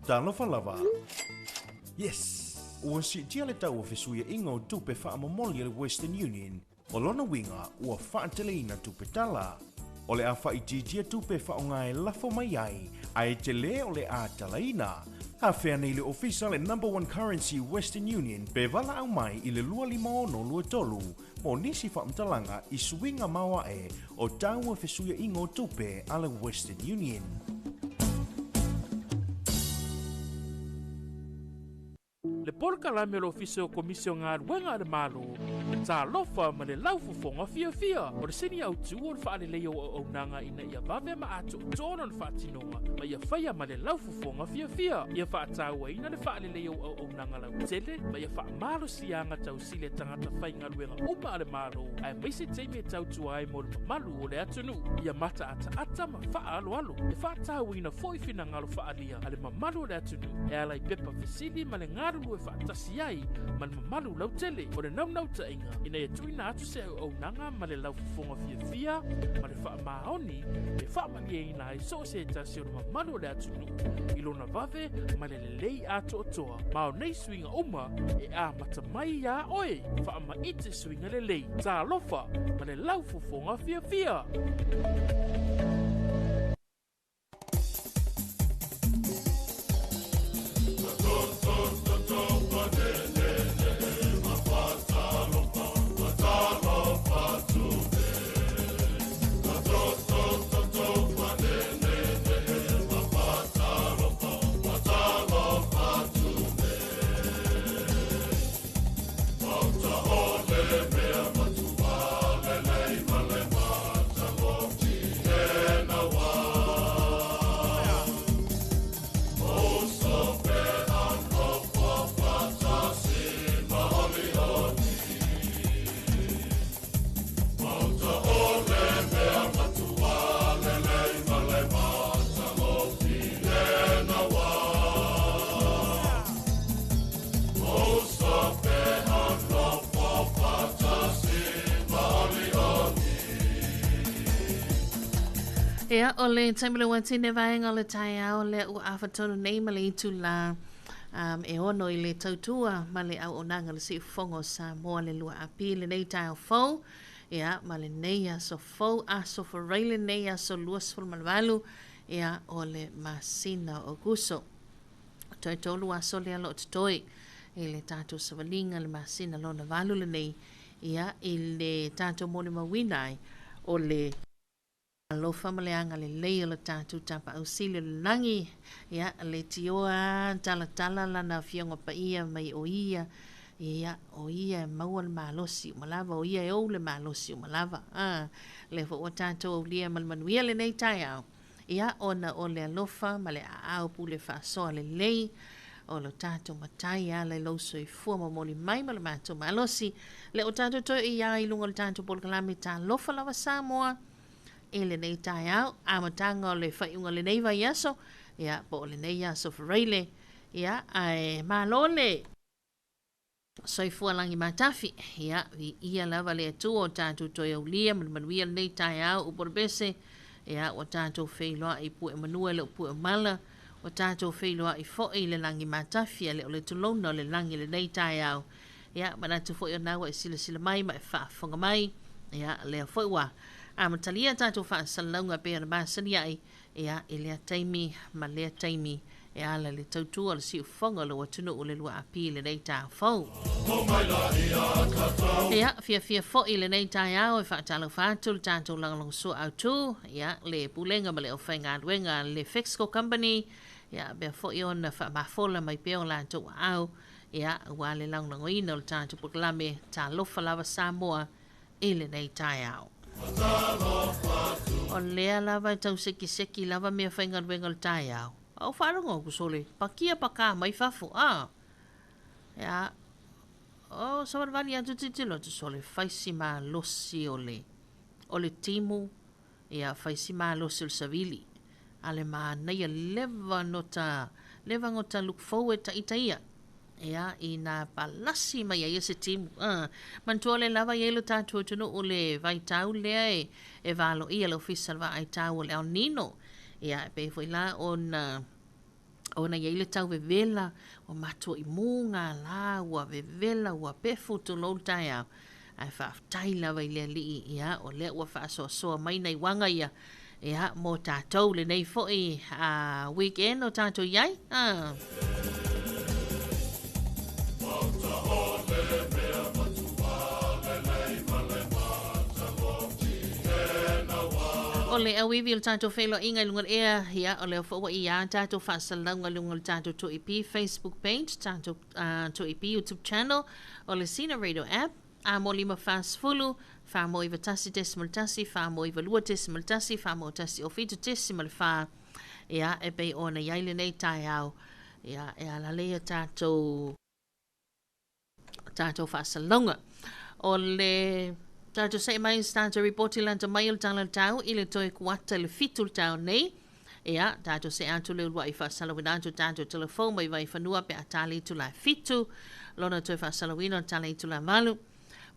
Talofa lava! Yes! Ua siitia le tau o fesuiaiga o tupe faamomoli a le Western Union, o lona uiga ua faateleina tupe tala. O le a faaitiitia tupe e faaaoga e lafo mai ai, ae tele o le a talaina. Afea nei le ofisa le Number One Currency Western Union pe valaau mai i le 25623 mo nisi faamatalaga i suiga maoae o tau o fesuiaiga o tupe a le Western Union. Le polokalame o le Ofisa o Komisi o Galuega a le Malo, Talofa ma le Laufofoga Fiafia. O le sini autu o le faaleleia o auaunaga ina ia vave ma atoatoa lona faatinoga ma ia faia ma le laufofoga fiafia. Ia faatauaina le faaleleia o auaunaga lautele ma ia faamalosiaga tausili a tagata faigaluega uma a le Malo, aemaise taimi e tautua ai mo le mamalu o le atunuu. Ia mataataata ma faaaloalo. E faatauaina foi finagalo faaalia a le mamalu o le atunuu e ala i pepa fesili ma le galulue faatasi ai ma le mamalu lautele. O le naunautaiga ina ia tuuina atu se auaunaga ma le laufofoga fiafia ma le faamaoni e faamalieina ai so o se tasi o le mamalu o le atunuu i lona vave ma le lelei atoatoa. Ma o nei suiga uma e amata mai iā oe. Faamaite suiga lelei. Talofa ma le laufofoga fiafia! Ia, o le taimi le watine vaega o le taeao lea ua afa tonu nei ma le itulā um, e ono i le tautua ma le auaunaga le siufofoga o Samoa le lua api lenei taeao fou ia ma lenei aso fou aso forai lenei aso 28 ia o le masina o Aokuso. Toe tolu aso lea lo o totoe i le tatou savaliga le masina lona valu lenei ia i le tatou molimauina ai o le alofa ma le agalelei o le tatou Tapaau Sili o le lagi ia le tioa talatala lana Afioga Paia mai o ia ia o ia e maua le malosi uma lava o ia e ou le malosi uma lava a lea foi ua tatou aulia ma le manuia lenei taeao Ia, ona o le alofa ma le aao pule faasoa lelei o lo tatou Matai e ala i lou soifua momoli mai ma lo matou malosi, lea ua tatou toe iā i luga o le tatou polokalame Talofa Lava Samoa i lenei taeao, amataga o le faaiuga o lenei vaiaso, ia, po o lenei aso Faraile, ia, ae malo le. Soifua lagi matafi. Ia, viia lava le Atua o tatou toe aulia ma le manuia lenei taeao upu o le pese. Ia, ua tatou feiloai i pue o manua e le o pue o mala. Ua tatou feiloai foi i le lagi matafi a le o le tulouna o le lagi lenei taeao. Ia, manatu foi o na ua e silasila mai ma e faafofoga mai. Ia, lea foi ua amatalia tatou faasalalauga pei ona masani ai Ia, i lea taimi ma lea taimi e ala i le tautua o le siufofoga o lou atunuu le 2AP i lenei taeao fou. Ia, fiafia foi i lenei taeao e faatalofa atu le tatou lagolagosua autu, ia, le Pulega ma le Aufaigaluega a le Fexco Company, ia, pea foi ona faamafola mai pea o latou aao, ia, aua le lagolagoina o le tatou polokalame Talofa Lava Samoa i lenei taeao. O lea lava e tau sekiseki lava mea faigaluega o le taeao. A o faalogo atu sole, pakia pakā mai fafo, a! Ia, o savalivali atu tilotilo atu sole, fai si malosi o le, o le timu, ia, fai si malosi o le savili. A le manaia leva nota, leva nota look forward taita ia. Ia, inā palasi mai ai se timu. Uh, manatua le lava i ai lo tatou atunuu le vaitau lea e, e valoia le Ofisa o le Vaai Tau o le El Nino. Ia, e pei foi la ona Ona i ai le tau vevela, ua matua i muga la, ua vevela, ua pefu tulou le taeao. Ae faafetai lava i le Alii, ia, o lea ua faasoasoa mai nai uaga ia, ia, mo tatou lenei foi a weekend o tatou i ai. Ah. O le auivi o le tatou feiloaiga i luga o le ea, ia, o lea foi ua i a tatou faasalalauga i luga o le tatou 2EP Facebook page, tatou uh, 2EP YouTube channel, o le Sina Radio app, a mo lima 40, wha mo iwa tasi decimal tasi, wha mo iwa lua decimal tasi, wha mo tasi o whitu decimal wha, ia, e pei ona i ai lenei taeao, ia, e ala lea tatou tatou faasalalauga. O le tatou se'e mai i se tatou ripoti lata mai o le tala o le tau i le toe kuata i le 7 le tao nei. Ia, tatou se'e atu le ulua'i faasalauina atu tatou telefou mai Vaifanua pe a tali itula e 7. Lona toe faasalauina o le tala itula e 8.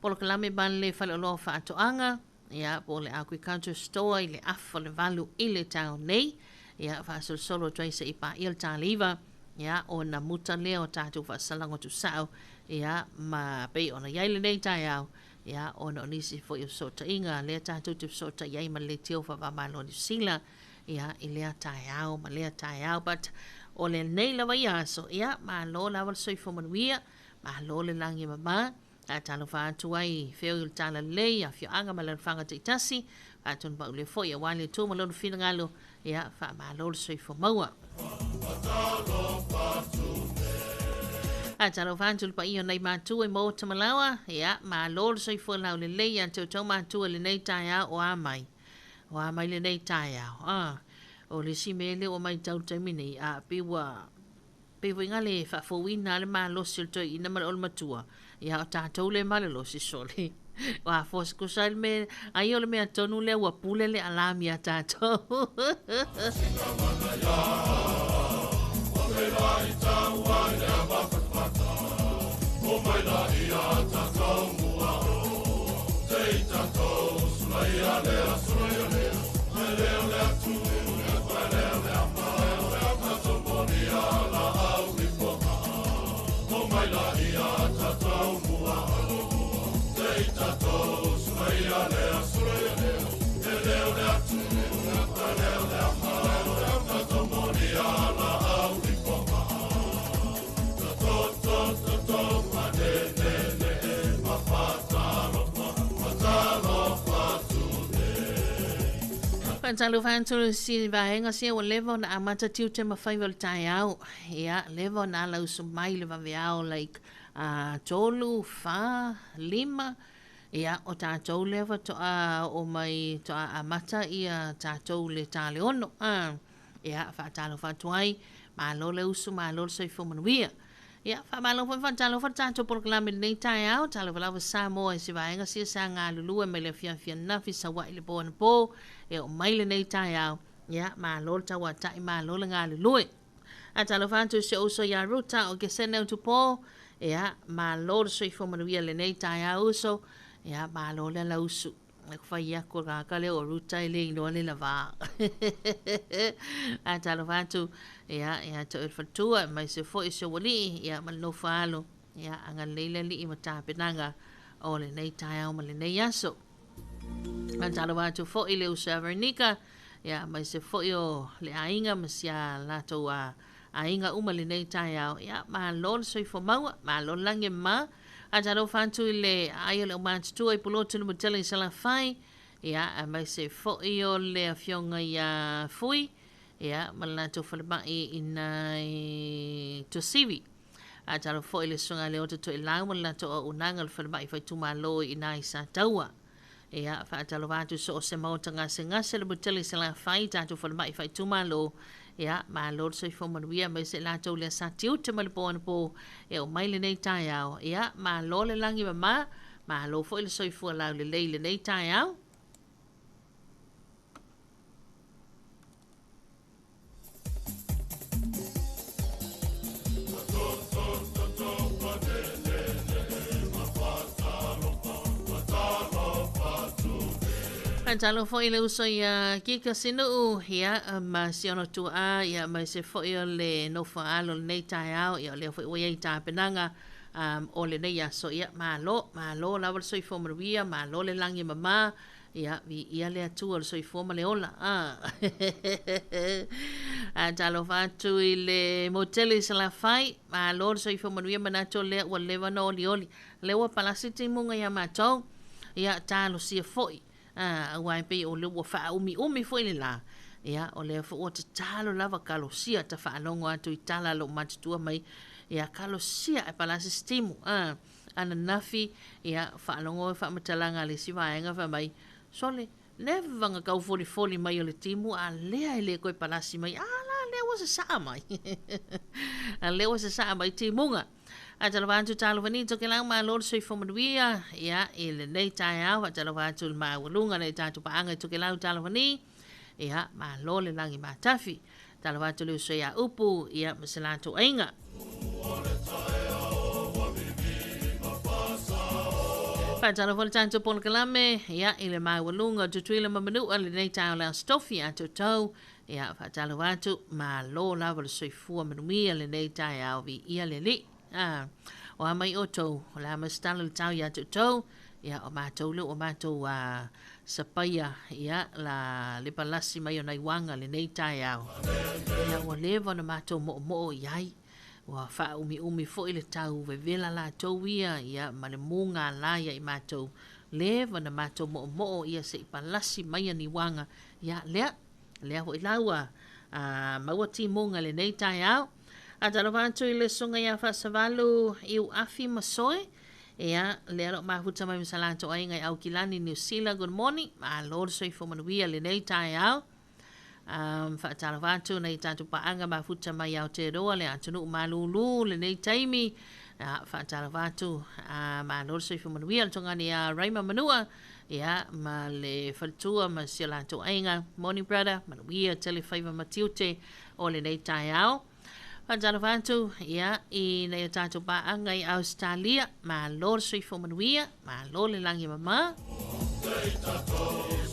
Polokalame ma le faleoloa o faatoaga, ia, po o le Agriculture Store i le afa o le 8 i le tao nei. Ia, faasolosolo atu ai se'i paia le taliva. Ia, ona muta lea o tatou faasalaga tusao, ia, ma pei ona i ai lenei taeao, ia, ona o nisi foi o fesootaiga lea tatou te fesootai ai ma le leitio faava-o-Malo o Niu Sila, ia, i lea taeao ma lea taeao. But, o lenei lava ia aso, ia, malo lava le soifua manuia, malo le lagi e mama, a talofa atu ai i feoi o le talalelei, afioaga ma alalafaga taitasi, faatonu paulia foi aua le Atua ma lona finagalo, ia, faamalo le soifua maua. A talofa atu le paia o nai matua i Maota Malawa, ia, malo le soifua laulelei ia te outou matua i lenei taeao o a mai. O a mai lenei taeao. Ah, o le isi mea lea ua matau i le taimi nei, a pei ua Pei foi na le faafouina le malosi o le toeaina ma le olematua, ia o tatou le malolosi sole. Ua force kusa ai le mea, ai o le mea tonu lea ua pule le alarm iā tatou. Faatalofa atu si vaega sia ua leva ona amata tiute ma faiva o le taeao. Ia, leva ona alausu mai le vaveao like 3, 4, 5, ia, o tatou lea faatoa oo mai toa amata ia tatou le ta le ono. Ia, faatalofa atu ai, malo le usu, malo le soifua manuia. Ia, faamalo foi faatalofa le tatou polokalame i lenei taeao, talofa lava Samoa i se vaega sia sa galulue mai le afiafi ananafi, Saua'i le po anapo, e oo mai lenei taeao. Ia, malo le tauata'i, malo le galulue. A talofa atu i si ou uso ia Ruta o Kesene o Tupo, ia, malo le soifua manuia i lenei taeao uso, ia, malo le alausu. E ku whai aku ka ka leo o Ruta e le iloa le lava. A talofa atu, ia, ia te oe le faletua, e mai se foi se ualii, ia, ma le nofo alo, ia, agalelei le Alii ma tapenaga o lenei taeao ma lenei aso. A talofa atu foi i le uso ia Veronica, ia, mai se foi o le aiga ma sia latou a aiga uma lenei taeao, ia, malo le soifua maua, malo le lagi e mama. A talofa atu i le aai o le aumatutua i Pulotu Numutele i Salafai, ia, aemaise foi o le afioga ia Fui, ia, ma le latou falemai i nai Tuasivi. A talofa foi i le Susuga Leota Toelau ma le latou auaunaga i le falemai faitumalo i ina i Sataua. Ia, faatalofa atu so o se maota gasegase Numutele i Salafai, tatou falemai faaitumalo. Ia, malo le soifua manuia aemaise i latou lea sa tiute mai le po anapo e oo mai lenei taeao. Ia, malo le lagi mama, malo foi le soifua laulelei i lenei taeao. Faatalofa foi i le uso ia Kika Sinuu, ia, ma si ona tuaa, ia, ma se foi o le nofo a alo o lenei taeao, ia, o lea foi ua i ai i tapenaga um, o lenei aso. Ia, malo, malo lava le soifua manuia, malo le lagi e mama, ia, viia le Atua o le soifua ma le ola. Ah. Talofa atu i le motele i Salafai, malo le soifua manuia, manatu o lea ua leva ona olioli. Lea ua palasi timuga ia matou, ia talosia foi, aua e pei o lea ua faaumiumi foi le la, ia o lea foi ua tatalo lava kalosia ta faalogo atu i tala a lou matutua mai, ia kalosia ae palasi se timu. Ananafi, ia faalogo faamatalaga a le isi vaega fai mai, sole, leva na tau folifoli mai o le timu a lea e le toe palasi mai, a la lea ua sasaa mai. A lea ua sasaa mai timuga. Faatalofa atu talofa ni Tokelau, malo le soifua manuia ia i lenei taeao. Faatalofa atu i le maualuga le tatou paaga i Tokelau talofa ni, ia malo le lagi matafi. Talofa atu le uso ia Upu ia ma se latou aiga. Faatalofa le tatou polokalame ia i le maualuga o Tutuila ma Manua lenei taeao le Aso Tofi a toutou. Ia, faatalofa atu, malo lava le soifua manuia lenei taeao, viia le Alii. Ah, o a mai outou, o le a mai se tala i le tau ia te outou, ia, o matou lea ua matou sapaia, ia, la le palasi mai o nai uaga lenei taeao. Ia, ua leva ona matou moomoo i ai, ua faaumiumi foi le tau vevela latou ia, ia, ma le mugala ia i matou, leva ona matou moomoo ia se i palasi mai ni uaga, ia, lea, Lea foi la ua maua timuga i lenei taeao. Faatalofa atu i le susuga ia Faasavalu Iuafi Masoe. Ia, lea o lo o mafuta mai ma sa latou aiga i Aukilani, Niu Sila. Good morning. Malo le soifua manuia i lenei taeao. Faatalofa atu nai tatou paaga mafuta mai Aotearoa, le atunuu malūlū lenei taimi. Faatalofa atu, malo le soifua manuia le togani ia Raima Manua. Ia, ma le faletua ma si o latou aiga. Morning brother, manuia tele faiva ma tiute o lenei taeao. Faatalofa atu, ia, i nai o tatou paaga i Australia. Malo le soifua manuia, malo le lagi mama.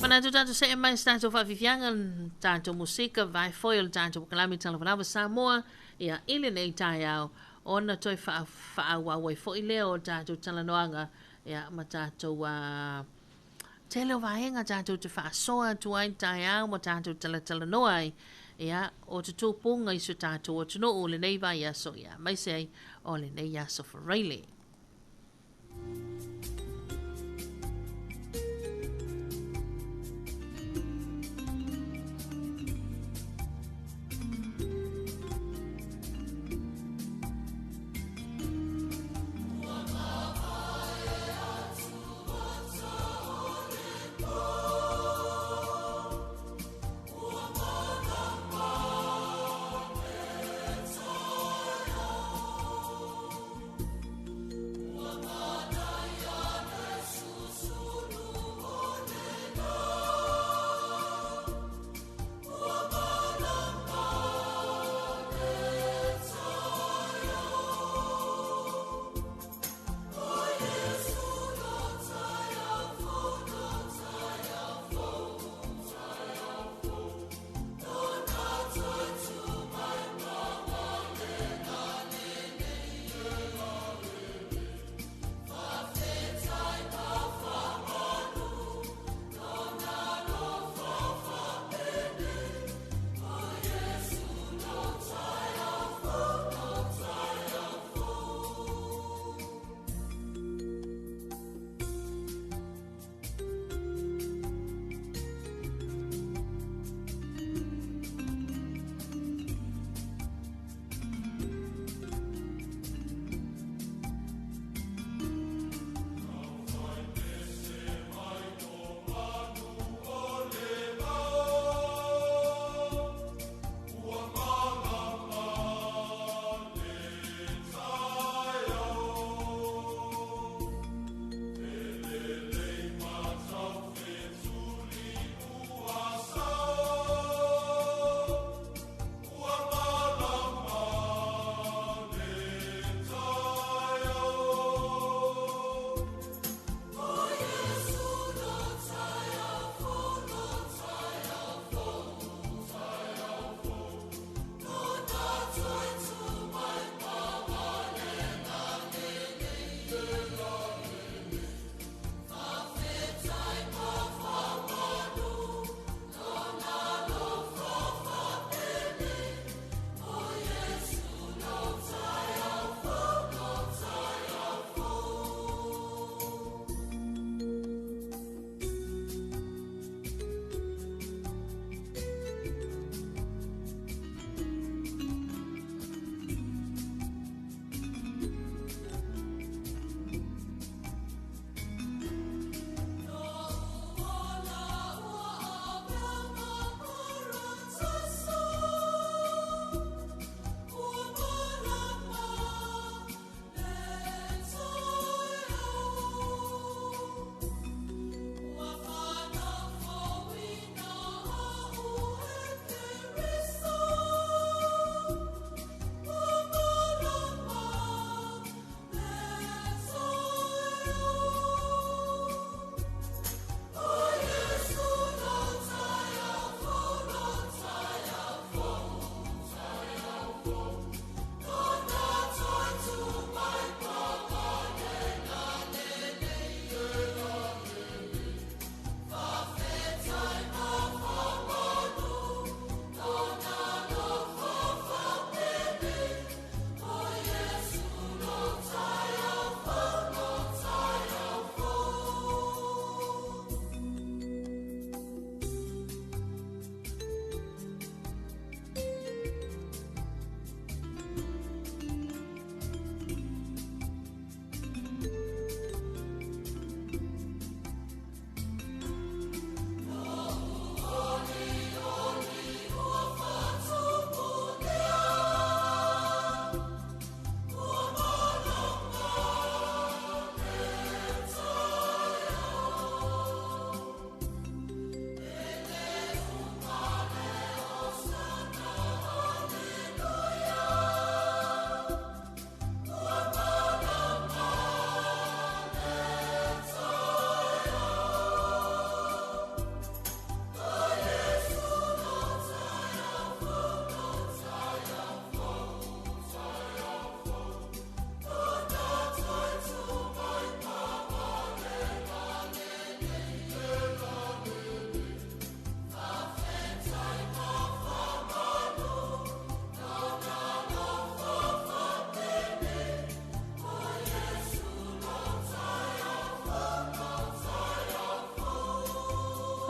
Manatu tatou see mai se tatou faafiafiaga, tatou musika, vae foi o le tatou polokalame Talavalava Samoa, ia, i lenei taeao, ona toe faaauau ai foi lea o le tatou talanoaga. Ia, ma tatou a tele o vaega tatou te faasoa atu ai taeao ma tatou talatalanoa ai, ia, o te tūpūga i so tatou atunuu lenei vaiaso, ia, aemaise ai o lenei aso Faraile.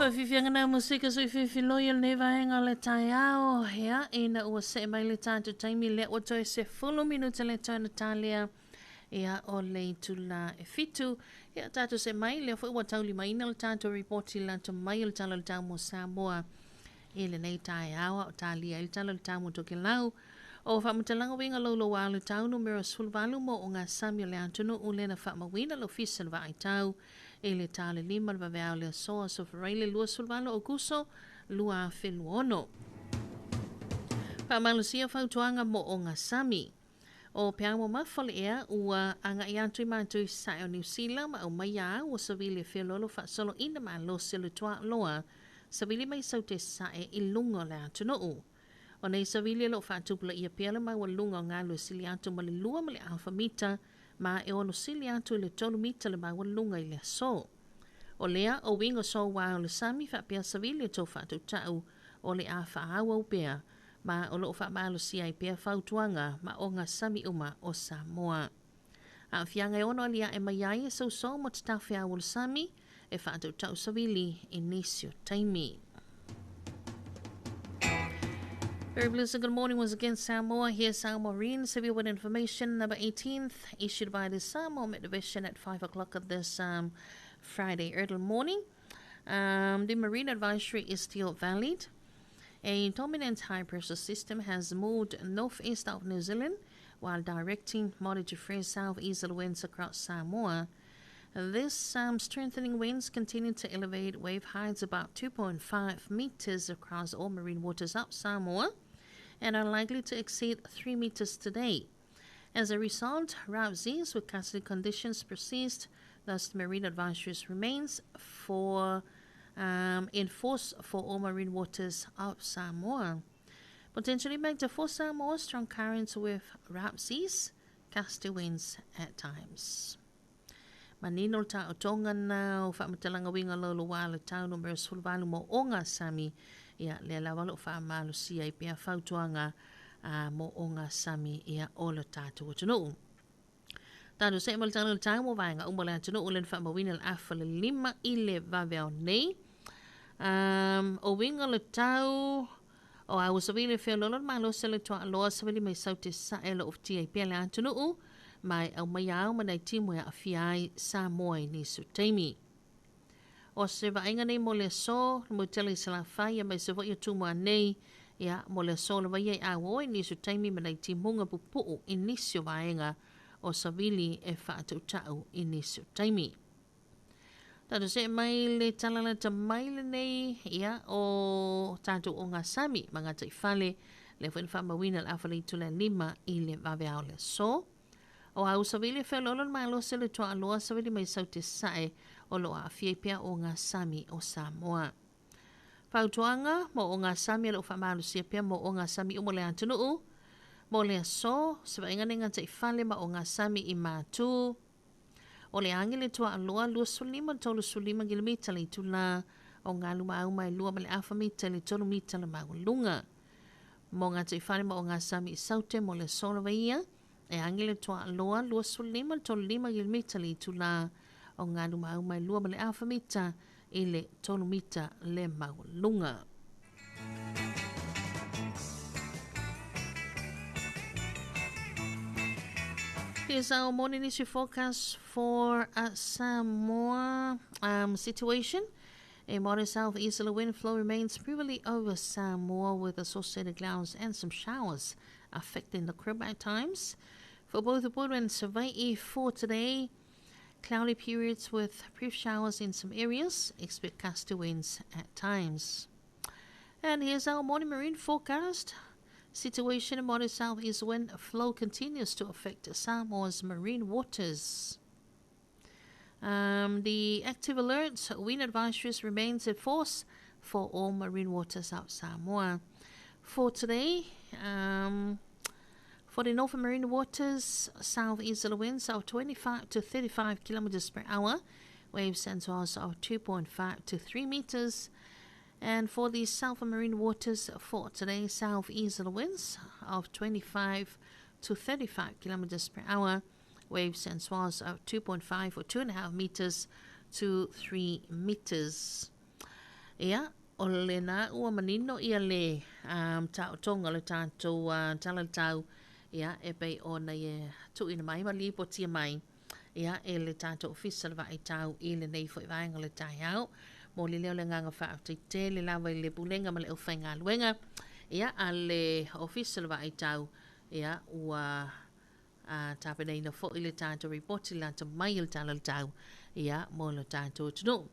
Faafiafiaga na musika sui filifiloi o lenei vaega o le taeao. Ia, ina ua see mai le tatou taimi lea ua toe 10 minute le toe na talia. Ia, o le itula e 7. Ia, tatou see mai, lea foi ua taulimaina le tatou ripoti lata mai o le Tala o le Tau mo Samoa i lenei taeao a o talia ai le Tala o le Tau mo Tokelau. O faamatalaga uiga louloua o le tau numera 18 mo ogasami o le atunuu lea na faamauina le Ofisa o le Vaai Tau i le ta o le 5 o le vaveao o le aso Aso Faraile 28 o Aokuso 2026. Faamalosia fautuaga mo ogasami. O peau mamafa o le ea ua agai atu i matou i sae o Niu Sila ma aumaia au o savili e feoloolo faasoloina malosi o le tuaaloa savili mai saute sae i luga o le atunuu. O nei savili o lo o faatupulaia pea le maualuga o galu e sili atu ma le 2 ma le afa mita ma e ono sili atu i le 3 mita le maualuga i le aso. O lea o uiga soua o le sami faapea savili e tou faatautau o le a faaauau pea ma o lo o faamalosia ai pea fautuaga ma ogasami uma o Samoa. Aafiaga e ono aliae mai ai e sousou ma tatafeau o le sami e faatautau savili i nisi o taimi. Very blessed good morning once again, Samoa. Here's our Marine Civil Wind Information number 18th, issued by the Samoa Met Division at 5 o'clock of this Friday early morning. The marine advisory is still valid. A dominant high pressure system has moved northeast of New Zealand while directing moderate to fresh southeasterly winds across Samoa. This strengthening winds continue to elevate wave heights about 2.5 meters across all marine waters up Samoa and are likely to exceed 3 meters today. As a result, rough seas with gusty conditions persist, thus the marine advisories remains for in force for all marine waters of Samoa. Potentially impact for Samoa, strong currents with rough seas, gusty winds at times. Manino le taotoga na o faamatalaga uiga louloua o le tau numera 18 mo ogasami. Ia, lea lava o lo o faamalosia ai pea fautuaga mo ogasami ia o le tatou atunuu. Tatou see ma le tala o le tau mo vaega uma o le atunuu le na faamauina le afa le 5 i le vaveao nei. O uiga o le tau o a ua savili e feoloolo le malosi o le tuaaloa savili mai sau te sae o lo o ufitia ai pea le atunuu ma e aumaia ao ma nai timu e aafia ai Samoa i nisi o taimi. O se vaaiga nei mo le aso, le moetele i Salafai aemaise foi o Tumua nei, ia, mo le aso lava ia i auo i nisi o taimi ma nai timuga pupuu i nisi o vaega o savili e faatautau i nisi o taimi. Tatou see mai le tala lata mai lenei, ia, o tatou ogasami ma gataifale, lea foi na faamauina le afa le itula e 5 i le vaveao o le aso. O a usavili e feoloolo le malosi o le tuaaloa savili mai sau te sae o lo o aafia ai pea ogasami o Samoa. Fautuaga mo ogasami o lo o faamalosia pea mo ogasami uma o le atunuu mo le aso, se vaaiga nei gataifale ma ogasami i Matu. O le agi le tuaaloa 25 35 kilimita le itula o galu ma auma e 2 ma le afa mita i le 3 mita le maualuga. Mo gataifale ma ogasami i Saute mo le aso lava ia, e agi le tuaaloa 25 35 kilimita le itula o galu ma auma e 2 ma le afa mita i le 3 mita le maualuga. Here's our morning issue forecast for Samoa situation. A moderate southeasterly wind flow remains prevalent over Samoa with associated clouds and some showers affecting the crib at times. For both the Upolu and Savaii for today, cloudy periods with brief showers in some areas. Expect gusty winds at times. And here's our morning marine forecast. Situation in moderate southeast wind flow continues to affect Samoa's marine waters. The active alert wind advisories remains in force for all marine waters out Samoa. For today, for the northern marine waters, southeasterly winds of 25 to 35 kilometers per hour, waves and swells of 2.5 to 3 meters. And for the southern marine waters for today, southeasterly winds of 25 to 35 kilometers per hour, waves and swells of 2.5 or 2.5 meters to 3 meters. Ia, o lena ua manino ia le taotoga o le tatou tala i le tau, ia, e pei ona ia tuuina mai ma lipotia mai, ia, e le tatou Ofisa o le Vaai Tau i lenei foi vaega o le taeao. Momoli lea o le agaga faafetai tele lava i le Pulega ma le aufaigaluega, ia, a le Ofisa o le Vaai Tau, ia, ua tapenaina foi le tatou ripoti lata mai o le Tala o le Tau, ia, mo le tatou atunuu.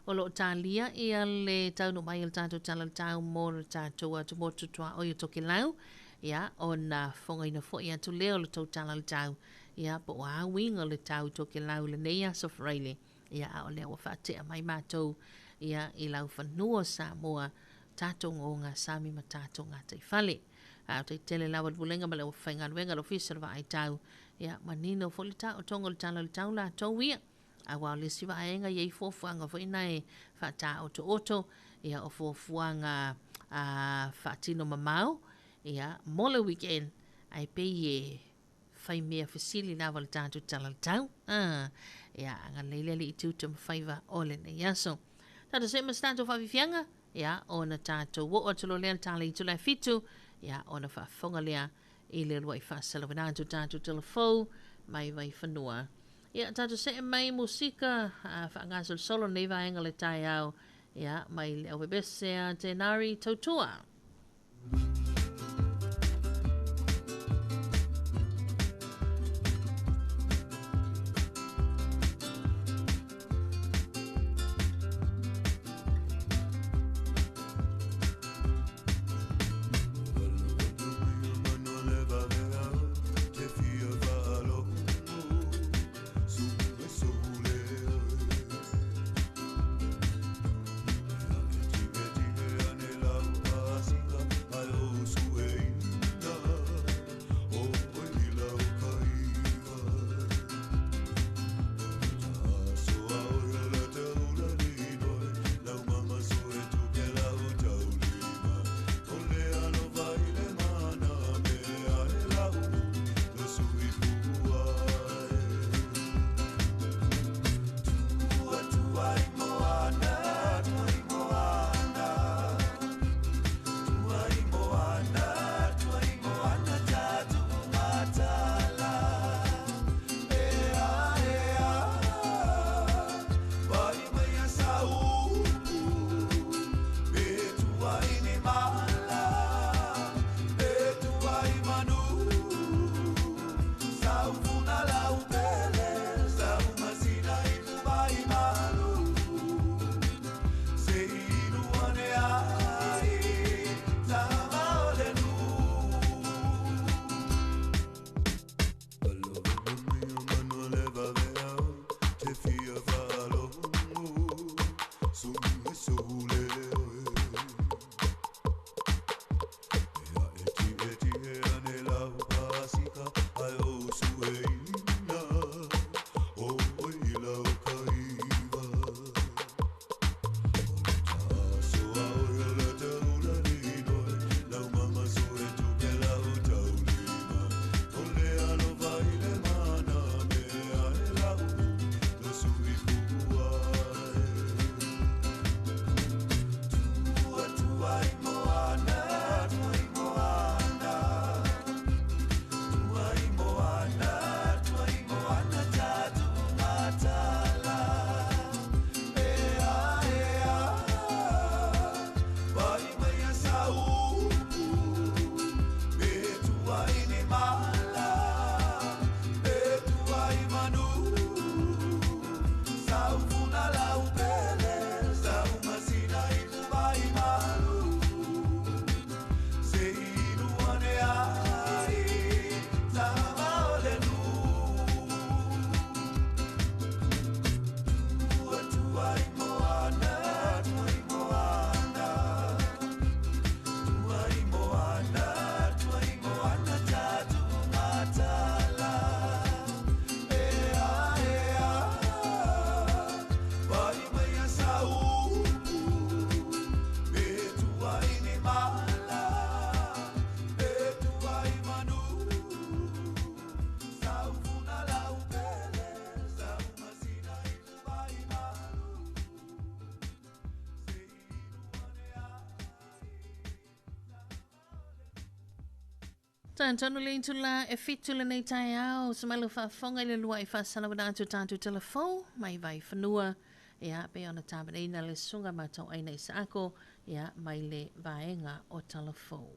O lo o talia ia le taunuu mai o le tatou Tala o le Tau mo le tatou atumotu tuaoi o Tokelau, ia, ona fofogaina foi atu lea o le tou Tala o le Tau, ia, po o a uiga o le tau i Tokelau i lenei aso Faraile, ia, a o lea ua faatea mai matou, ia, i laufanua o Samoa, tatou ogasami ma tatou gataifale. Faafetai tele lava i le Pulega ma le Aufaigaluega a le Ofisa o le Vaai Tau, ia, manino foi le taotoga o le Tala o le Tau latou ia. Aua o le isi vaega e i ai fuafuaga foi na e faataotooto, ia o fuafuaga faatino mamao, ia, mo le weekend, ae pei e fai mea fesili lava le tatou Tala o le Tau. Ia, agalelei le Alii i tiute ma faiva o lenei aso. Tatou see ma se tatou faafiafiaga, ia, ona tatou oo atu loa lea i le tala i itula e 7, ia, ona faafofoga lea i le uluai faasalauina atu o tatou tala fou mai Vaifanua. Ia, tatou see mai musika faagasolosolo lenei vaega o le taeao, ia, mai le aupepese a Tenari Tautua. Talitonu le itulā e 7 lenei taeao, se mai le faafofoga i le lua'i faasalauina atu tatou talafou mai Vaifanua, ia, pei ona tapenaina le susuga Matauaina Isaako, ia, mai le vaega o Talafou.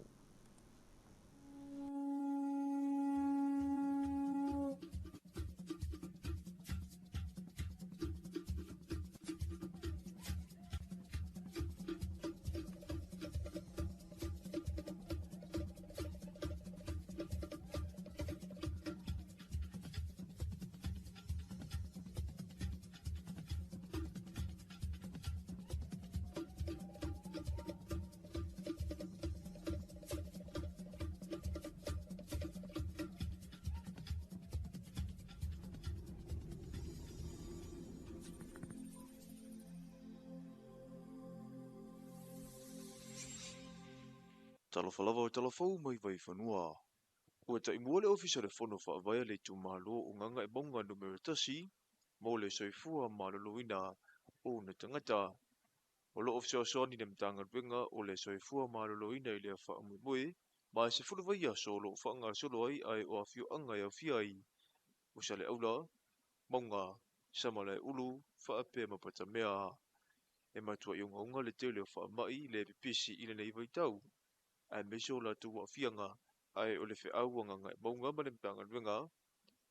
Talofa lava o Talafou mai Vaifanua. Ua taimua le Ofisa o le Fono Faavae a le Itumalo o Gagaemauga Numera 1 mo le soifua maloloina o ona tagata. O lo o fesoasoani le Matagaluega o le Soifua Maloloina i lea faamoemoe ma e 10 vaiaso o lo o faagasolo ai ae o afioaga e aofia ai o Saleaula, Mauga, Samalaeulu, faapea ma Patamea. E matuai ogaoga le tele o faamai le pipisi i lenei vaitau, aemaise o latou aafiaga, ae o le feau a Gagaemauga ma le Matagaluega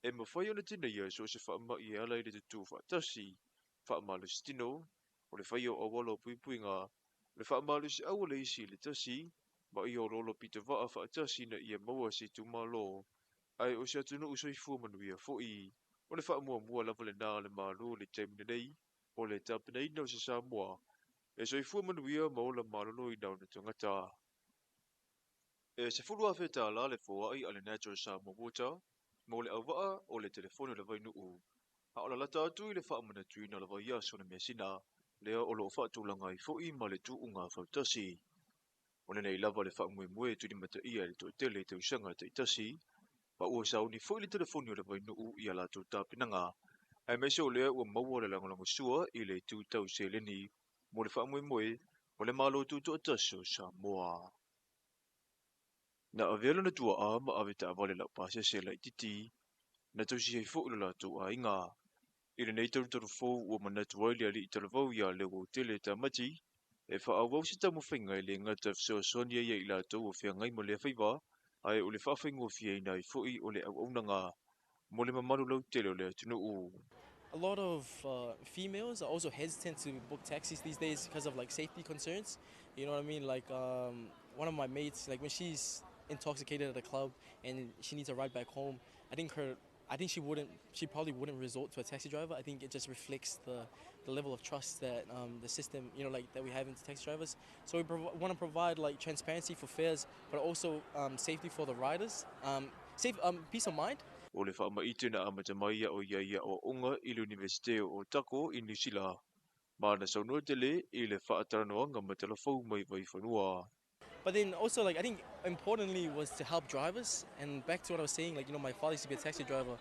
e mafai ona tineia so o se faamai e ala i le tutū faatasi, faamalositino, o le faia o auala o puipuiga, o le faamalosiau o le isi i le tasi, ma ia oloolo pitavaa faatasi ina ia maua se itumalo, ae o se atunuu soifua manuia foi. O le faamuamua lava lena a le Malo i le taimi lenei, o le tapenaina o se Samoa e soifua manuia ma ola maloloina ona tagata. E $10,000 le foai a le Natural Samoa Water mo le auvaa o le telefoni o le vainuu, a o lalata atu i le faamanatuina o le vaiaso o le measina, lea o lo o faatulaga ai foi ma le tuuga fautasi. O lenei lava le faamoemoe e tulimataia e le toatele i tausaga taitasi, ma ua sauni foi le telefoni o le vainuu i a latou tapenaga, aemaise o lea ua maua le lagolagosua i le itu tau seleni mo le faamoemoe o le Malo Tutoatasi o Samoa. Na avea lona tuaa ma ave taavale laupasese laitiiti, na tausi ai foi lo latou aiga. I lenei talutalu fou ua manatu ai le alii talavou ia Leuautele Tamati e faaauau se taumafaiga e le gata e fesoasoani ai ia i latou o feagai ma lea faiva, ae o le faafaigofieina ai foi o le auaunaga mo le mamalu lautele o le atunuu. A lot of females are also hesitant to book taxis these days because of like safety concerns. You know what I mean? Like one of my mates, like when she's intoxicated at a club and she needs a ride back home, I think she wouldn't, she probably wouldn't resort to a taxi driver. I think it just reflects the level of trust that the system, you know, like that we have into taxi drivers. So we want to provide like transparency for fares, but also safety for the riders, safe peace of mind. O le faamaite na amata mai ia o ia ia o onga i le Universite o Otago i New Zealand. Ma na saunoa tele i le faatalanoaga ma Talafou mai Vaifanua. But then also, like, I think importantly was to help drivers. And back to what I was saying, like, you know, my father used to be a taxi driver.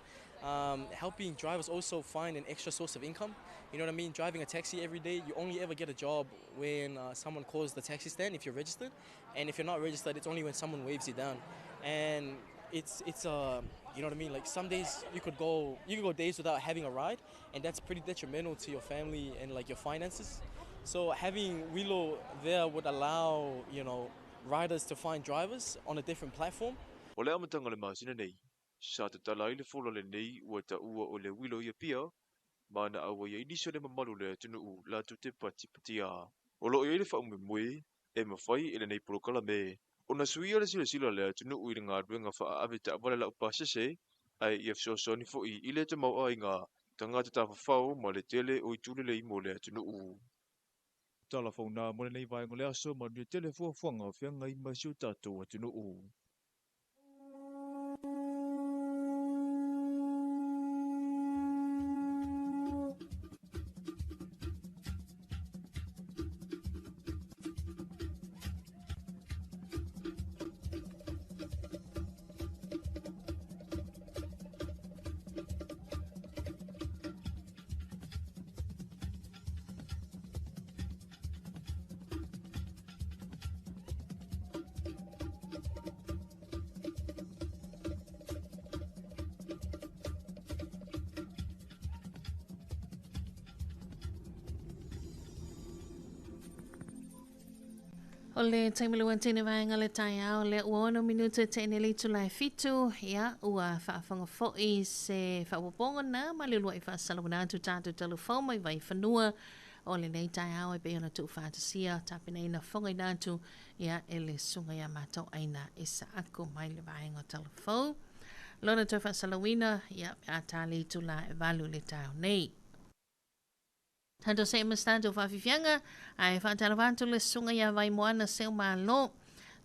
Helping drivers also find an extra source of income. You know what I mean? Driving a taxi every day, you only ever get a job when someone calls the taxi stand if you're registered. And if you're not registered, it's only when someone waves you down. And it's you know what I mean? Like some days you could go days without having a ride, and that's pretty detrimental to your family and like your finances. So having Wilo there would allow, you know, riders to find drivers on a different platform. O le amataga le masina nei, sa tatala ai le fola lenei ua taua o le Wilo ia pia, ma na aua ia nisi o le mamalu le atunuu latou te patipatia. O loo iai le faamoemoe e mafai e lenei polokalame ona suia le silasila le atunuu i le galuega faaave taavale laupasese, ae ia fesoasoani foi i le tamauaiga tagata tafafao ma le tele o itu lelei mo le atunuu. Talafou nā mo lenei vaega o le aso manuia tele fuafuaga o feagai ma si o tatou atunuu. O le taimi le uantene vaega le taeao lea ua 6 minute te ene le itula e 7, ia ua faafofoga foi se faaopoopoga na ma le uluai faasalauina atu tatou talafou mai Vaifanua o lenei taeao e pei ona tuufaatasia tapenaina fofogaina atu ia e le susuga ia Matauaina Isaako mai le vaega o talafou. Lona toe faasalauina ia pe a ta le itula e 8 le taeao nei. Tatou se'e ma se tatou faafiafiaga, ae faatalofa atu le susuga ia Vaimoana Seumalo.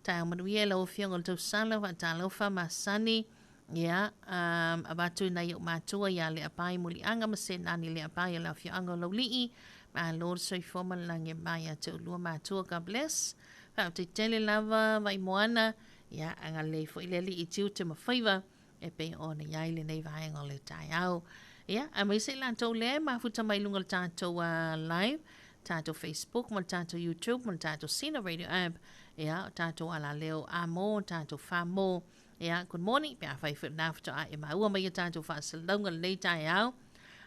Taeao manuia i lau Afioga o le tausala, faatalofa masani, ia, um, avatu i nai ou matua ia Leapai Muliaga ma Senani Leapai o le afioaga o Laulii. Malo le soifua ma le lagi e mama ia te oulua matua. God bless. Faafetai tele lava Vaimoana, ia, agalelei foi le Alii i tiute ma faiva e pei ona i ai lenei vaega o le taeao. Ia, aemaise i latou lea e mafuta mai i luga o le tatou live, tatou Facebook ma le tatou YouTube ma le tatou Sina Radio app, ia, o tatou alaleo A-mo, tatou Fa-mo, ia, good morning, pe afai foi o lena faatoa e maua mai a tatou faasalalauga lenei taeao,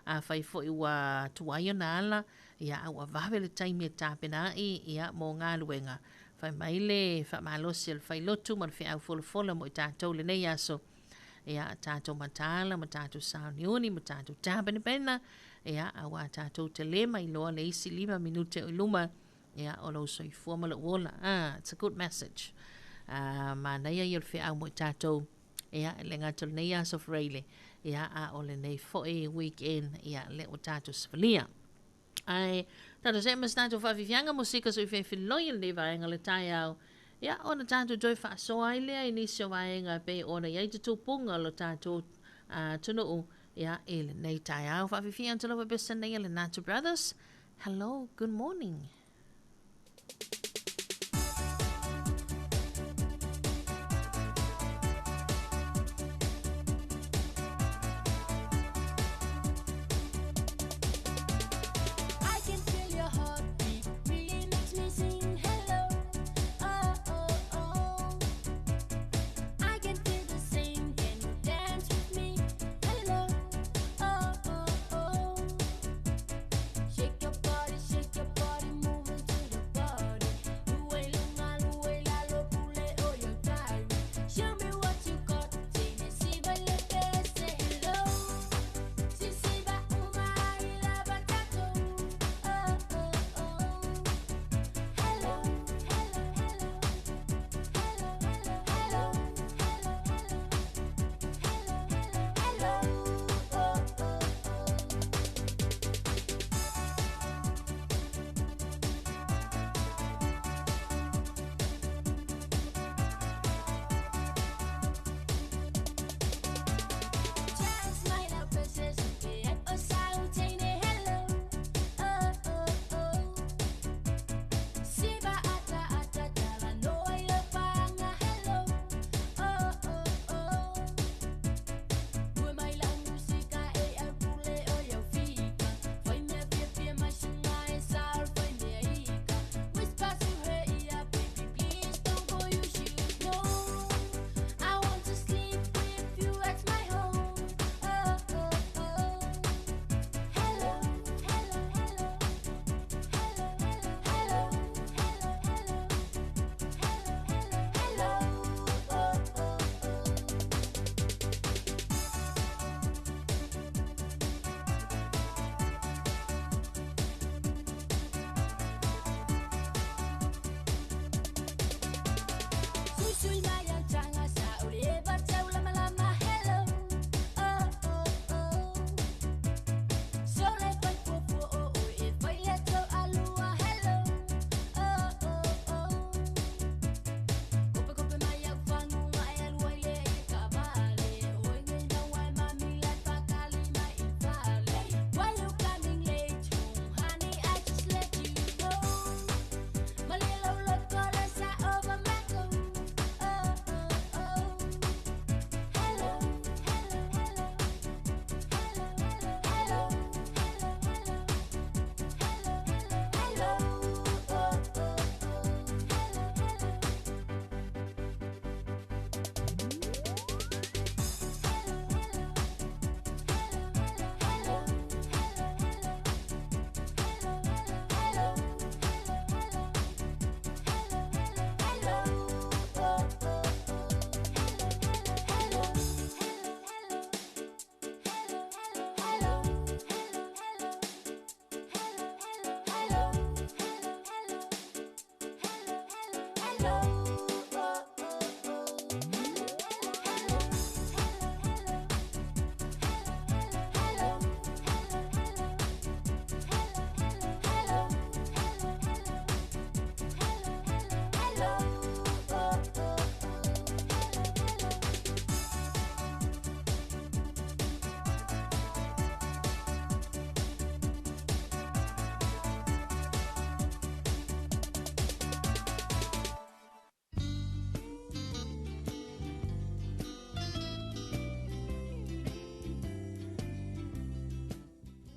afai foi ua tuai ona ala, ia, a ua vave le taimi e tapena ai, ia, mo galuega, Fai mai le faamalosi o le failotu ma le feau folafola mo i tatou lenei aso. Ia, tatou mataala ma tatou sauniuni ma tatou tapenapena, ia, auā tatou te lē mailoa le isi 5 minute o i luma, ia, o lou soifua ma lou ola. Ah, it's a good message. Ah, manaia ia o le feau mo i tatou, ia, e le gata o lenei aso Friday, ia, a o lenei foi weekend, ia, lea ua tatou savalia. Ae tatou se'e ma se tatou faafiafiaga musika suifefiloi i lenei vaega o le taeao, ia ona tatou toe faasoa ai lea i nisi o vaega e pei ona i ai tutupuga o lo tatou atunuu ia i lenei taeao. Faafiafia atu lava pesa nei a le Nato Brothers. Hello, good morning.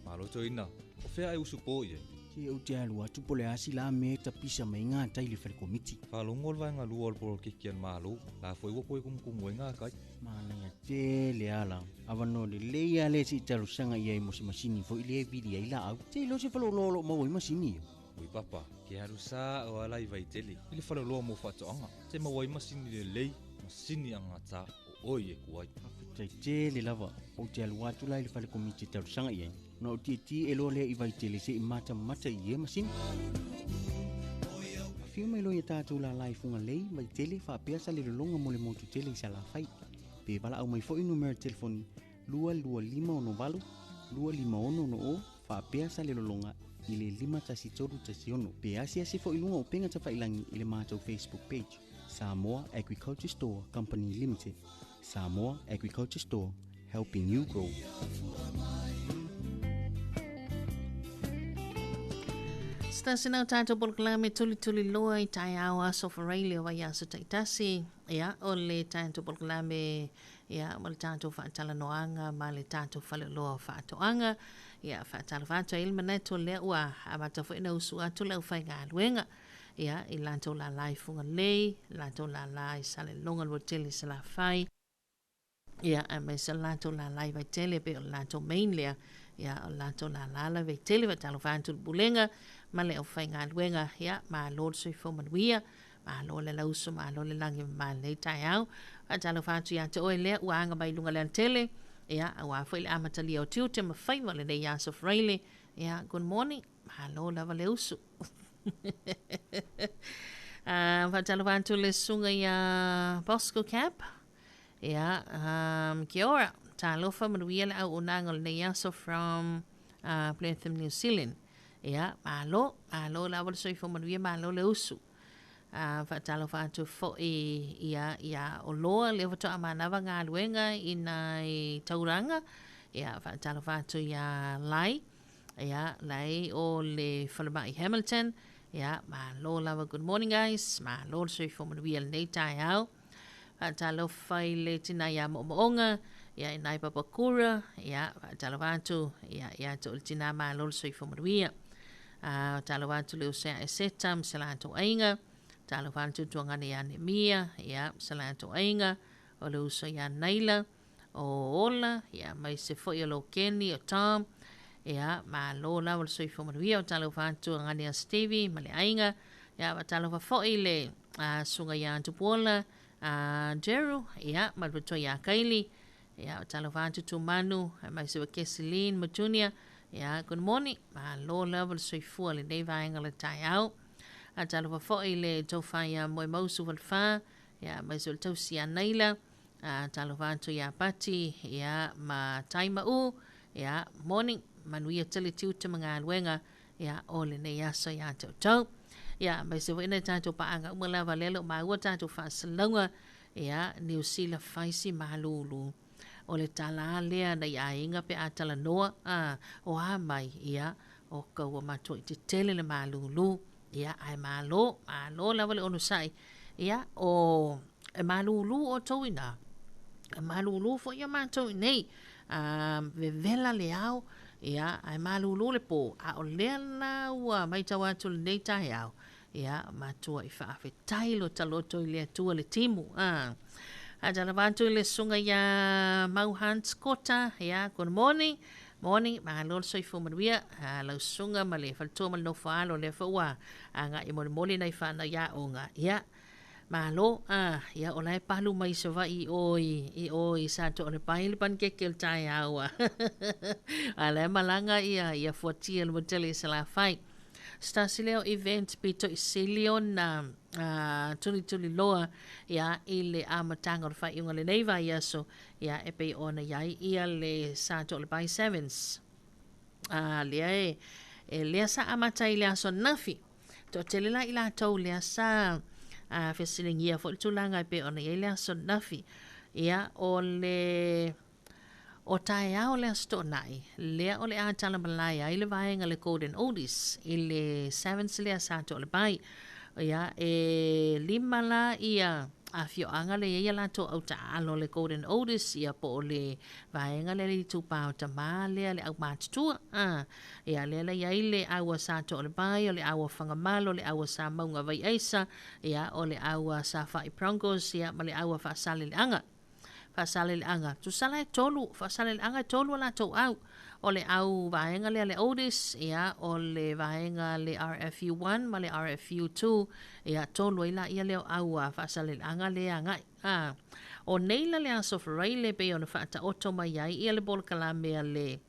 Malo toina, o fea e usu po i ai? Se ou te alu atu po o le a se la mea e tapisa mai ai gatai i le fale komiti. Faalogo le vaega lua o le poloketi a le Malo, la foi ua toe kumukumu ai gatai. Manaia tele ala. Avanoa lelei lava lea se i talosaga i ai mo se masini foi lea e vili ai laau. Se iloa se faleoloa o lo o maua ai masini ia. Ui papa, ke alu sa o ala i Vaitele i le faleoloa mo faatoaga, te maua ai masini lelei, masini agata o oe e ku ai. Faafetai tele lava. Ou te alu atu la i le fale komiti e talosaga i ai, ona ou tietie loa lea i Vaitele se i matamata i ia masini. Afio mai loa ia tatou lala i Fugalei, Vaitele, faapea Salelologa mo le motu tele i Salafai. Pe valaau mai foi numera telefoni 22568 25660 faapea Salelologa i le 51316 pe asiasi foi i luga o upega tafailagi i le matou Facebook page Samoa Agriculture Store Company Limited. Samoa Agriculture Store, helping you grow. Stasina o tātou polokalame tulituli loa i taeao aso Faraile o vaiaso taitasi. Ia, o le tātou polokalame, ia, ma le tātou faatalanoaga ma le tātou faleoloa o faatoaga. Ia, faatalofa atu ai le manatu o lea ua amata foi ona usu atu le aufaigaluega. Ia, i latou lala i Fugalei, latou lala i Salelologa, Luatele i Salafai. Ia, aemaise o le latou lala i Vaitele, pei o le latou main lea. Ia, o le latou lala la i Vaitele, faatalofa atu i le Pulega ma le aufaigaluega. Ia, malo le soifua manuia, malo le alauso, malo le lagi e mama i lenei taeao. Faatalofa atu ia te oe lea ua aga mai i luga o le alatele, ia, aua foi le amatalia o tiute ma faiva o lenei aso Faraile. Ia, good morning, malo lava le usu. Faatalofa atu le susuga ia Bosco Cap. Ia, kia ora. Talofa manuia le auaunaga o lenei aso from Blentham, New Zealand. Ia, malo, malo lava le soifua manuia, malo le usu. Faatalofa atu foi ia ia Oloa, lea faatoa manava galuega i nai taulaga. Ia, faatalofa atu ia Lai. Ia, lai o le falemai Hamilton. Ia, malo lava. Good morning guys. Malo le soifua manuia lenei taeao. Faatalofa i le tina ia Moomooga, ia i nai Papakura, ia, faatalofa atu, ia, ia te oe le tina malo le soifua manuia. Talofa atu le uso ia Eseta ma se latou aiga, talofa atu le tuagana ia Nemia, ia, ma se latou aiga, o le uso ia Naila, o Ola, ia, aemaise foi o Lokeni, o Tom, ia, malo lava le soifua manuia. O talofa atu agane ia Stevie ma le aiga, ia, faatalofa foi i le susuga ia Tupuola, Jeru, ia, ma le patoa ia Kaili, ia, talofa atu Tumanu, aemaise o Keseline ma Junior, ia, good morning, malo lava le soifua i lenei vaega o le taeao. Talofa foi i le tofa ia Moemausu Falefa, ia, aemaise o le tausi ia Naila, talofa atu ia Pati, ia, ma Taimau, ia, morning, manuia tele tiute ma galuega, ia, o lenei aso ia te outou. Ia, aemaise foi nai tatou paaga uma lava lea o lo o maua tatou faasalalauga, ia, Niu Sila Faisi Malulu. O le tala lea nai aiga pe a talanoa, a, o a mai, ia, o ka ua matuai tetele le malulu, ia, ae malo, malo lava le onosai, ia, o, e malulu outou i ina, e malulu foi ia matou i inei, a, vevela le ao, ia, ae malulu le po, a o lea la ua matau atu i lenei taeao, ia, matuai faafetai lo ta loto i le Atua le timu, a. Faatalofa atu i le susuga ia Mau Hans Kota, ia, good morning, morning, malo le soifua manuia, lau susuga ma le faletua ma le nofo alo, lea foi ua agai e molimoli nai fanau i aoga, ia, Malo, a, ia o la e palu mai Savaii i o i, i o i Satoalepai le panikeke o le taeao a. A la e malaga ia, ia fuatia le motele i Salafai. Se tasi lea o event pito i sili ona tulituliloa ia i le amataga o le faaiuga o lenei vaiaso ia e pei ona i ai ia le Sa Toalepai Sevens. A lea e e lea sa amata i le aso ananafi. Toatele la i latou lea sa fesiligia foi le tulaga e pei ona i ai le aso ananafi. Ia o le O taeao le Aso Toonai, lea o le a tala malae ai le vaega le Golden Oldies i le Sevens lea sa Toalepai. Ia, e lima la ia afioaga lea e i ai a latou au taaalo le Golden Oldies, ia po o le vaega lea le itupa o tama lea le aumatutua. A, ia lea la i ai le au a Sa Toalepai, o le au a Fagamalo, le au a Samauga Vaiaisa, ia o le au a Safai Broncos, ia ma le au a Faasaleleaga. Faasaleleaga, tusa la e tolu, Faasaleleaga e tolu a latou au. O le au vaega lea le Oldies, ia, o le vaega le RFU1 ma le RFU2, ia, tolu ai laia lea o au a Faasaleleaga lea agai. A, o nei la le aso Faraile pei ona faataoto mai ai ia le polokalame a le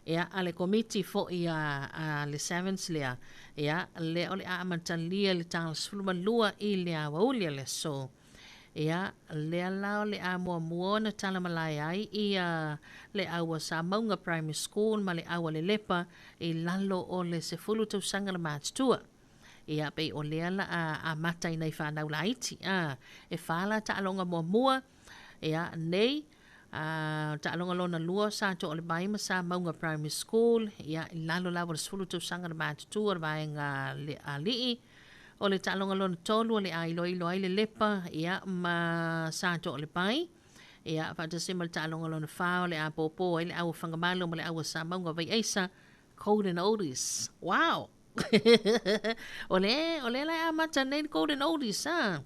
ia, a le komiti foi a, a le Sevens lea, ia, lea o le a amatalia i le tala 12 i le aoauli o le aso. Ia, lea la o le a muamua ona tala malae ai ia le au a Samauga Primary School ma le au a Lelepa i lalo o le 10 tausaga le matutua. Ia, pei o lea la a amata i nai fanau laiti. A, e fa la taaloga muamua, ia, nei, a, taaloga lona lua sa Toalepai ma Samauga Primary School, ia, i lalo lava o le 10 tausaga le matutua o le vaega le alii. O le taaloga lona tolu o le a iloilo ai le Lepa, ia, ma Sa Toalepai. Ia, faatasi ma le taaloga lona fa o le a pōpō ai le au a Fagamalo ma le au a Samauga Vaiaisa, Golden Oldies. Wow! o le, o le la e amata nei le Golden Oldies, ha?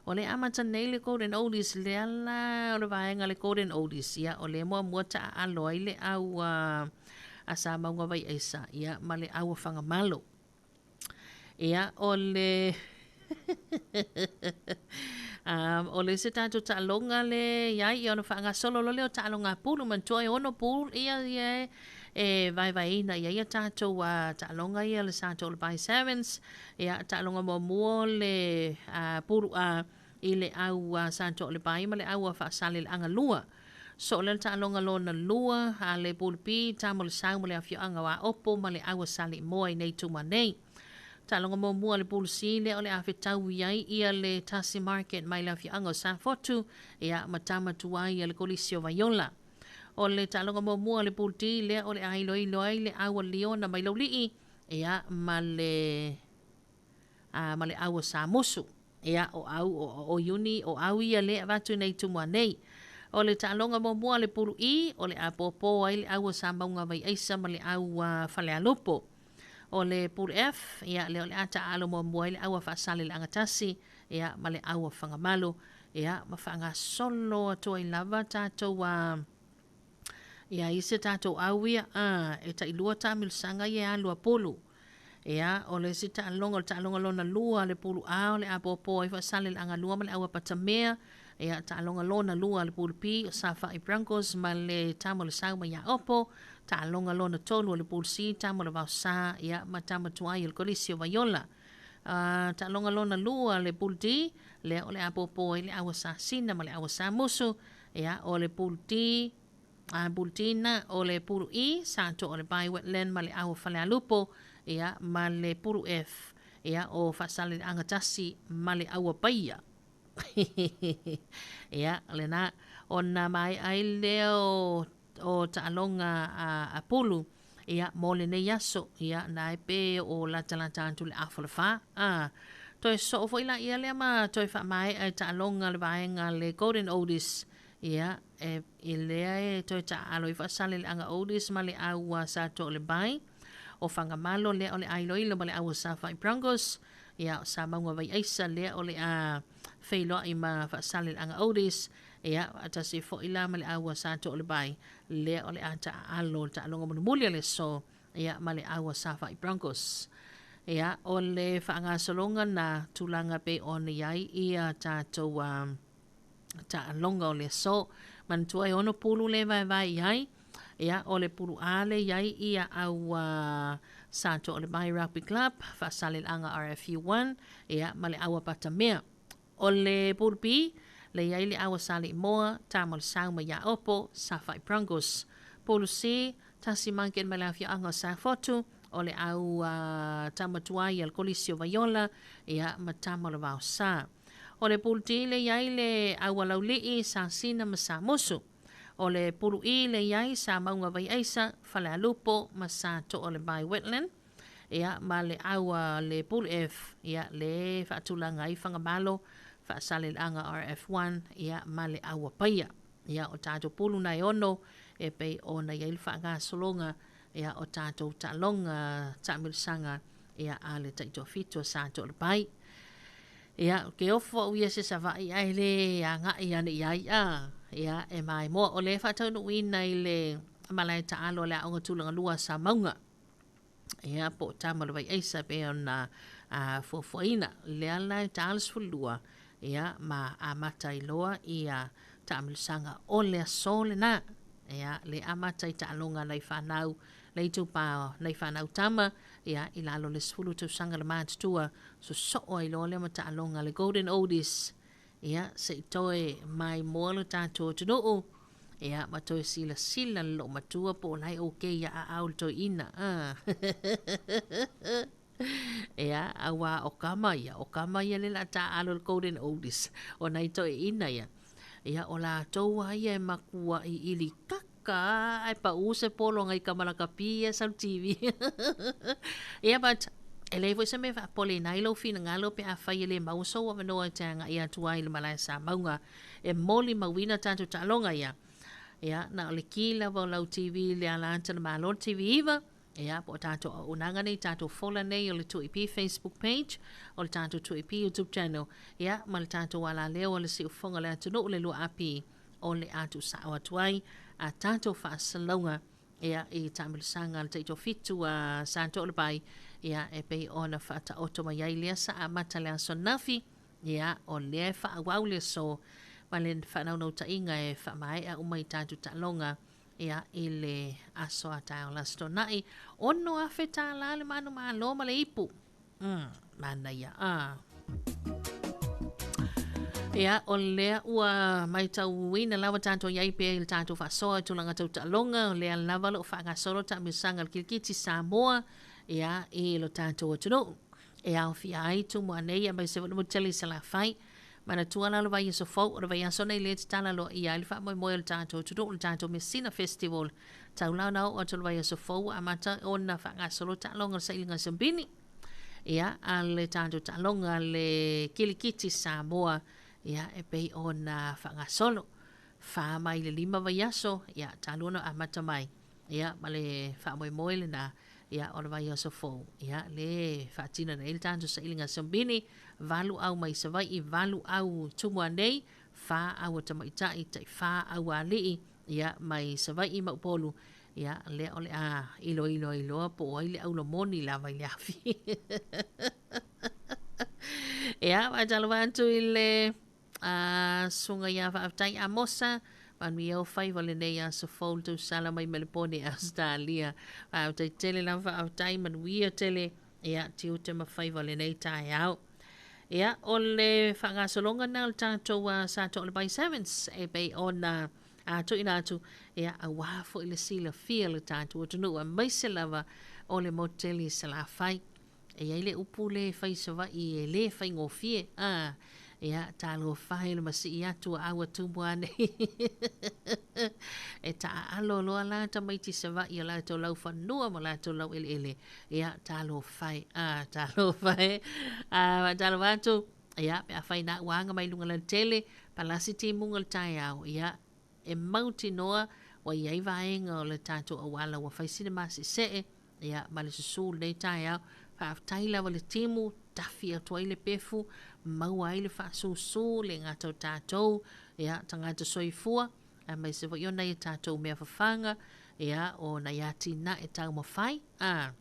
O le amata nei le Golden Oldies, lea la o le vaega le Golden Oldies, ia, o le muamua taaalo ai le au a, a Samauga Vaiaisa, ia, ma le au a Fagamalo. Ia, o le um, o le se tatou taaloga le iai ia ona faagasolo loa lea o taaloga a pulu manatua e ono pulu ia ia e e vaevaeina i ai ia tatou uh, taaloga ia le sa Toalepai Sevens ia taaloga muamua o le uh, pulu a i le au a Sa Toalepai ma le au a Faasaleleaga lua. Soo lea le taaloga lona lua a le Pulu P, tama o le Sau ma le afioaga o Aopo ma le au a Saleimoa i nei tuma nei. Taaloga muamua a le Pulu C lea o le a fetau i ai ia le Tasi Market mai le afioaga o Safotu, ia ma tama tuai a le Kolisi o Vaiola. O le taaloga muamua a le Pulu D lea o le a iloilo ai le au a Liona mai Laulii, ia ma le a ma le au o Samusu. Ia, o au, o, o Iuni, o au ia lea e avatu nei Tumua nei. O le taaloga muamua a le Pulu I, o le a pōpō ai le au a Samauga Vaiaisa ma le au a Falealupo. O le Pulu F, ia, lea o le a taaalo muamua ai le au a Faasaleleagatasi, ia, ma le au a Fagamalu, ia, ma faagasolo atu ai lava tatou a, ia, i se tatou au ia, a, e tailua taamilosaga ia e alu a pulu. Ia, o le isi taaloga, o le taaloga lona lua, le pulu A, o le a pōpō ai Faasaleleaga lua ma le au a Patamea. Ia, taaloga lona lua, le pulu B, o Safa'i Broncos ma le Tama o le Sau mai Aopo. Taaloga lona tolu, o le pulu C, Tama o le Vaosa, ia, ma Tama Tuai o le Kolisi o Vaiola. Uh, taaloga lona lua, le pulu D, lea o le a pōpō ai le au a Sasina ma le au a Samusu. Ia, o le pulu D, a Bultina, o le pulu E, sa toa o le Bai Wetland ma le au o Falealupo, ia, ma le pulu F, ia, o Faasaleleaga Tasi ma le au a Paia. Ia, lena, ona maea ai lea o, o taaloga a, a pulu, ia, mo lenei aso, ia, na e pe o latalata atu le afa o le fa, a, toe soo foi laia lea ma toe faamaea i taaloga le vaega le Golden Oldies, ia, e, i lea e toe taaalo ai Faasaleleaga Oldies ma le au a Sa Toalepai, o Fagamalo lea o le a iloilo ma le au a Safai Broncos, ia, o Samauga Vaiaisa lea o le a feiloai ma Faasaleleaga Oldies, ia, faatasi foi la ma le au a Sa Toalepai, lea o le a taaalo le taaloga mulimuli o le aso, ia, ma le au a Safai Broncos. Ia, o le faagasologa na tulaga pei ona i ai ia tatou um, taaloga o le aso. Manatua e ono pulu le vaevae i ai, ia, o le pulu A le i ai ia au a Sa Toalepai Rugby Club, Faasaleleaga RFU 1, ia, ma le au a Patamea. O le Pool B, le i ai le au a Saleimoa, Tama o le Sau ma Iaopo, Safai Broncos. Pool C, Tasi Market ma le afioaga o Safotu, o le au a Tama Tuai a le Kolisi o Vaiola, ia, ma Tama o le Vaosa. O le Pool D, le i ai le au a Laulii, Sasina ma Samusu. O le Pulu E le i ai sa Mauga Vaiaisa, Falealupo ma Sa Toalepai Wetland. Ia, ma le au a le Pulu F, ia, le faatulaga ai Fagamalo, Faasaleleaga RF1, ia, ma le au a Paia. Ia, o tatou pulu na e ono, e pei ona i ai le faagasologa, ia, o tatou taaloga taamilosaga, ia, a le taitoafitu a Sa Toalepai. Ia, ou te ofo au ia se Savaii ae le agai ane i ai a. Ia, e maimoa. O le faataunuuina i le malae taalo a le Aoga Tulagalua a Samauga. Ia, po o Tama o le Vaiaisa pei ona fuafuaina. Lea la e ta le 12, ia, ma amata ai loa ia taamilosaga o le aso lena. Ia, le amata i taaloga a nai fanau, le itupa nai fanau tama, ia, i lalo le 10 tausaga le matutua, sosoo ai loa lea ma taaloga le Golden Oldies. Ia, se i toe maimoa lo tatou atunuu, ia, ma toe silasila le loomatua po o la e okay ia aao le toeaina. Ah. Ia, auā o kama ia, o kama ia le la taalo le Golden Oldies, o nai toeaina ia. Ia, o latou lava ia e makuaʻi ʻili kaka ae paʻu se pologa i ka malakapi ia sau le TV. Ia, but e leai foi se mea e faapoleina ai lou finagalo pe afai e le maua sou avanoa e te agai atu ai i le malae Samauga e molimauina tatou taaloga ia. Ia, na o le ki lava o lau TV i le ala ata le Malo le TV 9, Ia, po o tatou auaunaga nei, tatou fola nei o le 2EP Facebook page, o le tatou 2EP YouTube channel, ia, ma le tatou alaleo o le siufofoga o le atunuu le 2AP o le a tuusao atu ai a tatou faasalalauga, ia, i taamilosaga a le taitoafitu a Satoalepai, ia, e pei ona faataoto mai ai lea sa amata le aso ananafi, ia, o lea e faaauau le aso ma le faanaunautaiga e faamaea uma i tatou taaloga Ia, i le aso a taeao le Aso Toonai, $6,000 le manumalo ma le ipu. Manaia, ah. Ia, o lea ua maitauina lava tatou i ai pea i le tatou faasoa i tulaga tau taaloga, o lea lava o lo o faagasolo taamilosaga a le Kirikiti Samoa, ia, i lo tatou atunuu. E aofia ai Tumua nei aemaise foi le motu tele i Salafai. Manatua la le vaiaso fou, o le vaiaso nei lea e tatala loa ai le faamoemoe o le tatou atunuu, le tatou Messina Festival. Tau la ona oo atu le vaiaso fou ua amata ona faagasolo taaloga o le sailiga siumbini. Ia, a le tatou taaloga le kilikiti Samoa, ia, e pei ona faagasolo. Fa mai le lima vaiaso, ia, talu ona amata mai. Ia, ma le faamoemoe lena, ia, o le vaiaso fou, ia, le faatino nei le tatou sailiga siumbini, valu au mai Savaii, valu au Tumua nei, fa au a tamaitai, tai fa au a alii, ia, mai Savaii ma Upolu, ia, lea o le a iloilo ai loa po o ai le aulomoni lava i le afi. Ia, faatalofa atu i le susuga ia Faafetai Amosa, manuia o faiva lenei aso fou le tausala mai Melepone, Ausetalia. Faafetai tele lava faafetai, manuia tele, ia, tiute ma faiva lenei taeao. Ia, o le faagasologa lena o le tatou Sa Toalepai Sevens e pei ona tuuina atu, ia, auā foi le silafia o le tatou atunuu, aemaise lava o le motu tele i Salafai. E i ai le upu le fai Savaii e le faigofie, a, ia, talofa e le masii atu a aua Tumua nei. E taaalo loa la tamaiti Savaii o latou laufanua ma latou laueleele, ia, talofa e, a, talofa e. A, faatalofa atu, ia, pe afai na ua aga mai luga lautele, palasi timuga o le taeao, ia, e mautinoa ua i ai vaega o le tatou auala ua fai sina masesee, ia, ma le susū lenei taeao. Faafetai lava le timu, tafi atu ai le pefu, maua ai le faasūsū, le gata o tatou, ia, tagata soifua, aemaise foi o nai a tatou mea fafaga, ia, o nai atinae taumafai, a,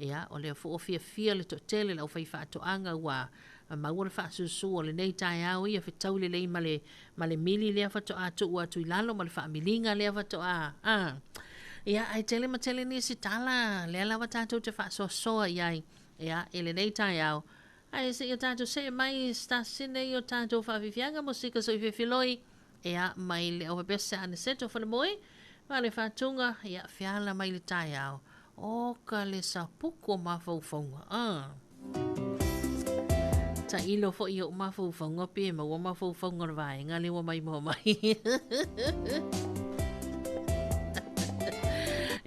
ia, o lea foi ua fiafia le toatele o le aufaifaatoaga ua maua le faasūsū o lenei taeao ia fetaui lelei ma le, ma le mili lea faatoa tuu atu i lalo ma le faamiliga lea faatoa, a. Ia, ae tele ma tele nisi tala, lea lava tatou te faasoasoa i ai, ia, i lenei taeao. Ae seia tatou see mai i se tasi nei o tatou faafiafiaga mosika soifefiloi, ia, mai le au faapea se Aniseto Falemoe, ma le faatuga, ia, feala mai le taeao, oka le sapuku o mafaufauga, a. Tailo foi i ou mafaufauga pe maua mafaufauga o le vaega lea ua maimoa mai.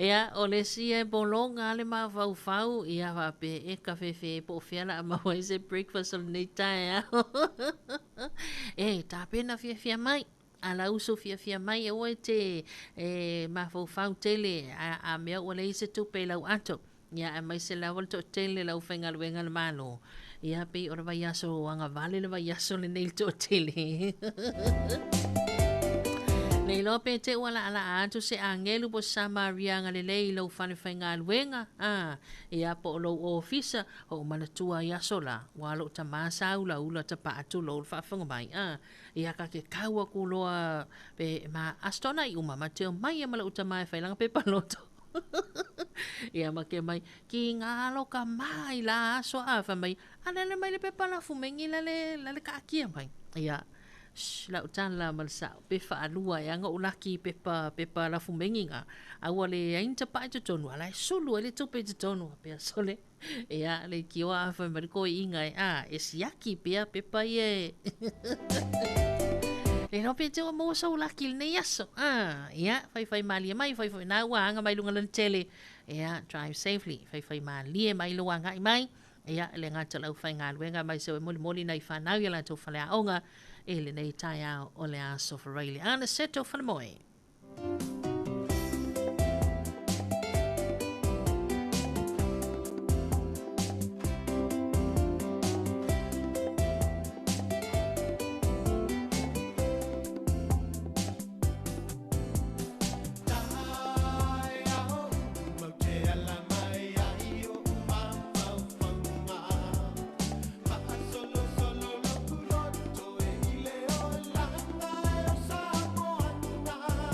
Ia, o le isi e pologa le mafaufau, ia faapea e ka fefe po o fea la a maua ai se breakfast o lenei taeao. E, tapena fiafia mai. A lau uso fiafia mai, aua e te e, mafaufau tele a, a mea ua leai se tupe i lau ato. Ia, aemaise lava le toatele o le aufaigaluega a le Malo. Ia, pei o le vaiaso agavale le vaiaso lenei i le toatele. Le iloa pe te ua laalaa atu se agelu po o se Samaria agalelei i lou fale faigaluega, a, ia, po o lou ofisa, o ou manatua ai aso la, ua lou tamā sa ulaula tapaa tulou le faafofoga mai, a, ia ka ke kau aku loa pe ma aso toanai uma ma te omai ia ma lou tamā e fai lana pepa loto. Ia ma ke mai, ki ngā aloka mai la aso a fa mai, a lele mai le pepa la fumengi la le, la le kaakia mai. Ia, shh, lau tala ma le sao, pe whaalua e anga ulaki pepa, pepa la fumengi ngā. A ua le ainta pae te tonu, ala e sulu e le tupe te tonu, pea sole. Ia, le kioa a fai mai ko inga e, a, e siaki pea pepa ia e. Le no pe te ua maua sau laki lenei aso. Ah, ia, fai fai malie mai, fai fai nā ua anga mai lunga lana tele. Ia, drive safely, fai fai malie mai lo anga i mai. Ia, le ngata lau fai ngā luenga mai se moli moli nei whanau ia lātou whale aonga. E lenei taeao o le aso Faraile. Ana seto whanamoe. Solo, solo, loku loto e ile o langa e o Samoana.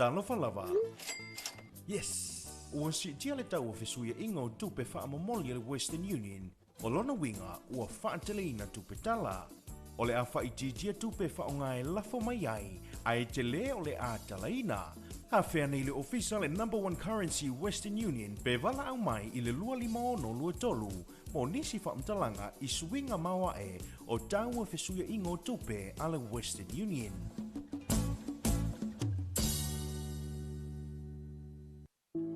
Talofa lava. Yes! Ua siitia le tau o fesuiaiga o tupe faamomoli a le Western Union, o lona uiga ua faateleina tupe tala. O le a faaitiitia tupe faaaoga e lafo mai ai, ae tele o le a talaina. Afea nei le ofisa le Number One Currency Western Union pe valaau mai i le 25623 mo nisi faamatalaga i suiga maoae o tau o fesuiaiga o tupe a le Western Union.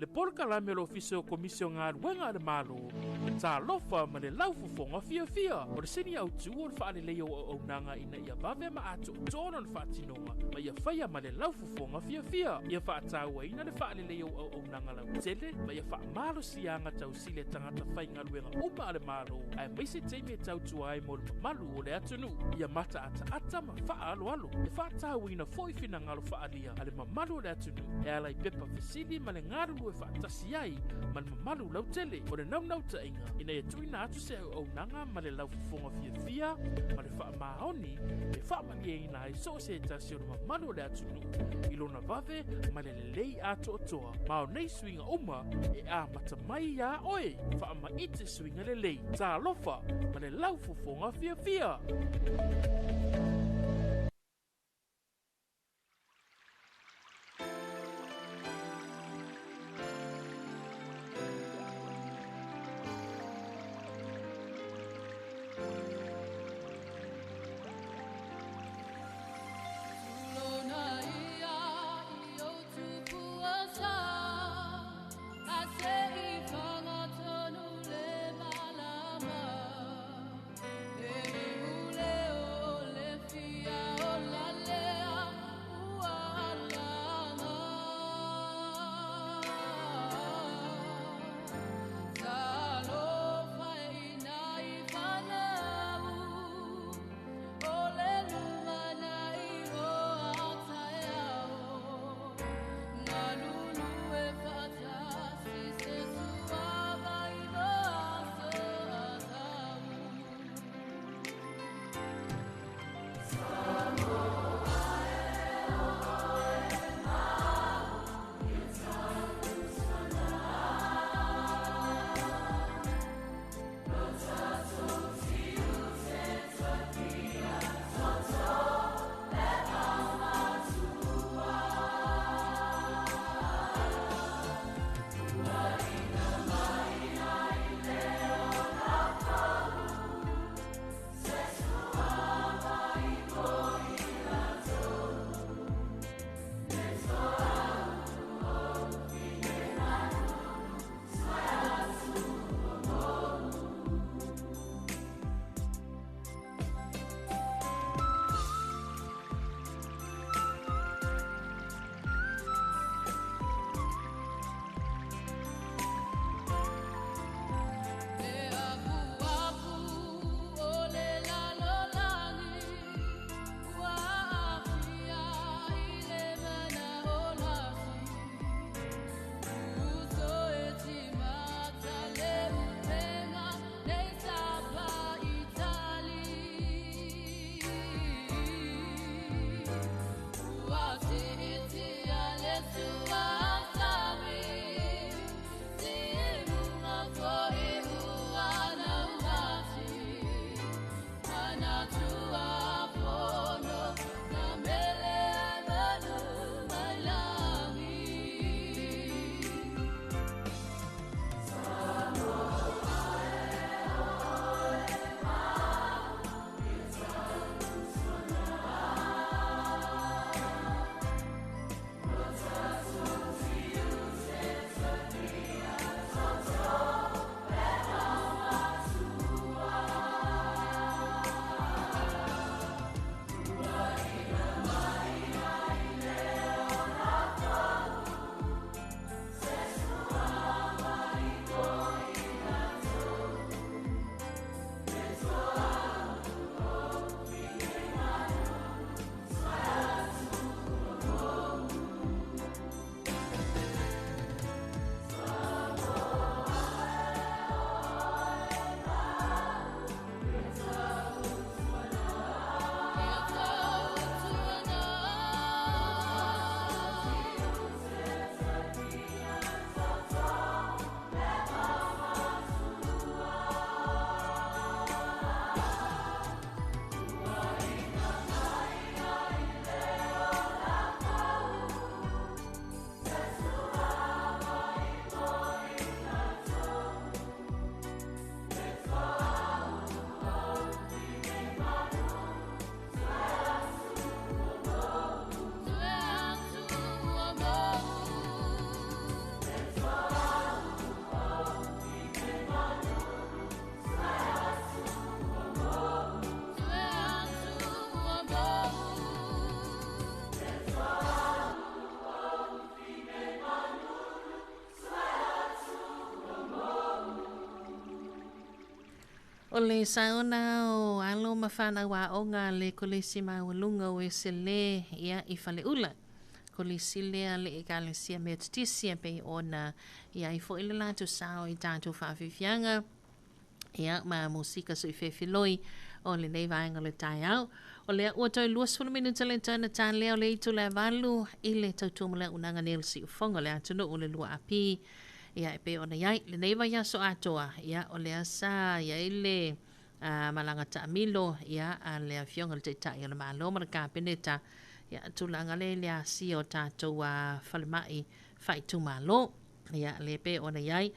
Le polokalame o le Ofisa o Komisi o Galuega a le Malo, Talofa ma le laufofoga fiafia. O le sini autu o le faaleleia o auaunaga ina ia vave ma atoatoa lona faatinoga ma ia faia ma le laufofoga fiafia. Ia faatauaina le faaleleia o auaunaga lautele ma ia faamalosiaga tausili a tagata faigaluega uma a le Malo, aemaise taimi e tautua ai mo le mamalu o le atunuu. Ia mataataata ma faaaloalo. E faatauaina foi finagalo faaalia a le mamalu o le atunuu e ala i pepa fesili ma le galulue faatasi ai ma le mamalu lautele. O le naunautaiga ina ia tuuina atu se auaunaga ma le laufofoga fiafia ma le faamaoni e faamalieina ai so o se tasi o le mamalu o le atunuu i lona vave ma le lelei atoatoa. Ma o nei suiga uma e amata mai iā oe. Faamaite suiga lelei. Talofa ma le laufofoga fiafia. Le O le saona o alo ma fanau aoga a le Kolisi Maualuga o Esele ia i Faleula. Kolisi lea a le Ekalesia Metotisi e pei ona i ai foi le latou sao i tatou faafiafiaga ia ma musika suifefiloi o lenei vaega o le taeao. O lea ua toe 20 minute le toe na talea o le itula e 8 i le tautua ma le auaunaga nei o le siufofoga o le atunuu o le 2AP. Ia, e pei ona i ai lenei vaiaso atoa, ia, o lea sa i ai le malaga taamilo, ia, a le Afioga i le Taitai o le Malo ma le Kapeneta, ia, tulaga lea i le asia o tatou falemai faaitumalo. Ia, lea e pei ona i ai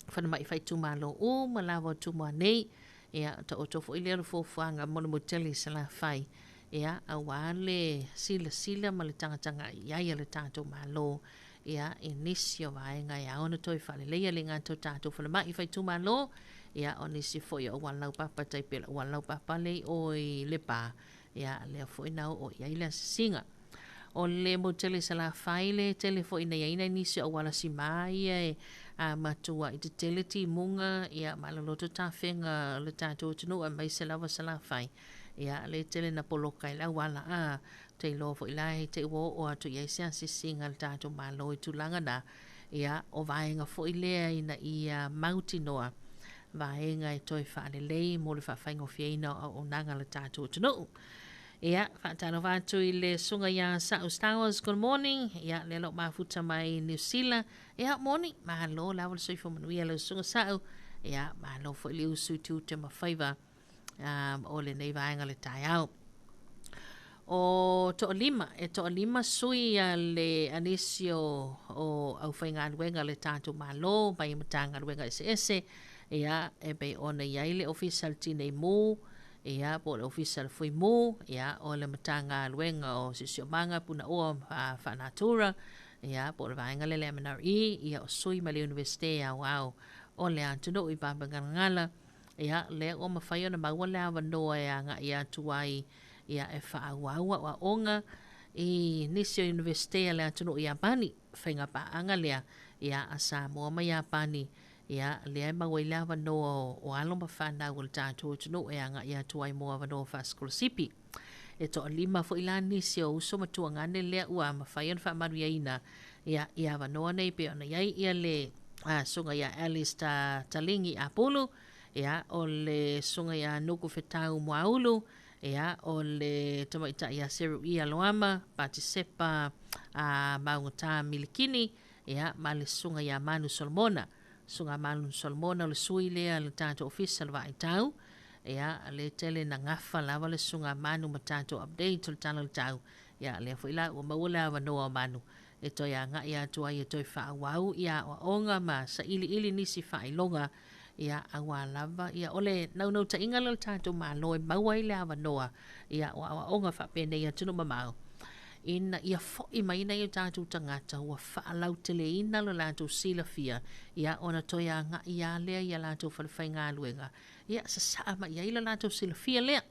falemai faaitumalo uma lava o Tumua nei, ia, taoto foi lea o le fuafuaga mo le motu tele i Salafai, ia, aua le silasila ma le tagatagai i ai a le tatou Malo, ia, i nisi o vaega e ao ona toe faaleleia le gata o tatou falemai faaitumalo, ia, o nisi foi o auala laupapa tai pei o le auala laupapa lea i o i Lepa, ia, lea foi na oo i ai le asiasiga. O le motu tele i Salafai le tele foi ina i ai nai nisi o auala sima ia e matuai tetele timuga, ia, ma loloto tafega o le tatou atunuu aemaise lava Salafai, ia, le tele na poloka ai le auala, a te iloa foi la e te i ua oo atu i ai se asiasiga a le tatou Malo i tulaga na, ia, o vaega foi lea ina ia mautinoa vaega e toe faalelei mo le faafaigofieina o auaunaga a le tatou atunuu. Ia, faatalofa atu i le susuga ia Sa'u Stowers, good morning. Ia, lea lou mafuta mai Niu Sila. Ia, moni, malo lava le soifua manuia lau susuga Sa'u. Ia, malo foi le usu i tiute ma faiva o lenei vaega o le taeao. O toalima, e toalima sui a le a nisi o, o aufaigaluega a le tatou Malo mai Matagaluega eseese, ia, e pei ona i ai le Ofisa o le Tinei Mu, ia, po o le Ofisa o le Fui Mu, ia, o le Matagaluega o Siosiomaga, Punaoa Faanatura, ia, po o le vaega lea le MNRE, ia, o sui mai le Iunivesite Aoao o le atunuu i Papagalagala, Ia, lea ua mafai ona maua le avanoa e agai atu ai ia e faaauau aoaoga i nisi o Iunivesite a le atunuu Iapani. Faiga paaga lea ia a Samoa ma Iapani, ia lea e maua ai le avanoa o alo ma fanau o le tatou atunuu e agai atu ai mo avanoa faasikolasipi. E toalima foi la nisi o uso ma tuagane lea ua mafai ona faamanuiaina ia i avanoa nei pei ona i ai ia le susuga ia Alice Talingi Apulu, ia o le susuga ia Nuku Fetau Muaulu, ia o le tamaitai ia Seruia Loama, Patisepa Maugata Milikini, ia ma le susuga ia Manu Solomona. Susuga Manu Solomona o le sui lea a le tatou ofisa o le Vaaitau. Ia, le tele na gafa lava le susuga Manu ma tatou update o le Tala o le Tau. Ia, lea foi la ua maua le avanoa o Manu e toe agai atu ai e toe faaauau ia aoaoga ma sailiili nisi faailoga, ia, auā lava, ia, o le naunautaiga lea o le tatou Malo e maua ai le avanoa, ia, o aoaoga faapenei i atunuu mamao, ina ia foi mai nai o tatou tagata ua faalauteleina lo latou silafia, ia, ona toe agai lava lea i a latou falefaigaluega, ia, sasaa mai ai lo latou silafia lea.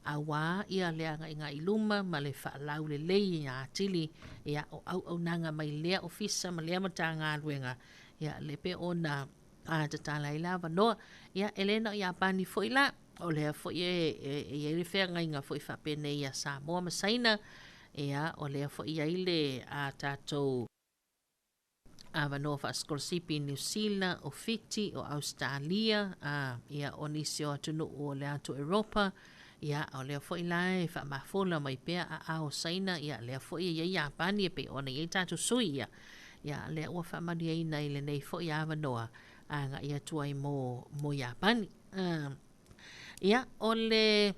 Auā ia le agaiga i luma ma le faalaulelei atili, ia, o auaunaga mai lea ofisa ma lea Matagaluega, ia, le pe ona tatala ai le avanoa. Ia, e le na o Iapani foi la, o lea foi e i ai le feagaiga foi faapenei ia Samoa ma Saina, ia, o lea foi e i ai le tatou avanoa faasikolasipi i Niu Sila, o Fiti, o Ausetalia, ia, o nisi o atunuu o le atu Eropa, ia, o lea foi la e faamafola mai pea aao Saina, ia, lea foi e i ai Iapani e pei ona i ai tatou sui, ia, ia, lea ua faamanuiaina i lenei foi avanoa agai atu ai mo, mo Iapani. Ia, o le,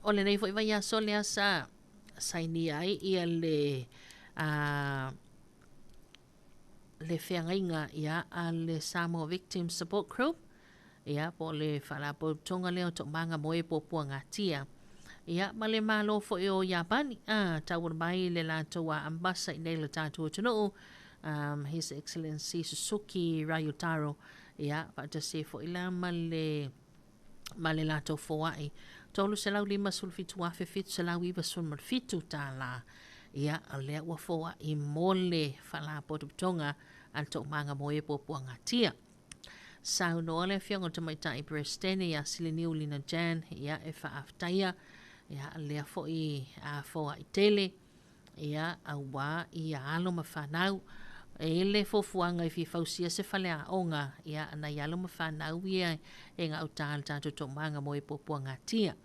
o lenei foi vaiaso lea sa sainia ai ia le, le feagaiga ia a le Samoa Victim Support Group, ia po o le faalapotopotoga lea o Toomaga mo e Puapuagatia, ia ma le Malo foi o Iapani, a tauala mai le latou ambasa i nei le tatou atunuu, His Excellency Suzuki Ryutaro, ia faatasi ai foi la ma le ma le latou foai $357,797 tala. Ia, o lea ua foai mo le Faalapotopotoga a le Toomaga mo e Puapuagatia. Saunoa le Afioga i le Tamaitai Peresetene ia Sileniu Lina Jan, ia, e faafetaia, ia, lea foi foai tele, ia, auā ia alo ma fanau. E i ai le fuafuaga e fia fausia se faleaoga, ia, nai alo ma fanau ia e gauta i le tatou toomaga mo e puapuagatia.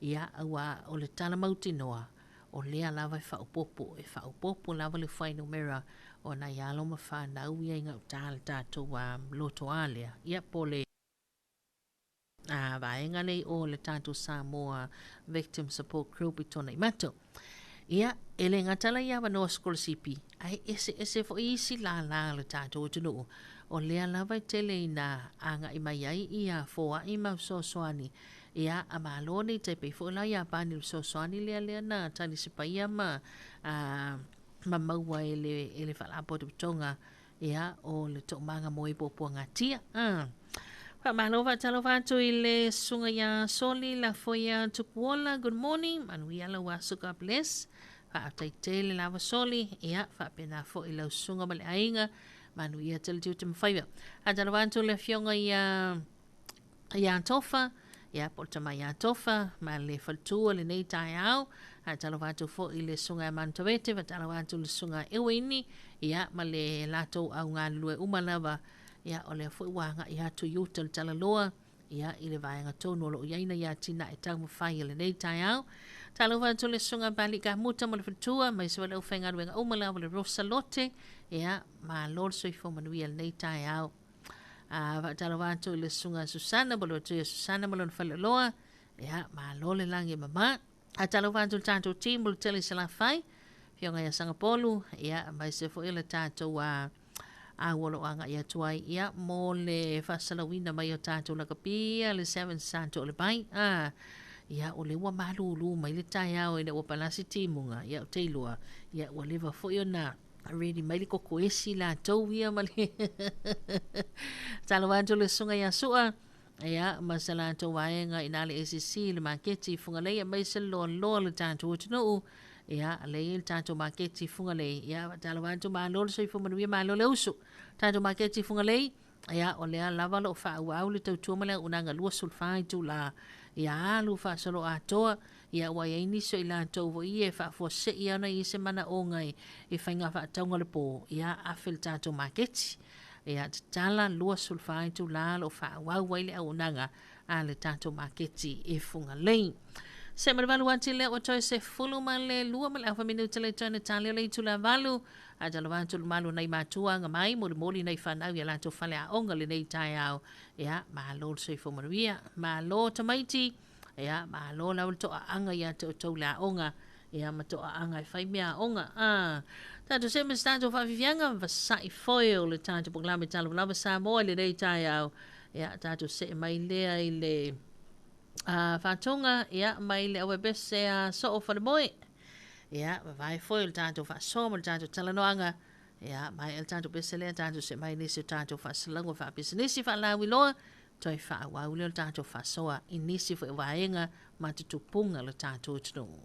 Ia, auā o le tala mautinoa, o lea lava e faaopoopo, e faaopoopo lava le fuainumera o nai alo ma fanau ia i gauta le tatou lotoa lea, ia po o le vaega lea i o le tatou Samoa Victim Support Group i Tuanaimato. Ia, e le gata la i avanoa sikolasipi, ae eseese foi isi lālā o le tatou atunuu, o lea lava e tele ina agai mai ai ia foai ma fesoasoani. Ia, a malo nei tai pei foi la Iapani i le fesoasoani lea lea na talisepaia ma ma maua e le e le Faalapotopotoga ia o le Toomaga mo e Puapuagatia. Faamalo faatalofa atu i le susuga ia Soli Lafoia Tupuola. Good morning, manuia lau aso, God bless. Faafetai tele lava Soli, ia faapena foi lau susuga ma le aiga, manuia tele tiute ma faiva. Faatalofa atu le afioga ia ia Tofa, ia po o le tama ia Tofa, ma le faletua lenei taeao. Faatalofa atu foi i le susuga ia Manutavete, faatalofa atu i le susuga Eweini, ia ma le latou au galulue uma lava, ia o lea foi ua agai atu i uta le talaloa, ia i le vaega tonu o lo o i ai nai atinae taumafai o lenei taeao. Talofa atu i le susuga Pali Kamuta ma le faletua, aemaise foi le aufaigaluega uma lava le Rosa Lote, ia malo le soifua manuia i lenei taeao. A faatalofa atu i le susuga Susana ma le faletua Susana ma lona faleoloa, ia malo le lagi e mama. Faatalofa atu i le tatou team o le Tele Salafai, Afioga ia Sagapolu, ia aemaise foi o le tatou au o lo o agai atu ai ia mo le faasalauina mai o tatou lakapi ia le Seven Santo o le Vai. Ia o lea ua malulu mai le taeao ina ua palasi timuga, ia ou te iloa, ia ua leva foi ona ready mai le koko esi latou ia ma le talofa atu le susuga ia Sua ia ma se latou vaega i na le ACC le maketi i Fugalei aemaise le loaloa o le tatou atunuu ia lea i le tatou maketi i Fugalei ia faatalofa atu malo le soifua manuia malo le usu tatou maketi i Fugalei ia o lea lava o lo o faaauau le tautua ma le auaunaga 24 itula ia alu faasoloatoa Ia ua i ai nisi o i latou foi ia e faafuasei ona i ai se manaoga i faiga faatauga o le po, ia afe i le tatou maketi. Ia tatala 24 itula o lo o faaauau ai le auaunaga a le tatou maketi i Fugalei. Se ma le valu ati lea ua toe 12 ma le afa minute le toe na tali o le itula valu. A talo atu le malu nai matua anga mai molimoli nai fanau ia latou faleaoga lenei taeao. Ia malo le soifua manuia, malo tamaiti. Ia, malo lava le toaaga ia te outou le aoga, ia ma toaaga e fai mea aoga. Tatou see ma se tatou faafiafiaga, vasa'i foe o le tatou polokalame Talofa Lava Samoa i lenei taeao. Ia, tatou see mai lea i le faatoga, ia, mai le auepese a Soo Falemoe. Ia, vavae foi o le tatou faasoa ma le tatou talanoaga. Ia, maea le tatou pese lea, tatou see mai i nisi o tatou faasalauga faapisinisi faalauiloa, Toe faaauau lea o le tatou faasoa i nisi foi o vaega ma tutupuga o le tatou atunuu.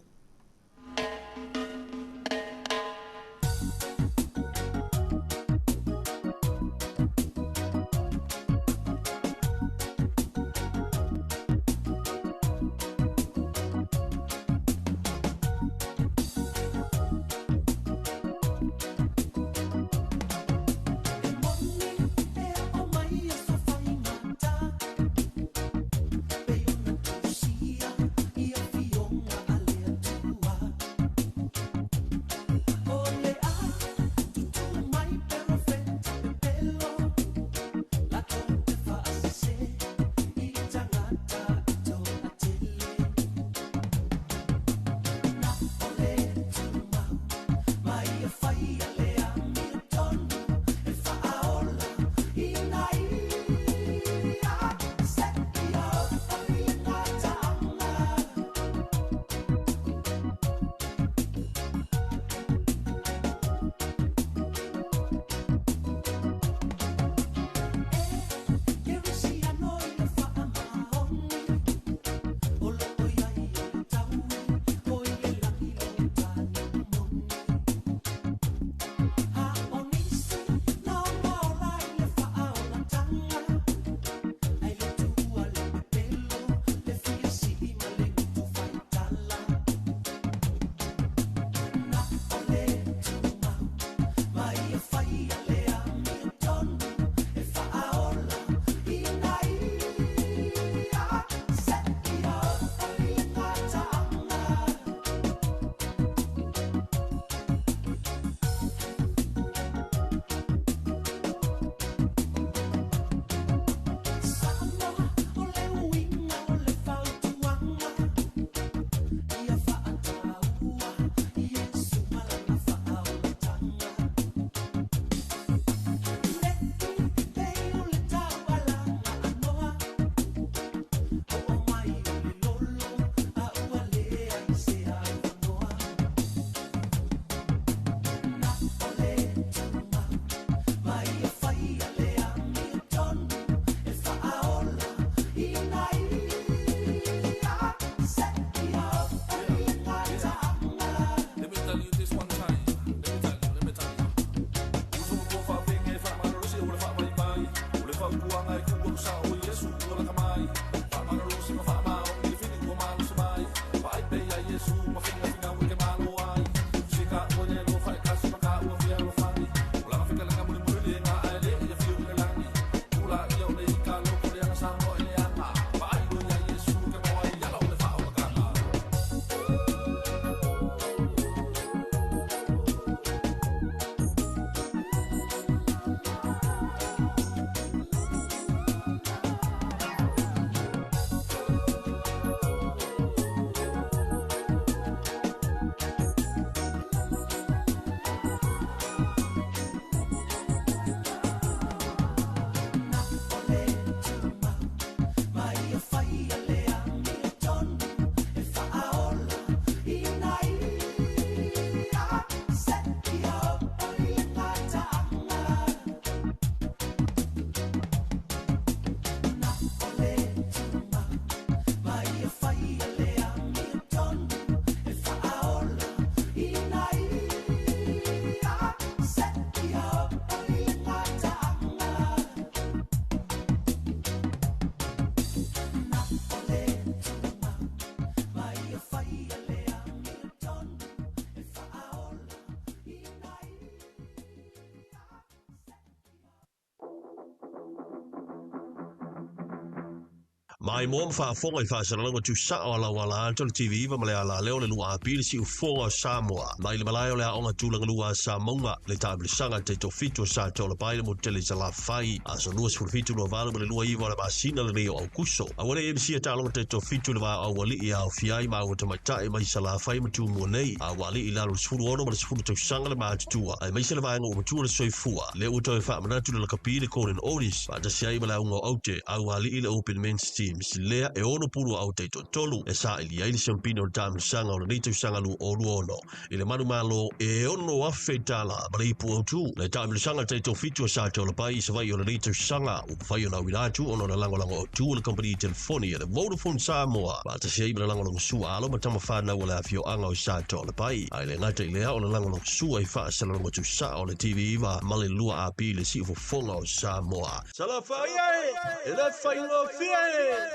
Mai mo ma faafofoga i faasalalauga tuusao a lau ala atu o le TV9 ma le alaleo le 2AP le siufofoga o Samoa. Mai le malae o le aoga tulagalua a Samauga, le taamilosaga taitoafitu o Sa Toalepai le motu tele i Salafai, aso 27 28 ma le 29 o le masina lenei o Aukuso. Aua ne i misia taaloga taitoafitu i le va o aualii e aofia ai maua tamaitai mai Salafai ma Tumua nei, a ua alii i lalo i le 16 ma le 10 tausaga le matutua, aemaise le vaega ua matua le soifua. Lea ua toe faamanatu le lakapi le Golden Oldies, faatasi ai ma le auga o aute, aualii le Open Men's Teams lea e ono pulu au taitoatolu e saili ai le siampina o le taamilosaga o lenei tausaga 2026 i le manumalo e $6,000 ma le ipu autu. Le taamilosaga taitoafitu o Sa Toalepai i Savaii o lenei tausaga ua mafai ona auina atu ona o le lagolago autu o le kamupani telefoni a le Vodafone Samoa faatasi ai ma le lagolagosua alo ma tama fanau o le afioaga o Sa Toalepai. Ae le gata i lea o le lagolagosua i faasalalauga tuusao o le TV9 ma le 2AP le siufofoga o Samoa. Salafai e, e le faigofie e!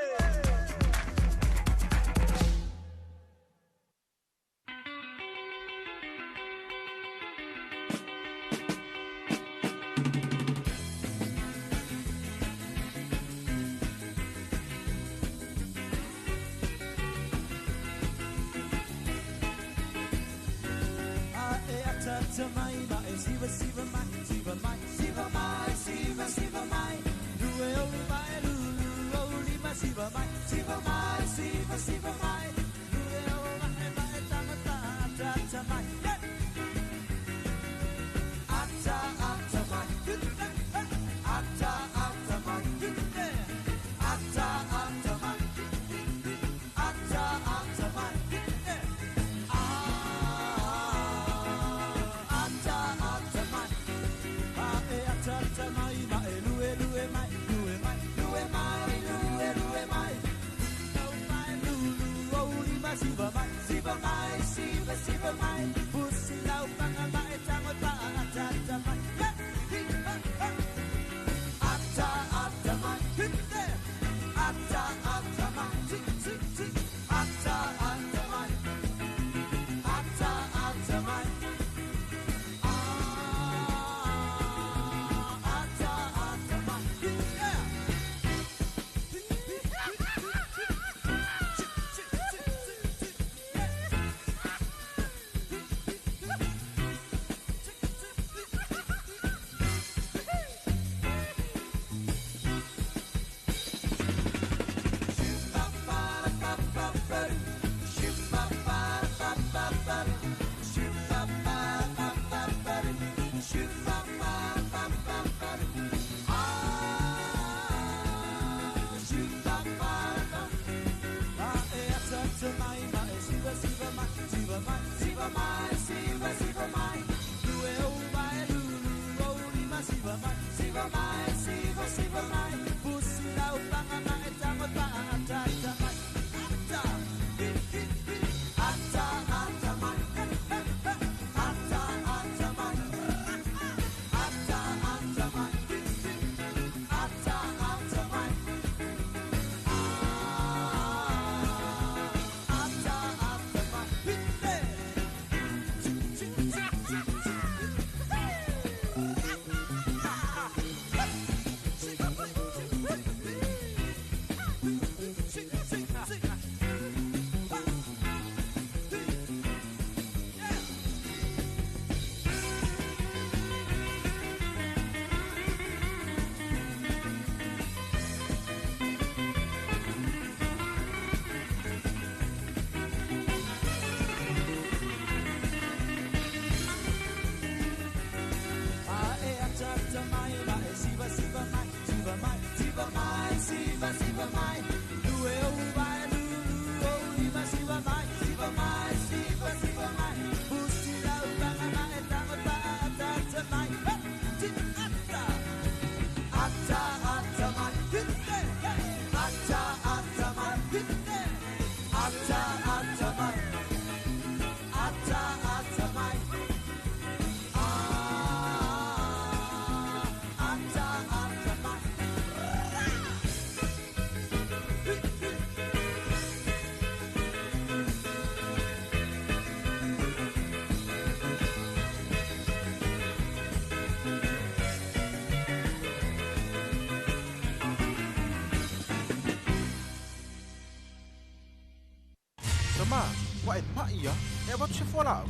Tama, ua e ma'i a, e avatu se fualaau.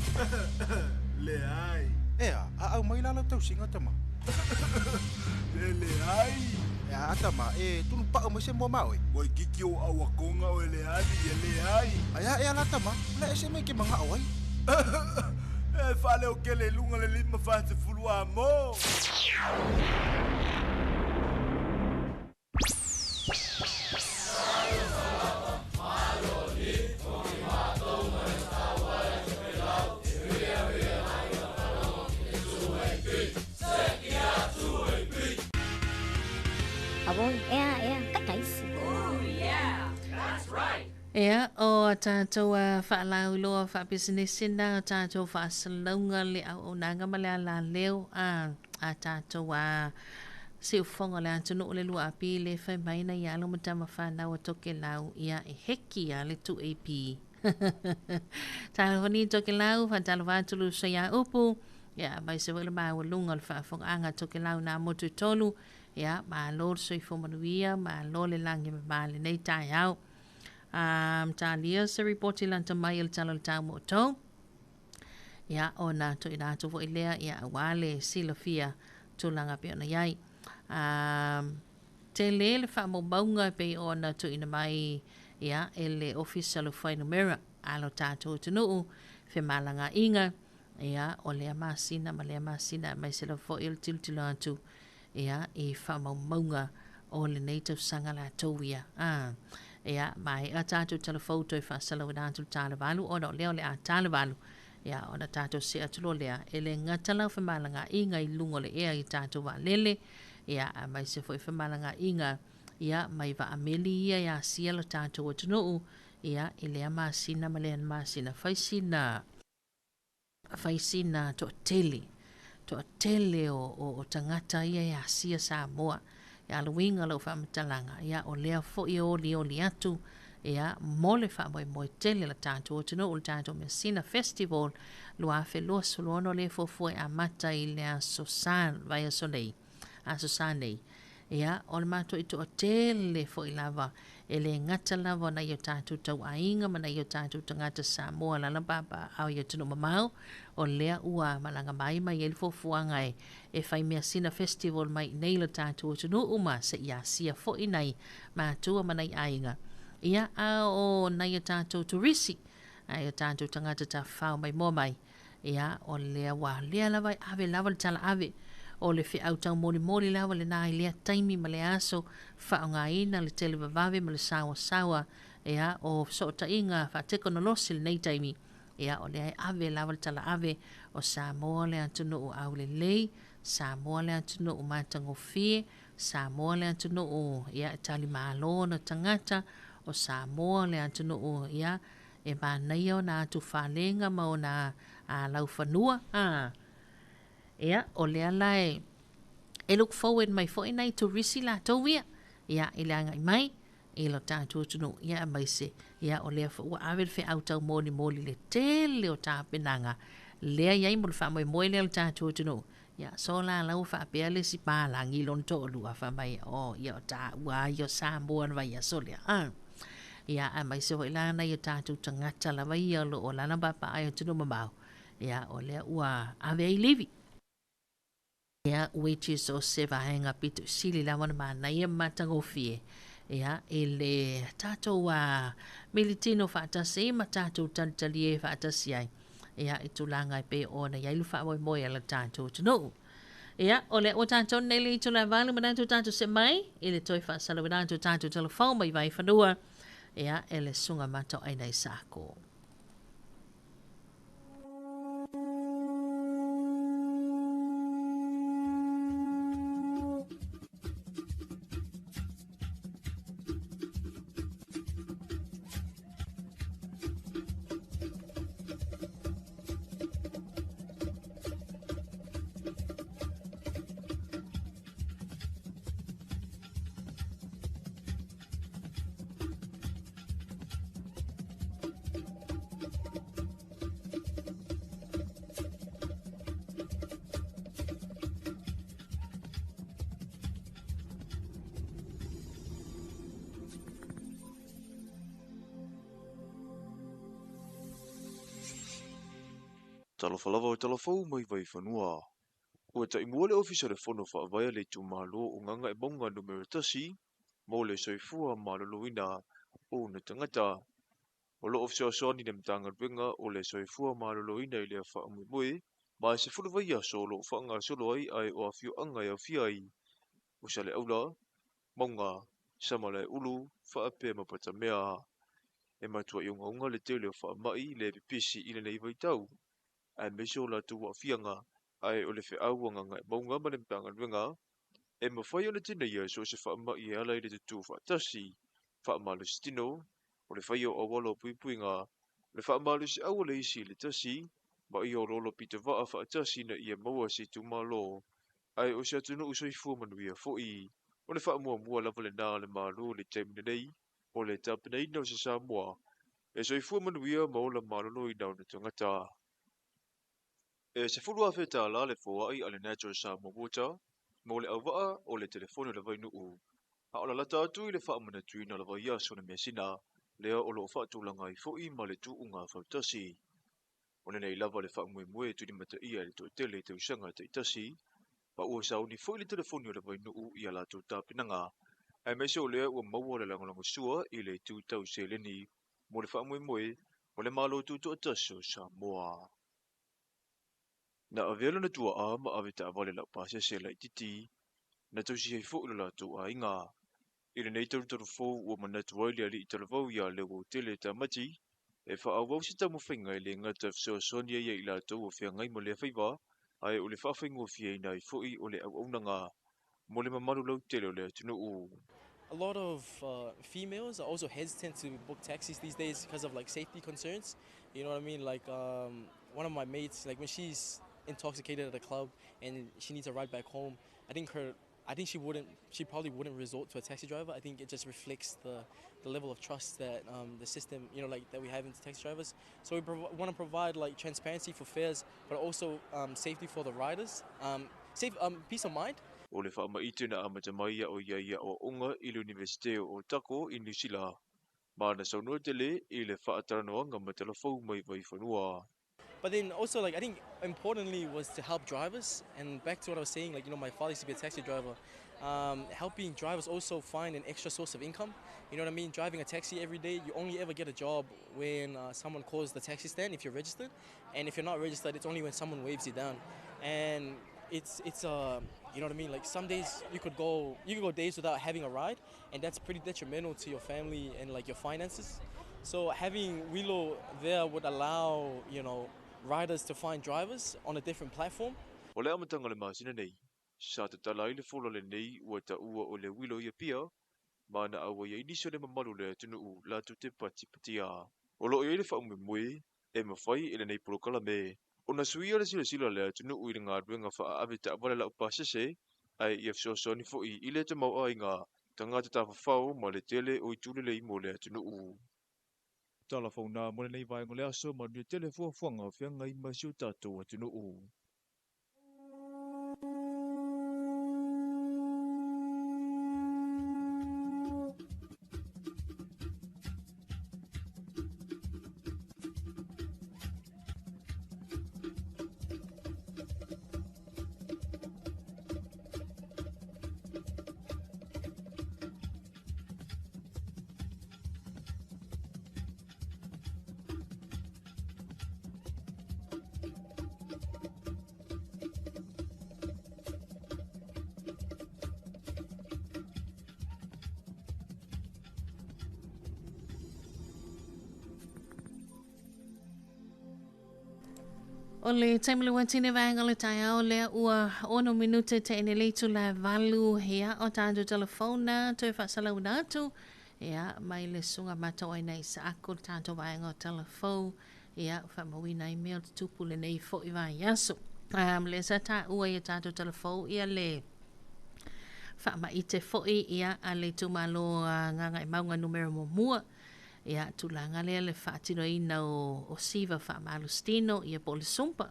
Leai. Ea, a au mai la lau tausiga tama. E leai. E a tama, e tulupa'u mai se mua ma oe. Ua ikiki o auakoga o e leali e leai. Ai a ea la tama, o le ese mai ke maga'o ai. E faaleokele i luga le 50 amo. Ea, o a tātou whaalauiloa whaapisinisi na o tātou whaasalauga le auaunaga ma le alaleo a tātou siufoga le atunuu le lua api le fai mai na ia alo ma tama whanau a toke lau ia e heki a le 2AP. Talofani toke lau, whantalova tulu sa ia upu, ia mai se wele maua lunga le whaafonga toke lau nā motu tolu, ia ma lo le soifua manuia, ma lo le langi ma ma le nei taeao. Talia se ripoti lanta mai el tala le tau mo tau. Ia o nā to ina atu foi lea ia wale silafia tulaga pe ona iai. Te le le whaamaumauga pe o na to ina mai ia e le ofisa le whainumera alo tātou atunuu femalagaaiga ia o lea masina ma lea masina mai se la foi o le tilotilo atu ia i whaamaumauga o lenei tausaga latou ia. Ia mai a tātou telefou toe faasalauina atu le talevalu ona o lea o le a talevalu ia ona tātou se atu loa lea e le gata lau femalagaaiga i luga o le ea i tātou vaalele ia a mai se foi femalagaaiga ia mai vaameli ia ia asia lo tātou atunuu ia i lea masina ma lea masina faisina toatele o tagata ia e asia Samoa. Ia luinga lau whaamatalaga ia o lea foi o oli oli atu ia mo le faamoemoe tele la tātou atunuu le tātou Measina Festival 2026 le fuafua e amata i le aso sa vai aso nei aso sa nei ia o le matou i toatele foi lava e le gata lava ona i o tātou tauaiga ma nai o tātou tagata Samoa lala papa au i atunuu mamao o lea ua malaga mai mai ai le fuafuaga e fai Measina Festival mai nei le tātou atunuu ma se i asia foi nai matua ma nai aiga. Ia a o nai o tātou turisi ai o tātou tagata tafafao mai moa mai ia o lea ua lea lava e ave lava le tala ave o le feau taumolimoli lava lenā i lea taimi ma le aso faaaogaina le televavave ma le sauasaua ia o fesootaiga faatekonolosi lenei taimi ia o lea e ave lava le tala ave o Samoa le atunuu aulelei, Samoa le atunuu matagofie, Samoa le atunuu ia e talimālō ona tagata, o Samoa le atunuu ia e manaia ona atu falega ma ona laufanua. Ia o lea la e look forward mai foi nai turisi latou ia ia i le agai mai i lo tātou atunuu ia mai se ia o lea foi ua ave le feau taumolimoli le tele o tapenaga lea iai mo le faamoemoe lea o le tātou atunuu. Ia so la lau faapea le isi palagi lona toalua faamai o ia o taua ai o Samoa na vaiaso lea. Ia a mai se foi la nai o tātou tagata lava ia o loo lala paapaa i atunuu mamao ia o lea ua ave ai livi. Ia which is o se vaega pito sili lava ona manaia ma matagofie ia i le tātou militino faatasi ma tātou talitalie faatasi ai ia i tulaga e pei ona iai le faamoemoe a le tātou atunuu. Ia o lea ua tātou nei le itula valu manatu tātou se mai i le toe faasalauina atu tātou telefou mai Vaifanua ia e le suga matoaina i Sako. Talofa lava o talafou mai Vaifanua. Ua taimua le Ofisa o le Fono Faavae a le Itumalo o Gagaemauga Nu.1 mo le soifua maloloina o ona tagata. O loo fesoasoani le Matagaluega o le Soifua Maloloina i lea faamoemoe ma e 10 vaiaso o loo faagasolo ai, ae o afioaga e aofia ai o Saleaula, Mauga, Samalaeulu, faapea ma Patamea. E matuai ogaoga le tele o faamai le pipisi i lenei vaitau, aemaise o latou aafiaga, ae o le feau a Gagaemauga ma le Matagaluega e mafai ona tineia so o se faamai e ala i le tutū faatasi, faamalositino, o le faia o auala o puipuiga, le faamalosiau o le isi i le tasi, ma ia oloolo pitavaa faatasi ina ia maua se itumalo, ae o se atunuu soifua manuia foi. O le faamuamua lava lena a le Malo i le taimi lenei, o le tapenaina o se Samoa e soifua manuia ma ola maloloina ona tagata. E $10,000 le foai a le Natural Samoa Water mo le auvaa o le telefoni o le vainuu, a o lalata atu i le faamanatuina o le vaiaso o le measina, lea o loo faatulaga ai foi ma le tuuga fautasi. O lenei lava le faamoemoe e tulimataia i le toatele i tausaga taitasi, ma ua sauni foi le telefoni o le vainuu i a latou tapenaga, aemaise o lea ua maua le lagolagosua i le itu tau seleni mo le faamoemoe o le Malo Tutoatasi o Samoa. Na avea lona tuaa ma ave taavale laupasese laititi, na tausi ai foi lo latou aiga. I lenei talutalu fou ua manatu ai le alii talavou ia Leuautele Tamati e faaauau se taumafaiga e le gata e fesoasoani ai ia i latou o feagai ma lea faiva, ae o le faafaigofieina ai foi o le auaunaga mo le mamalu lautele o le atunuu. A lot of females are also hesitant to book taxis these days because of like safety concerns. You know what I mean? Like one of my mates, like when she's intoxicated at a club and she needs a ride back home, I think her I think she wouldn't she probably wouldn't resort to a taxi driver. I think it just reflects the level of trust that the system, you know, like that we have into taxi drivers. So we want to provide like transparency for fares, but also safety for the riders, safe peace of mind. O le faamaite na amata mai ia o ia ia aoaoga i le Universite o Otago i Niu Sila, ma na saunoa tele i le faatalanoaga ma talafou mai Vaifanua. But then also, like I think importantly was to help drivers, and back to what I was saying, like, you know, my father used to be a taxi driver. Helping drivers also find an extra source of income. You know what I mean? Driving a taxi every day, you only ever get a job when someone calls the taxi stand if you're registered, and if you're not registered, it's only when someone waves you down. And it's you know what I mean? Like some days you could go days without having a ride, and that's pretty detrimental to your family and like your finances. So having Wilo there would allow, you know, riders to find drivers on a different platform. O le amataga o le masina nei, sa tatala ai le fola lenei ua taua o le Wilo i Apia, ma na auai ai nisi o le mamalu o le atunuu latou te patipatia. O loo i ai le faamoemoe e mafai e lenei polokalame ona suia le silasila o le atunuu i le galuega faaave taavale laupasese, ae ia fesoasoani foi i le tamaoaiga tagata tafafao ma le tele o itu lelei mo le atunuu. Tala fauna mo lenei vaega o le aso, manuia tele fuafuaga o feagai ma si o tatou atunuu. O le taimi le watine vaega o le taeao lea ua 6 minute te ene le itu la 8 ia o tatou telefona toe faasalauina atu ia mai le susuga matauaina i Saaku le tatou vaega o telefou ia faamauina ai mea o tutupu lenei foi vaiaso. Lea sa taua ia tatou telefou ia le faamaite foi ia a le itumalo Gagaemauga numera 1. Ia tulaga lea le faatinoina o siva faamalositino ia po o le sumpa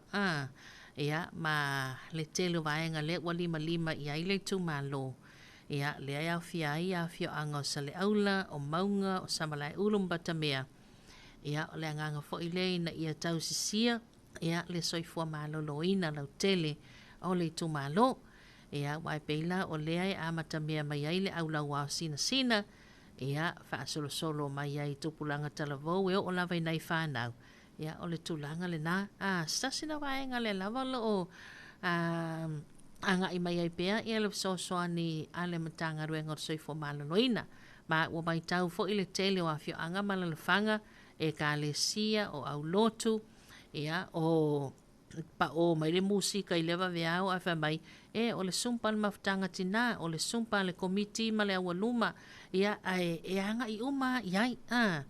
ia ma le tele o vaega lea ua limalima i ai le itumalo. Ia lea e aofia ai afioaga o Saleaula, o Mauga, o Samalaeulu ma Patamea. Ia o le agaga foi lea ina ia tausisia Ia, le soifua maloloina lautele o le itumalo. Ia, aua e pei la o lea e amatamea mai ai le aulauao sinasina, ia, faasolosolo mai ai i tupulaga talavou e oo lava i nai fanau. Ia, o le tulaga lena. A, se tasi na vaega lea lava o lo o agai mai ai pea ia le fesoasoani a le Matagaluega o le Soifua Maloloina. Ma ua matau foi le tele o afioaga ma alalafaga, ekalesia, o aulotu, ia, o paʻō mai le musika i lea vaveao ae fai mai, e, o le sumpa a le mafutaga tinā, o le sumpa a le komiti ma le aualuma, ia, ae e agaʻi uma lava i ai, a.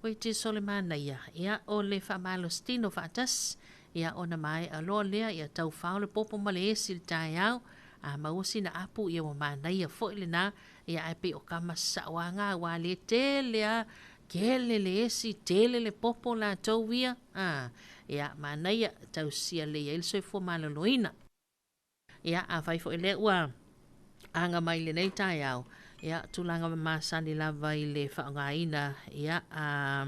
Which is o le manaia, ia, o le faamalositino faatasi, ia, ona maea loa lea, ia taufao le popo ma le esi i le taeao, a maua sina apu, ia ua manaia foi lena, ia, ae pei o kama saoaga aua lea e tele lava Tele le esi, tele le popo latou ia, a, ia, manaia, tausia lelei ai le soifua maloloina. Ia, afai foi lea ua aga mai i lenei taeao, ia, tulaga masani lava i le faaaogaina, ia, a,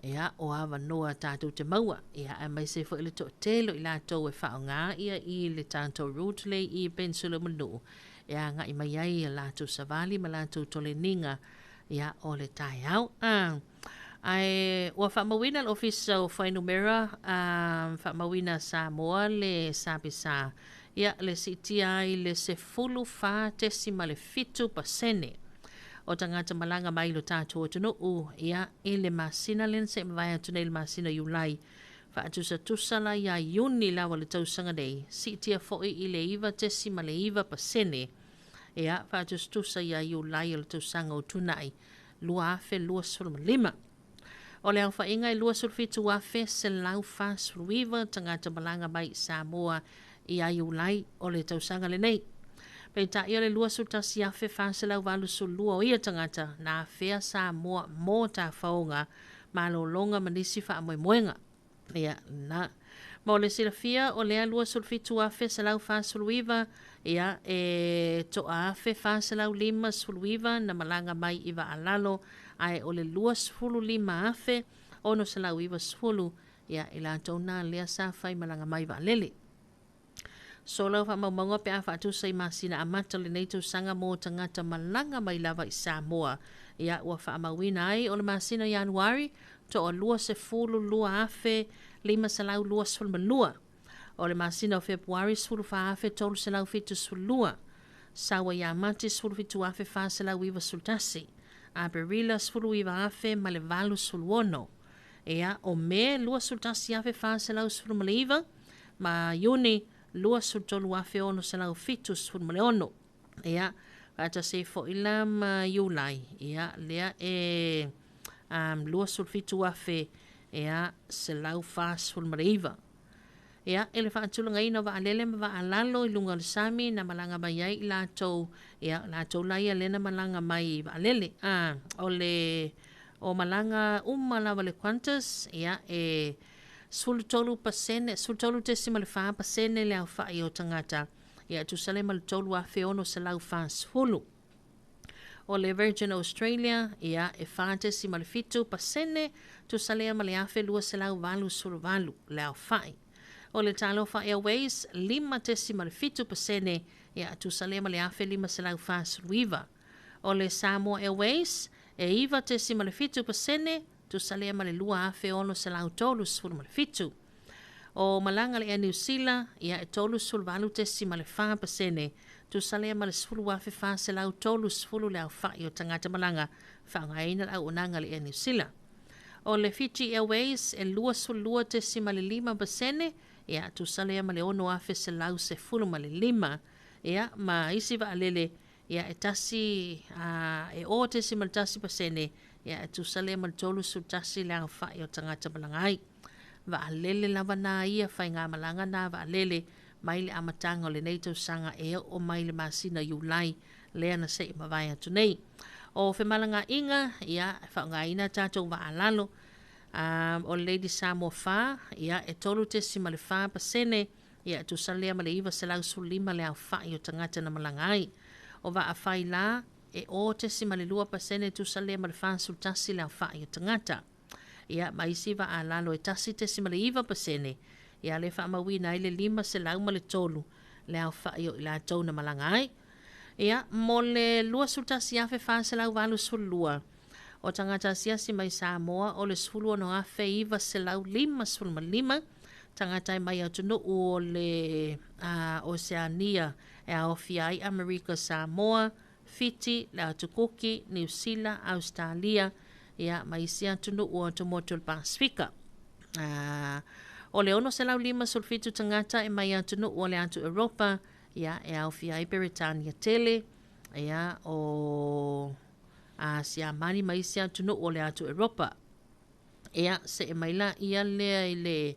ia, o avanoa tatou te maua, ia, aemaise foi le toatele o i latou e faaaoga ia i le tatou route lea i Peninsula Manuu, e agai mai ai a latou savali ma latou toleniga ia o le taeao. A, ae ua faamauina le Ofisa o Fuainumera a, faamauina Samoa le SPSA, ia le siitia ai le 14.7% o tagata malaga mai lo tatou atunuu ia i le masina lea na se i mavae atu nei le masina o Iulai faatusatusa la ia Iuni lava o le tausaga nei, siitia foi i le 9.9% Ia, faatusatusa ia Iulai o le tausaga ua tuanai 2025. O le aofaiga e 27,149 tagata malaga mai i Samoa ia Iulai o le tausaga lenei. Peitai o le 21,482 o ia tagata na afea Samoa mo tafaoga, malologa ma nisi faamoemoega. Ia, na. Mo le silafia, o lea 27,149, ia, e toa 1,459 na malaga mai i vaalalo, ae o le 25,690, ia, i latou na lea sa fai malaga mai vaalele. Sola o faamaumauga pe a faatusa i masina amata o lenei tausaga mo tagata malaga mai lava i Samoa. Ia, ua faamauina ai o le masina o Ianuari, toa 22,522. O le masina o Fepuari, 14,372. Saua ia Mati, 17,491. Aperila, 19,086. Ia, o Me, 21,419 ma Iuni, 23,676. Ia, faatasi ai foi la ma Iulai, ia, lea e um, 27,000, ia, 149. Ia, i le faatulagaina o vaalele ma vaalalo i luga o le sami na malaga mai ai i latou, ia, latou la ia lea na malaga mai i vaalele. A, o le, o malaga uma lava le Qantas, ia, e 13%, 13.4% le aofai o tagata, ia, e tusa lea ma le 3,640. O le Virgin Australia, ia, e 4.7%, tusa lea ma le 1,288 le aofai. O le Talofa Airways, 5.7%, ia, tusa lea ma le 1,549. O le Samoa Airways, e 9.7%, tusa lea ma le 2,637. O malaga a le Air Niu Sila, ia, e 38.4%, tusa lea ma le 10,430 le aofai o tagata malaga faaaogaina le auaunaga a le Air Niu Sila. O le Fiji Airways, e 22.5%, ia, tusa lea ma le 6,115. Ia, ma isi vaalele, ia, e tasi, a, e 0.1%, ia, e tusa lea ma le 31 le aofai o tagata malaga ai. Vaalele lava nā ia faigamalaga nā vaalele mai le amataga o lenei tausaga e oo mai le masina Iulai lea na se i mavae atu nei. O femalagaaiga, ia, e faaaogaina tatou vaalalo, um, o le Lady Samoa 4, ia, e 3.4%, ia, e tusa lea ma le 915 le aofai o tagata na malaga ai. O vaa fai la, e 0.2% tusa lea ma le 41 le aofai o tagata. Ia, ma isi vaa a lalo e 1.9%. Ia, le faamauina ai le 503 le aofa'i o i latou na malaga ai. Ia, mo le 21,482 o tagata asiasi mai Samoa, o le 16,955 tagata e mai atunuu o le Oseania e aofia ai Amerika Samoa, Fiti, le Atu Kuki, Niu Sila, Australia, ia, ma isi atunuu o atumotu o le Pasifika. O le 657 tagata e mai atunuu o le atu Europa, ia, e aofia ai Peretania tele, ia, o Siamani ma isi atunuu o le atu Europa. Ia, se'e mai laia lea i le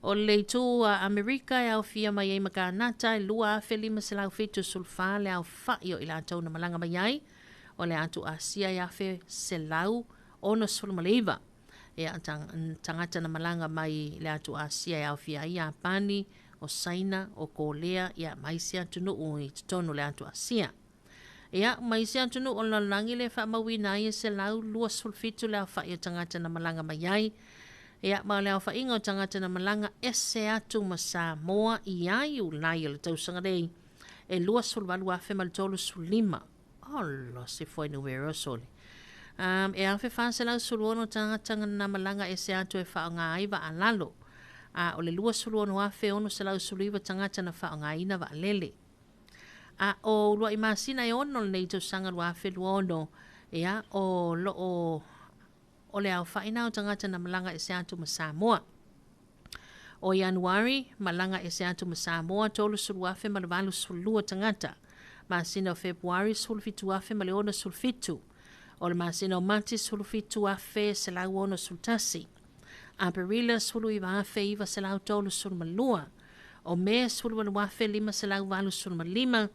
o le itu a Amerika e aofia mai ai ma Kanata, e 2,574 le aofa'i o i latou na malaga mai ai. O le atu Asia e 1,169 ia tagata na malaga mai le atu Asia e aofia ai Iapani, o Saina, o Kolea, ia, ma isi atunuu i totonu o le atu Asia. Ia, ma isi atunuu o le lalolagi le faamauina ai e 127 le aofa'i o tagata na malaga mai ai. Ia, ma o le aofa'iga o tagata na malaga ese atu ma Samoa ia Iulai o le tausaga nei e 28,035. Ala se fuainumera sole. E 1,416 tagata na malaga ese atu e faaaogā ai vaalalo, a o le 26,619 tagata na faaaogāina vaalele. A o ulua'i masina e 6 lenei tausaga 2026, ia, o loo o le aofa'i o tagata na malaga ese atu ma Samoa. O Ianuari, malaga ese atu ma Samoa 30,082 tagata. Masina o Fepuari, 17,067. O le masina o Mati, 17,161. Aperila, 19,932. O Me, 18,585.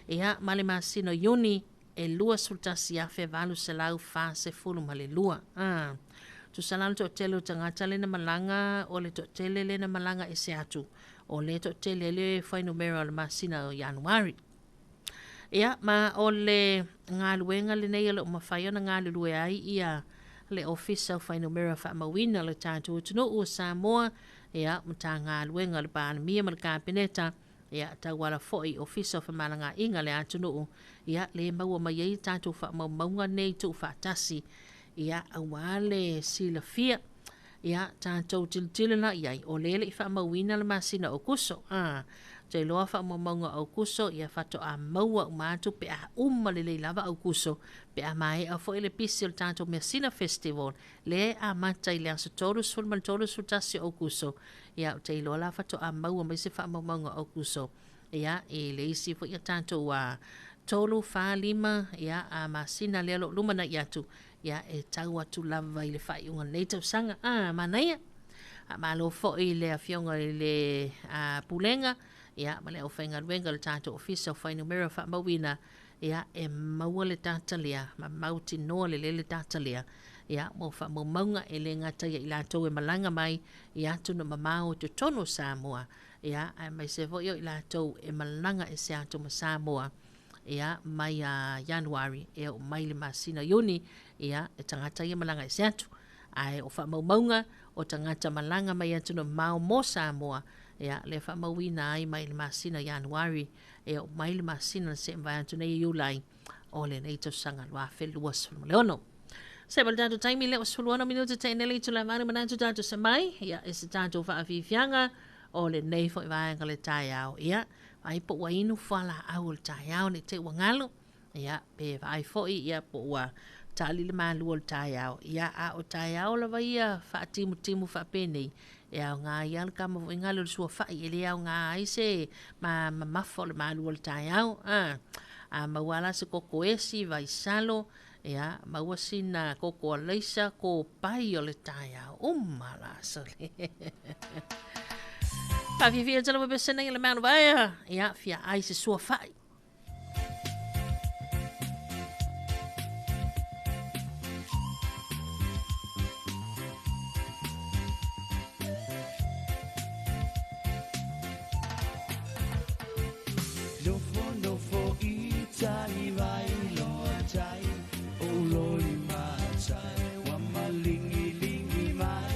Ia, ma le masina o Iuni, e 21,842. Ah. Tusa la le toatele o tagata lena malaga, o le toatele lena malaga ese atu. O le toatele le fuainumera o le masina o Ianuari. Ia, ma o le galuega lenei o loo mafai ona galulue ai ia le Ofisa o Fuainumera Faamauina o le tatou atunuu o Samoa, ia, Matagaluega o le Palemia ma le Kapeneta, ia, tauala fo'i Ofisa o Femalaga'iga le atunuu, ia, le maua mai ai tatou faamaumauga nei tuufaatasi, ia, auā le silafia. Ia, tatou tilotilo la i ai, o lea le'i faamauina le masina o Kuso. A tailoa faamaumauga o Kuso, ia, faatoa maua uma atu pe a uma lelei lava Aukuso, pe a mae'a fo'i le pisi o le tatou Measina Festival le amata i le aso 30 ma le 31 o Aukuso. Ia, ou te iloa la faatoa maua mai se faamaumauga o Aukuso, ia, i le isi fo'i a tatou a 3, 4, 5, ia, a masina lea loo lumana'i atu, ia, e tau atu lava i le faaiuga lenei tausaga. A manaia, malo fo'i le afioga i le pulega, ia, ma le aufaigaluega o le tatou Ofisa o Fuainumera Faamauina, ia, e maua le data lea ma mautinoa lelei le data lea, ia, mo faamaumauga e lē gata ia i latou e malaga mai i atunuu mamao i totonu o Samoa, ia, aemaise foi o i latou e malaga ese atu ma Samoa, ia, mai a Ianuari e oo mai le masina Iuni, ia, e tagata ia malaga ese atu. Ae o faamaumauga o tagata malaga mai atunuu mamao mo Samoa, ia, le faamauina ai mai le masina Ianuari e oo mai le masina na se'e mavae atu nei Iulai o lenei tausaga 2026. Se ma le tatou taimi lea ua 16 minuti te'enele i tula 8, manatu tatou se mai, ia, e se tatou faafiafiaga o lenei fo'i vaega le taeao. Ia, vaai po ua inu fualaau o le taeao nei te ua galo, ia, pe vaai fo'i, ia, po ua tali le malu o le taeao. Ia, a o taeao lava ia faatimutimu faapenei, e aogā ia le kama fo'i galo le suafa'i e lē aogā ai se ma mamafa o le malu o le taeao. A maua la se koko esi vaisalo, ia, maua sina koko alaisa kopai o le taeao uma la sole. Faafiafia tala pepesena i le mea vaea, ia, fia ai se suafa'i. Nofo nofo i tai vai loa tai o loi matai wa malingi lingi mai.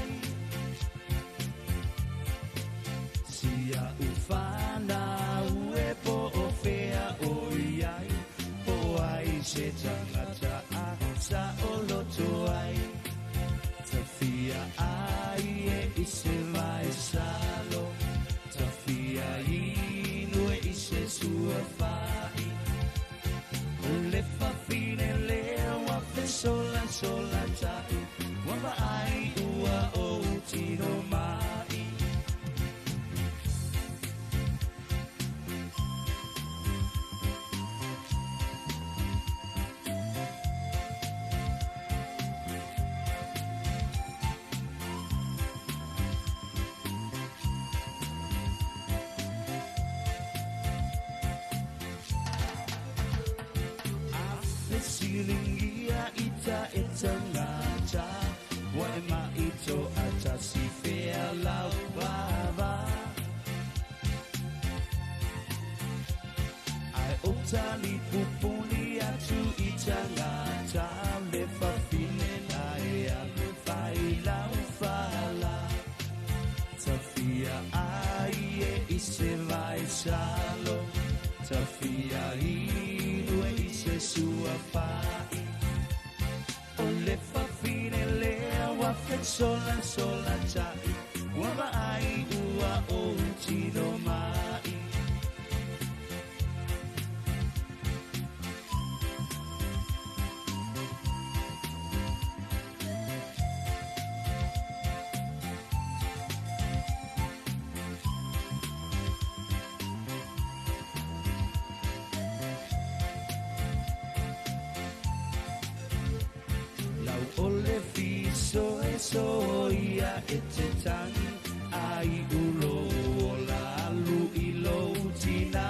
Filigia ita e tangata Wa e maito atasi fea lau vava Ai o tali pupuni atu i tangata Le fafine na e alu fai lau fala Tafia ai e i se vai salo Tafia inu e i se sua fai O le fafine lea wa sola sola tai Ua vaai ua o tino mai Lau o le fiso e soia e te tangi Ai ulo o la alu i lou tina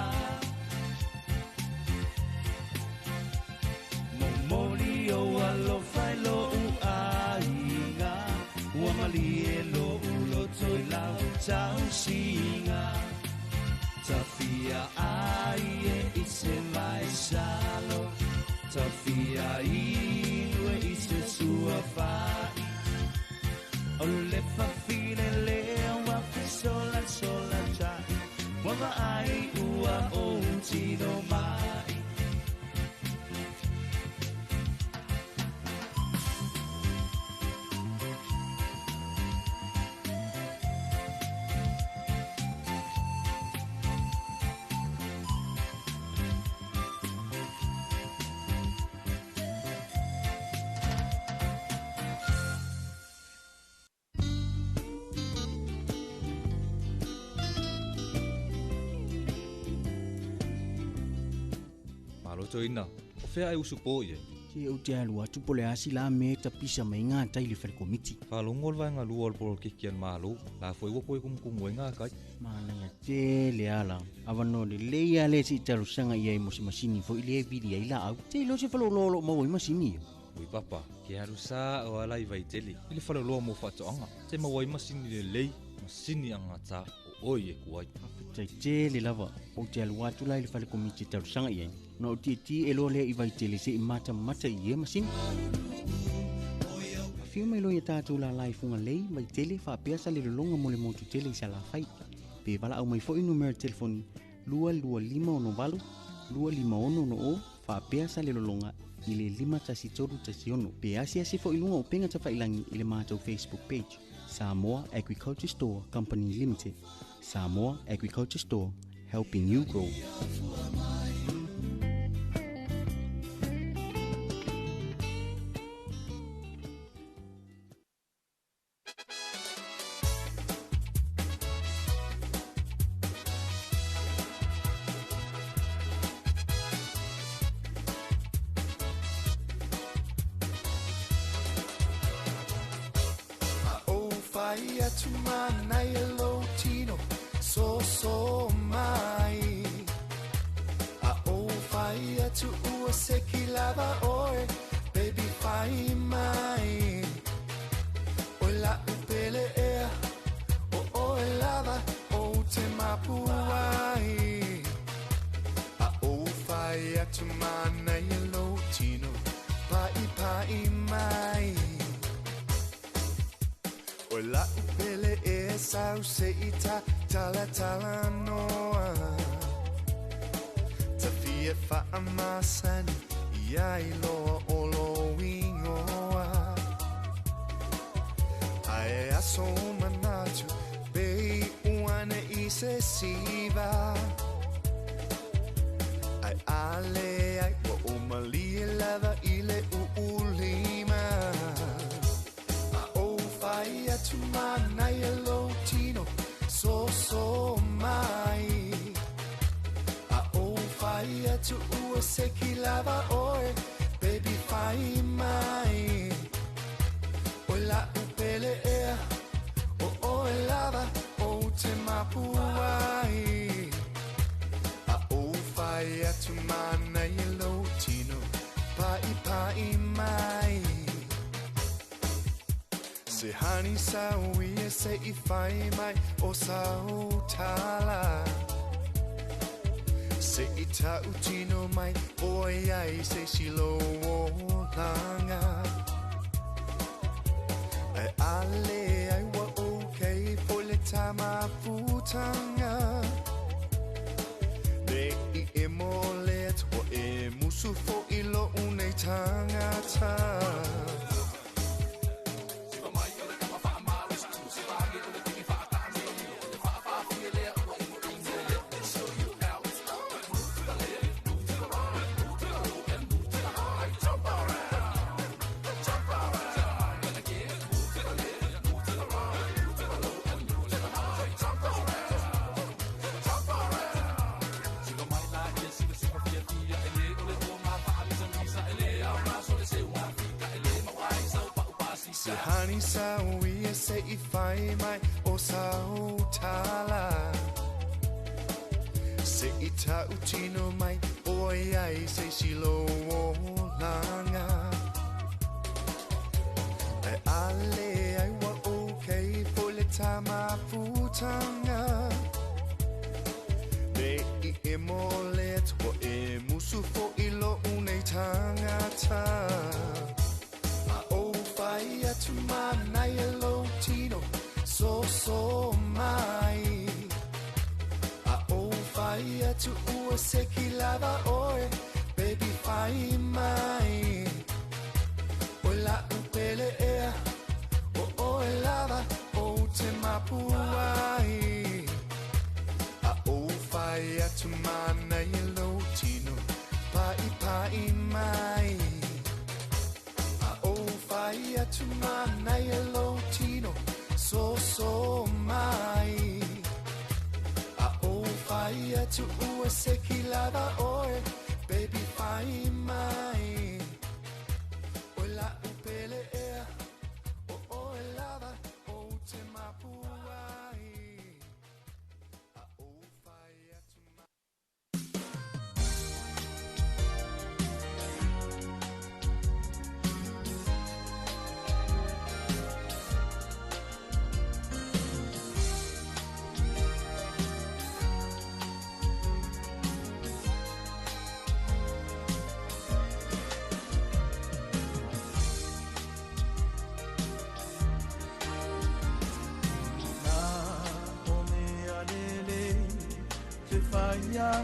Momoli o alofa i lou aiga Ua malie lou loto i lau tausiga Tafia ai e i se vai salo Tafia inu e i se sua fai O le fafine lea ua fesola sola tai Ua vaai ua ou tino mai Malo toina, o fea e usu po ie. Se ou te alu atu po le asi la me ta pisa mai ngā tai le whare komiti. Whalongo le vaenga lua o le polokiki an malo, la foi ua koe kumukumu e ngā kai. Manaia tele ala, awano le lei ale si talusanga ia i mo se masini fo i le vili ai la au. Te ilo se whalololo mau i masini ia. Ui papa, ke alu sa o ala i vaitele, i le whaloloa mo whaatoanga. Te mawai masini le lei, masini angata o oi e kuai. Tai tele lava, o te alu atu la i le whale komiti talusanga ia. No o tie e loa lea i vaitele se i mata mata i e masini. Whio mai loa ia tātou la lai funga lei, vaitele, whaapea sa le lolonga mo le motu tele i sa la whai. Pe wala au mai foi numero telefoni 22568 256 o whaapea sa le lolonga i le 51316. Pe asi asi foi lunga o penga tawhailangi i le mātou Facebook page. Samoa Agriculture Store Company Limited. Samoa Agriculture Store, helping you grow. O fai atu manai e lou tino so so mai A o fai atu ua se ki lava oe baby fai mai O la upele ea o oe lava o te mapu ai A o fai atu manai e lou tino pai pai mai O la upele e sau se ita tala tala noa Tafia whaamasani ia i loa o lo ingoa Ae aso manatu bei uana i se siva Ai ale ai wa o malie lava i le uulima O fai atu manai e lou tino so so mai A o fai atu ua se ki lava oe baby fai mai O la upele ea o oe lava o te mapu ai A o fai atu manai e lou tino pai pai Se hani sauia se i fai mai o sautala. Se i tautino mai oi ai se silo o langa. Ai ale ai wa okay fo le tama futanga. Le i e mole atu e musu fo i lo unei tangata. Se hani sauia se i fai mai o sautala. Se i tautino mai oi ai se silo o langa. Ai ale ai wa okay fo le tama futanga. Le i e mole atu e musu fo i lo unei tangata. Atu manai e lo tino, so so mai. A o fai atu ua se ki lava oe, baby fai mai. O la upele ea, o oe lava, o te mapuai. A o fai atu manai e lo tino, pai pai mai. Fai atu manai e lo tino, so so mai. A o fai atu ua se ki lava oe, baby fai mai. O la upele ea, o oe lava, o te mapuai. A o fai atu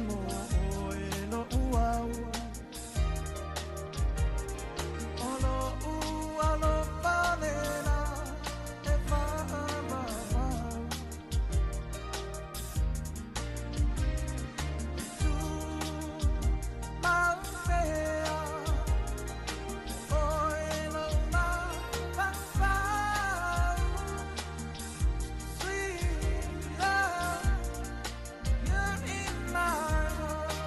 Mo oe lo uau o lo ua lo palela e whaamamau. Tu maupea oe lo mawhawhau. Sweet love, you're in my heart.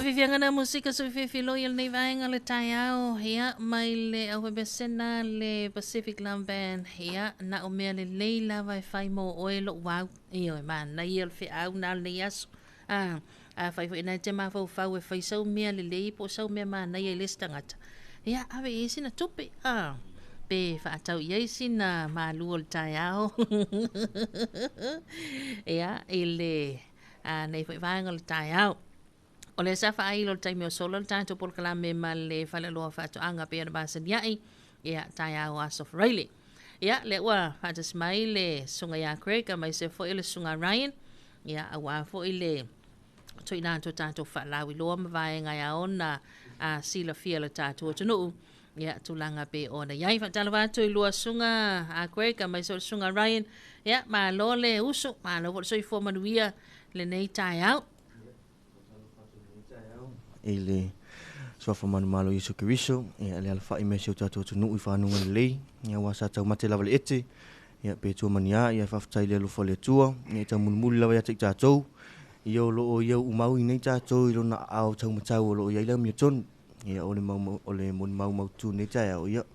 Faafiafiaga na musika soifiafiloi o lenei vaega o le taeao, ia, mai le aufaipiasena le Pacific Love Band, ia, na o mea lelei lava e fai mo oe lou au. Ioe, manaia o le feau na o lenei aso. A, afai foi na e te mafaufau e fai sau mea lelei po o sau mea manaia i le isi tagata, ia, ave i ai sina tupe, a, pe faatau i ai sina malu o le taeao. Ia, i le a nei foi vaega o le taeao. O lea sa faailo i le taimi o sola le tatou polokalame ma le faleoloa faatoaga pei ona masaniai, ia, taeao aso Faraile. Ia, lea ua faatasi mai le susuga ia Craig aemaise foi o le susuga Ryan, ia, aua foi le tuuina atu o tatou faalauiloa ma vaega e ao ona silafia e le tatou atunuu, ia, tulaga pei ona i ai. Faatalofa atu i lua susuga a Craig aemaise o le susuga Ryan, ia, malo le uso, malo foi le soifua manuia lenei taeao. I le suafa manumalo o Iesu Keriso, ia le alafai mai si o tatou atunuu i fanuga lelei, ia aua sa taumate lava le ete, ia pe tua mania, ia faafetai le alofa o le Atua, ia e taumolimoli lava ia te i tatou, ia o loo ia uumau i nei tatou i lona aao taumatau o loo i ai le amiotonu, ia o le mau o le molimau mautu nei taeao, ia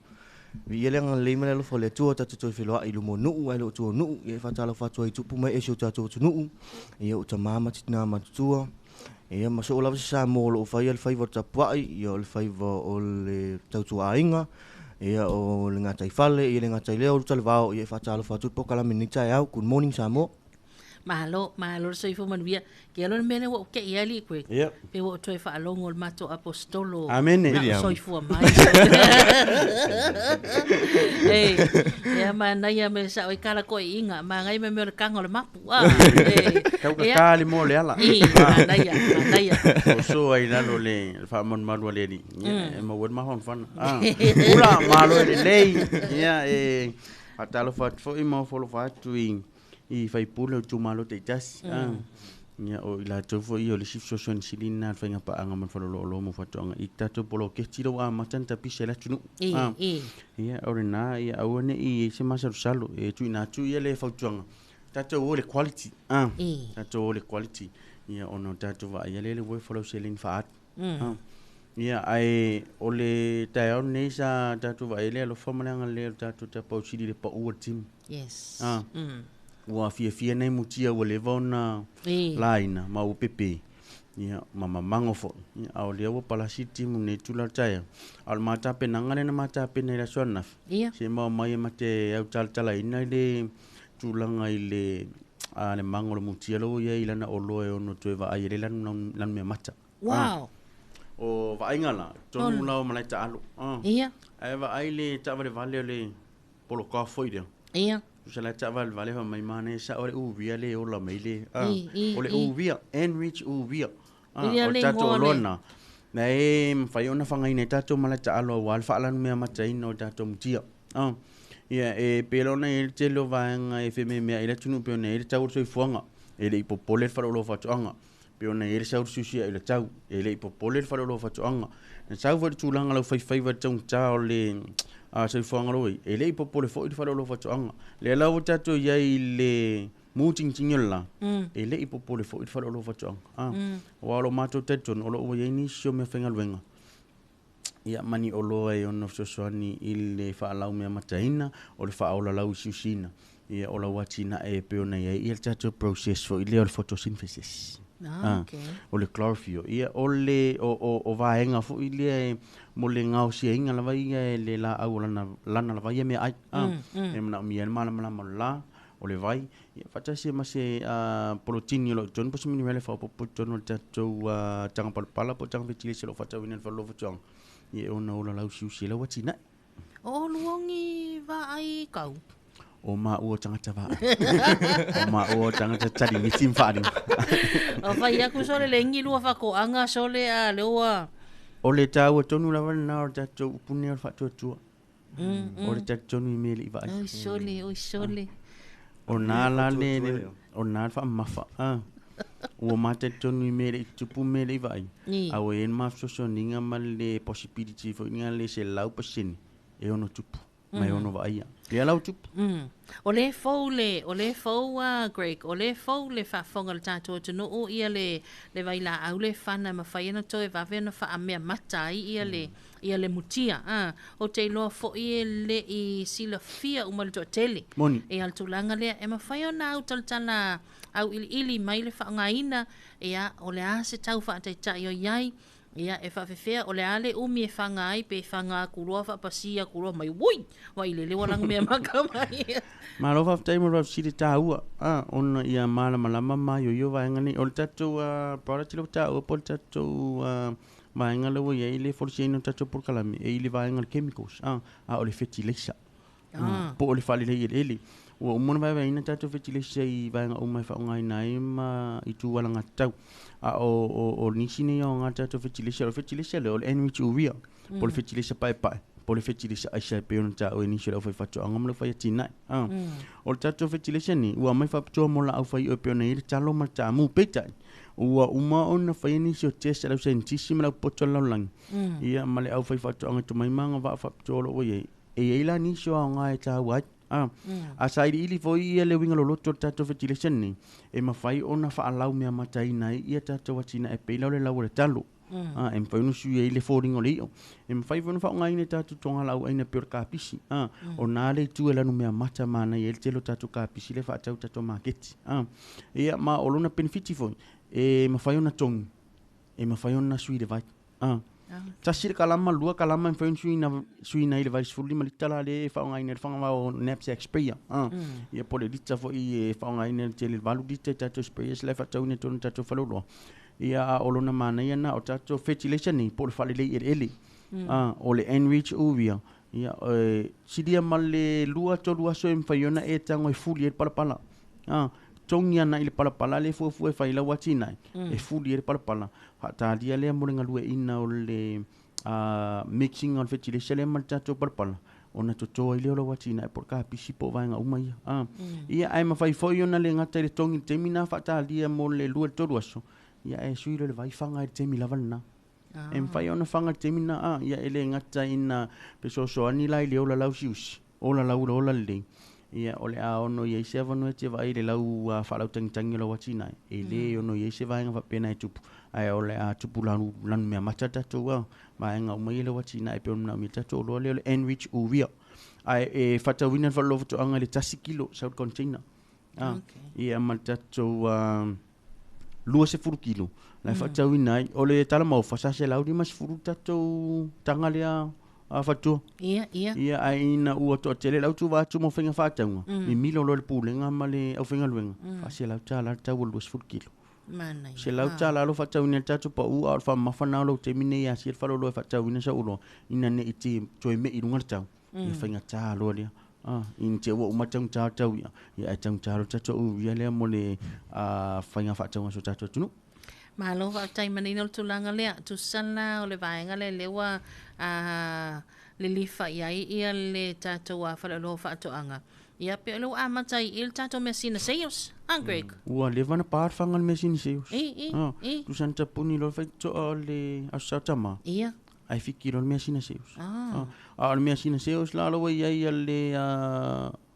viia le agalelei ma le alofa o le Atua, tatou toe feloai i luma o nuu ae le o tua o nuu, ia e faatalofa atu ai i tupu ma ee o si o tatou atunuu, ia o tama ma tina matutua, ia ma soo lava se Samoa o loo faia le faiva o le tapuai, ia o le faiva o le tautuaaiga, ia o le gataifale, ia le gataileo, o lutalevao, ia e faatalofa atu le polokalame i lenei taeao. Good morning Samoa. Malo, malo le soifua manuia. Ke alo le mea lea ua ou tei ai alii Greg. Yep. Pe ua ou toe faalogo i le matou aposetolo. Amene. Na o Miriam. soifua mai. Ei, ia manaia me sao i kala koe inga, mangai me mea o le kanga o le mapu. Ah, e, Tau ia. ka le mo le ala. I, manaia, manaia. O so ai lalo le faamalumalu a le alii. Ia, e maua ai le mafanafana. Ah. Ula, malo e lelei. Ia, e faatalofa atu foi ma ofo atu i i faipule o itumalo taitasi. Ah. Ia, o i latou foi ia o le isi fesoasoani sili lena a le faigapaaga ma le faleoloolo mo faatoaga i tatou poloketi lea ua amata ona tapisa i le atunuu. I, Ah. i. Ia, o lena, ia aua ne i ai se masalosalo e tuuina atu ia le fautuaga. Tatou o i le quality. Ah. I. Tatou o i le quality. Ia, ona o tatou vaaia lea le ua e folau seleni faaalu. Ah. Ia, ae o le taeao lenei sa tatou vaai ai le alofa ma le agalelei o le tatou tapausili i le pau o le timu. Yes. Ah. Ua fiafia nai mutia ua leva ona I. laina ma ua pepe. Ia, ma mamago foi. Ia, a o lea ua palasi le timu nei tula o le taeao. A o le matapenaga lea na matapena i le aso ananafi. Ia. Se ma omai e mate au talatalaina i le tulaga i le a le mago o le mutia la ua i ai i lana oloa e ono toe vaai ai le lanu lanu mea mata. Wow. O vaaiga la, tonu la o malae taalo. Ah. Ia. Ae vaai le taavalevale o le poloka foi lea. Ia. Tusa la taavalevale fa mai manaia sao le uvia le ola mai le. Ah. I, i, O le i. uvia, enrich uvia. Ah, Ia o le tatou ingoa oloa le. na. Na e mafai ona fagaina i tatou malae taalo aua le faalanu mea mataina o tatou mutia. Ah. Ia, e pei la ona i ai le tele o vaega e fememeai ai le atunuu pei ona i ai le tau o le soifuaga. E le i popole le faleoloa o faatoaga. Pei ona i ai le sau o le siusiai o le tau. E le i popole le faleoloa o faatoaga. Na sau foi le tulaga lau faifaiva i le taugata o le soifuaga lo ai. E le i popole foi le faleoloa o faatoaga. Lea la ua tatou i ai i le mutigitigi o le la. E le i popole foi le faleoloa o faatoaga. Ah. Aua o lo matou talitonu o lo o ua i ai nisi o meafaigaluega. Ia mani oloa e ono fesoasoani i le faalau mea mataina o le faaola lau siusiina. Ia o lau atinae e pei ona i ai ia le tatou process foi lea o le photosynthesis. Ah, okay. O le chlorophyll. Ia o le o vaega foi lea e mo le gaosiaiga lava ia e le laau o lana lana lava ia meaai. Ah. E manaomia ai le malamalama o le la, o le vai. Ia faatasi ai ma se polotini o lo o i totonu po o se minerale e faaopoopo i totonu o le tatou taga palapala po o taga fetilesa o lo o faatauina i le faleoloa o faatoaga. Ia e ono ola lausiusi ai lau atinae. O luongi vaai kau. O maua o tagata vaai. O maua o tagata tali miti ma faalima. O fai aku sole le ngi lua whakoanga sole a leoa. O le tāua tonu lava lena o le tatou upune o le faatuatua. O le talitonu i mea e le i vaai. Oi sole, oi sole. O nā la le, o nā le faamamafa. Ah. Ua matalitonu i mea e le i tupu mea e le i vaai. Ni. A ua i ai le mafesoasoaniga ma le possibility foi lea le 100% e ono tupu. Ma e ono vaaia. Lea la ua tupu. O lea e fou le, o lea e fou a Greg, o lea e fou le faafofoga a le tatou atunuu ia le, le vailaau le fana e mafai ona toe vave ona faameamata ai ia le, ia le mutia. A, ou te iloa foi e le i silafia uma e le toatele. Moni. Ia le tulaga lea, e mafai ona autalatala auiliili mai le faaaogaina, ia, o le a se tau faataitai o i ai, Ia, e faafefea, o le a le umi e faga ai, pe faga atu loa faapasi atu loa mai, ui, vaai lele ua lanu mea maka mai. Malo faafetai mo le faafesili taua, a, ona ia malamalama ma maioio vaega nei. O le tatou product lea ua taua po o le tatou vaega lea ua i ai le folosiaina o le tatou polokalame, e i le vaega o le chemicals, a, a o le fetileisa. Ah. Po o le faalelei eleele. Ua uma ona vaevaeina tatou fetileisa i vaega uma e faaaogaina ai ma i itu alagatatau. A o, o, o nisi nei aoga o tatou fetileisa, o le fetileisa lea o le enrich urea, po o le fetileisa paepae, po o le fetileisa aisa e pei ona taua e nisi o le aufaifaatoaga ma le aufaiatinae. Ah. O le tatou fetileisa nei, ua aumai faapitoa mo laau faiio e pei ona i ai le talo ma le taamu. Peitai, ua uma ona faia nisi o test a le ausainitisi ma le aupoto a le lalolagi, ia ma le aufaifaatoaga tomai ma agavaa faapitoa o lo o ua i ai, E i ai la nisi o aoga e taua ai. A, a sailiili foi ia le uiga loloto o le tatou fertilization nei, e mafai ona faalaumeamataina ai ia tatou atinae e pei la o le lau o le talo. A, e mafai ona sui ai le foliga o le io. E mafai foi ona faaaogaina i tatou togalaauaina e pei o le kapisi. A, o na le itu e lanumeamata manaia ai le tele o tatou kapisi lea e faatau i tatou maketi. A, ia ma o lona penefiti foi, e mafai ona togi, e mafai ona sui le vai. Ah. Tasi le kalama, lua kalama e mafai ona suiina, suiina ai le vai 15 lita la lea e faaaogaina i le fagavao o knapsack sprayer. Ah. Ia po o le lita foi e faaaogaina i le tele 8 lita i tatou sprayers la e faatauina i totonu o tatou faleoloa. Ia a o lona manaia lena o tatou fertilizer nei po o le faalelei eleele. Ah, o le enrich urea. Ia e silia ma le lua tolu aso e mafai ona e tago e fuli ai le palapala. Ah, togi ana i le palapala lea e fuafua e fai lau atinae, e fuli ai le palapala. Faatalia lea mo le galueaiina o le mixing o le fertilizer lea ma le tatou palapala, ona toto ai lea o lau atinae po o le kapisi po o vaega uma ia. Ia, ae mafai foi ona le gata i le togi i le taimi lena faatalia mo le 2 i le 3 aso, ia ae sui loa le vai faga i le taimi lava lena. E mafai ona faga i le taimi lena, ia e le gata ina fesoasoani la i le ola lausiusi, ola lau le ola lelei. Ia, o le a ono i ai se avanoa e te vaai i le lau faalautagitagi o lau atinae, e le ono i ai se vaega faapena e tupu, ae o le a tupu lanu, lanumeamata le tatou vaega uma ia i lau atinae e pei ona manaomia le tatou oloa lea o le Enrich Urea. Ae e faatauina le faaloloa i le 1 kilo sau le container. Okay. Ia ma le tatou 20 kilo la e faatauina ai. O le talamaofa sa 150 tatou taga lea a fatua. Ia, ia. Ia, ae ina ua toatele le au tuva atu mo faiga faatauga, mimilo loa le pulega ma le aufaigaluega, $400 le tau o le 20 kilo. Manaia. $100 lo faatauina i le tatou pau, a o le faamamafa lena o lou taimi nei e asia le faleoloa e faatauina sau oloa, ina ne i te toe mei i luga le tau. Ia faigata loa lea. Ina te ua uma taugata o le tau ia, ia ae taugata loa le tatou uria lea mo le faiga faatauga a si o tatou atunuu. Malo faafetai manino le tulaga lea. Tusa la o le vaega lea lea ua lilifa i ai ia le tatou faleoloa faatoaga. Ia pe o lea ua amata ai i le tatou measina sales, ah Greg? Ua leva ona pa le faga o le measina sales. I, i, i. Tusa na tapuni loa le faitotoa o le Aso Sa o Tama. Ia. Ae fiki loa le measina sales. A o le measina sales la la ua i ai a le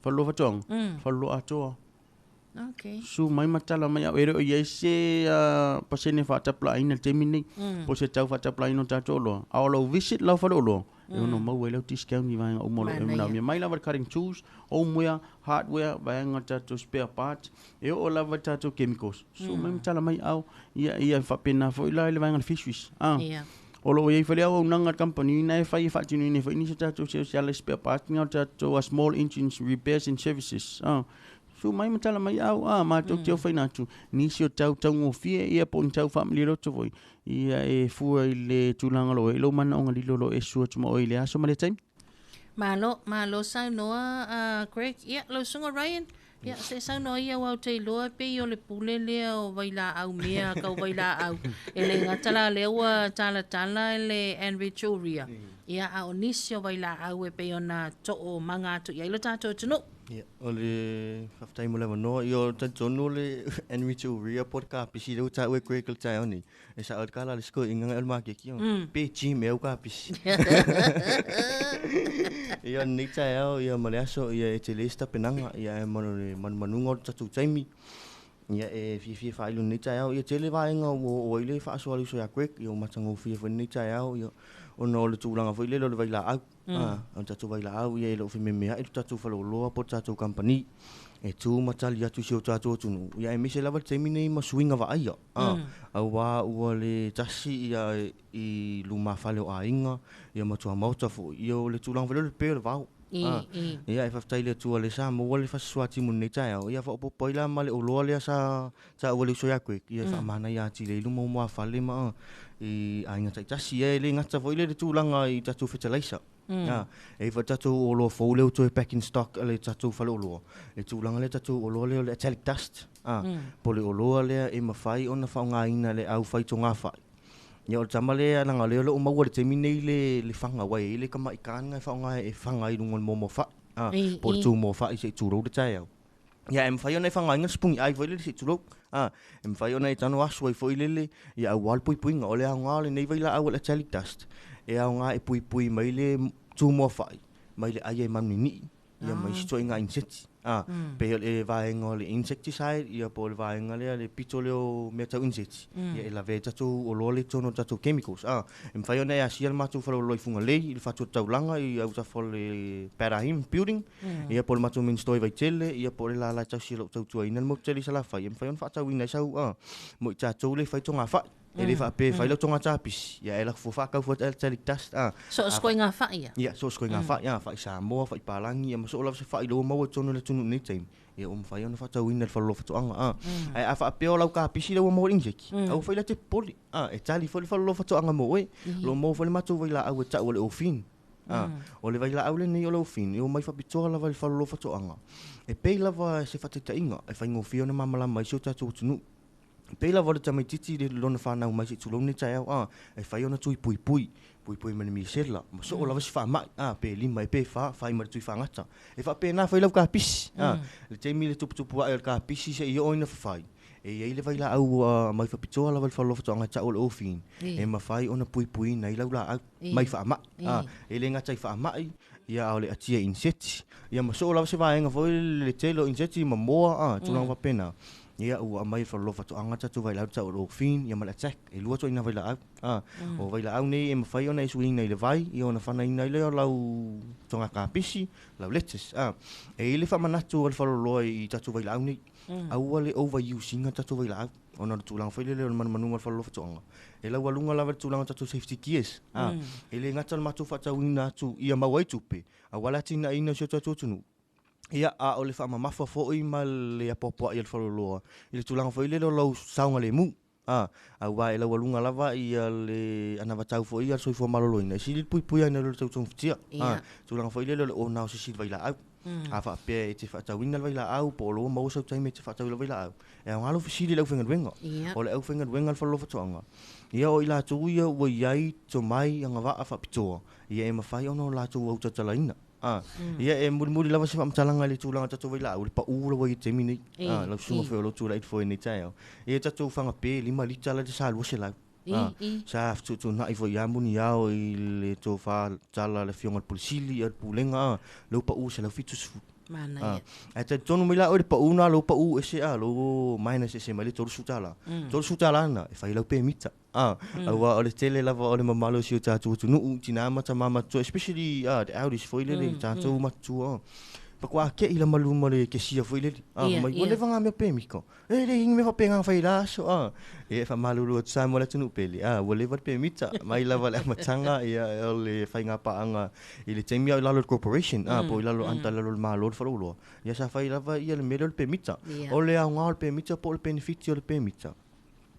faleoloa faatoaga, faleoloa atoa. Okay. Su mai ma tala mai au e le o i ai se pasene faatapulaaina i le taimi lenei, po o se tau faatapulaaina o tatou oloa. A o lau visit lau faleoloa, e ono maua ai lau discount i vaega uma o lo o e manaomia. Mai lava i le cutting tools, homeware, hardware, vaega o tatou spare parts, e oo lava i tatou chemicals. Su mai ma tala mai au, ia, ia faapena foi la i le vaega o le fisheries. O lo o i ai foi le auaunaga a le kamupani na e fai e faatinoina ai foi nisi o tatou sales e ala i spare parts o tatou small engines repairs and services. Su mai ma tala mai au, a, matou te ofaina atu, nisi o tau taugofie, ia po o ni tau faamalie loto foi, ia e fua i le tulaga o lo o i ai lou manaoga lilo o lo o e sua atu ma oe i le aso ma le taimi. Malo, malo saunoa Greg. Ia, lau susuga Ryan, ia, se saunoa ia aua ou te iloa e pei o le pule lea o vailaau mea kau vailaau. E le gata la lea ua talatala le Enrich Urea, ia, a o nisi o vailaau e pei ona toomaga atu i ai lo tatou atunuu. Ia, o le faafetai mo le avanoa. Ia, o le talitonu o le Enrich Urea po o le kapisi lea ua taua e Greg i le taeao nei, e sao ai le tala a le isi toeaina na o le maketi, pe gym ea au kapisi. Ia, o lenei taeao ia ma le aso, ia e tele se tapenaga, ia ae ma le manumanuga o le tatou taimi, ia e fiafia e faailo i lenei taeao. Ia tele vaega ua oo ai le faasoa a le uso ia Greg, ia ua matagofie foi lenei taeao, ia ona o le tulaga foi lele o le vailaau. O le tatou vailaau ia e le o fememeai le tatou faleoloa po o le tatou kamupani e tu ma tali atu i si o tatou atunuu, ia aemaise lava le taimi nei ma suiga vaaia, aua ua le tasi ia i lumafale o aiga ia ma tuamaota foi, ia o le tulaga foi lea o le pe o le vao. Ia e faafetai i le Atua o lea sa maua le fasisoatimu i lenei taeao, ia faaopoopo ai la ma le oloa lea sa taua e le uso ia Greg, ia e faamanaia atili ai luma o muafale ma i aiga taitasi. Ia e le gata foi lea i le tulaga i tatou fetalaisa. E i ai foi le tatou oloa fou lea ua toe back in stock a le tatou faleoloa. Le tulaga lea tatou oloa lea o le metallic dust. Po o le oloa lea e mafai ona faaaogaina e le au fai togafai. Ia o le tama lea leaga o lea o lo o maua i le taimi nei le faga aua e i ai le tamai can lena e faaaoga e faga ai i luga o le moamoa fai. Po o le tu moa fai se i tulou le taeao. Ia e mafai ona e faaaogaina le sipuni ai foi lele se i tulou. E mafai ona e tago asu ai foi lele ia aua le puipuiga. O le aoga o lenei vailaau o le metallic dust, e aoga e puipui mai le tūmoafai mai le ai e manu ninii ia ma isi ituaiga insect. Pei o le vaega o le insecticide ia po o le vaega lea le pito lea o mea tau insect, ia e lavea ai tatou oloa lea i totonu o tatou chemicals. E mafai ona e asia le matou faleoloa i Fugalei i le fatu o le taulaga i autafa o le Padahim building, ia po o le matou main store i Vaitele, ia po o le lala e tausi e lou tautuaina le motu tele i Salafai, e mafai ona faatauina ai sau mo i tatou lea e fai togafai. E le faapea e fai lau toga tapisi, ia e lafo fua faatau fua metallic dust. So o se koiga fai ia? Ia, so o se koiga fai, fai Samoa, fai palagi, ia ma so o lava se fai ua maua i totonu o le atunuu i lenei taimi, ia ua mafai ona faatauina e le faleoloa faatoaga. Ae a faapea o lau kapisi lea ua maua i le injeki, aua foi la e te popole, e tali foi le faleoloa faatoaga mo oe. O lo o maua foi le matou vailaau e tau o le ofin. O le vailaau lenei o le ofin, e omai faapitoa lava i le faleoloa faatoaga. E pei lava se faataitaiga e faigofie ona malamalama ai si o tatou atunuu. E pei lava o le tamaitiiti i lona fanau mai se i tulou lenei taeao, a, e fai ona tui puipui, puipui mai le misela, ma soo lava si faamai, a, pe lima ea pe fa, fai ma le tui faagata. E faapena foi lau kapisi, a, le taimi i le tuputupu ae o le kapisi seia oo ina fafai, e i ai le vailaau ua aumai faapitoa lava i le faleoloa faatoaga e tau o le Orphine, e mafai ona puipuiina ai lau laau mai faamai, a, e le gata i faamai, ia a o le atia i inseti, ia ma soo lava se vaega foi le tele o inseti ma moa, a, tulaga faapena. Ia ua aumai e le faleoloa faatoaga le tatou vailaau tau o le Orphine ia ma le Attack, e lua ituaiga vailaau. O vailaau nei e mafai ona e suiina i le vai ia ona fanaina ai lea o lau toga kapisi, lau lettuce. E i ai le faamanatu a le faleoloa i tatou vailaau nei, aua le overuse ina tatou vailaau ona o le tulaga foi lele o le manumanuga o le faleoloa faatoaga. E laualuga lava le tulaga o tatou safety gears. E le gata o le matou faatauina atu ia maua ai tupe, aua le atinaeina o si o tatou atunuu. Ia, a o le faamamafa foi ma le apoapoai a le faleoloa i le tulaga foi lele o lou saogalemu, a, aua e laualuga lava ia le anavatau foi a le soifua maloloina e sili le puipuia ai nai lo le tau togafitia. A, tulaga foi lele o le ona o se isi vailaau. A faapea e te faatauina le vailaau po o lou maua sau taimi e te faatau i lau vailaau, e aoga lou fesili i le aufaigaluega. O le aufaigaluega a le faleoloa faatoaga, ia o i latou ia ua i ai tomai agavaa faapitoa, ia e mafai ona o latou autatalaina. Ia e mulimuli lava se faamatalaga i le tulaga o tatou vailaau, le pau la ua i ai i le taimi nei. Lau susuga foi o lo o tulai ifo i lenei taeao. Ia tatou faga pe 5 lita la le sa 200. Sa fetuutuunai foi ia muniao i le tofa tala a le afioga i le Pule Sili ia le Pulega, lea ua pau 170. Manaia. Ae talitonu mai la oe i le pau lena, lea ua pau ese lea ua minus ese mai le $30. $30 lena e fai ai lau pemita. Aua o le tele lava o le mamalu o si o tatou atunuu, tina ma tama matutua, especially the elders foi lele, tatou matutua, faatoa kei la malu ma le kesia foi lele. Mai, ua leva ngā mea pemita. E le ingi mea faapena fai la aso. E faamalulu atu Samoa le atunuu pele. Ua leva le pemita. Mai lava le amataga ia o le faiga paaga i le taimi a o i lalo o le corporation, po o i lalo under lalo o le Malo le faleoloa. Ia sa fai lava ia le mea lea o le pemita. O le aoga o le pemita po o le penefiti o le pemita,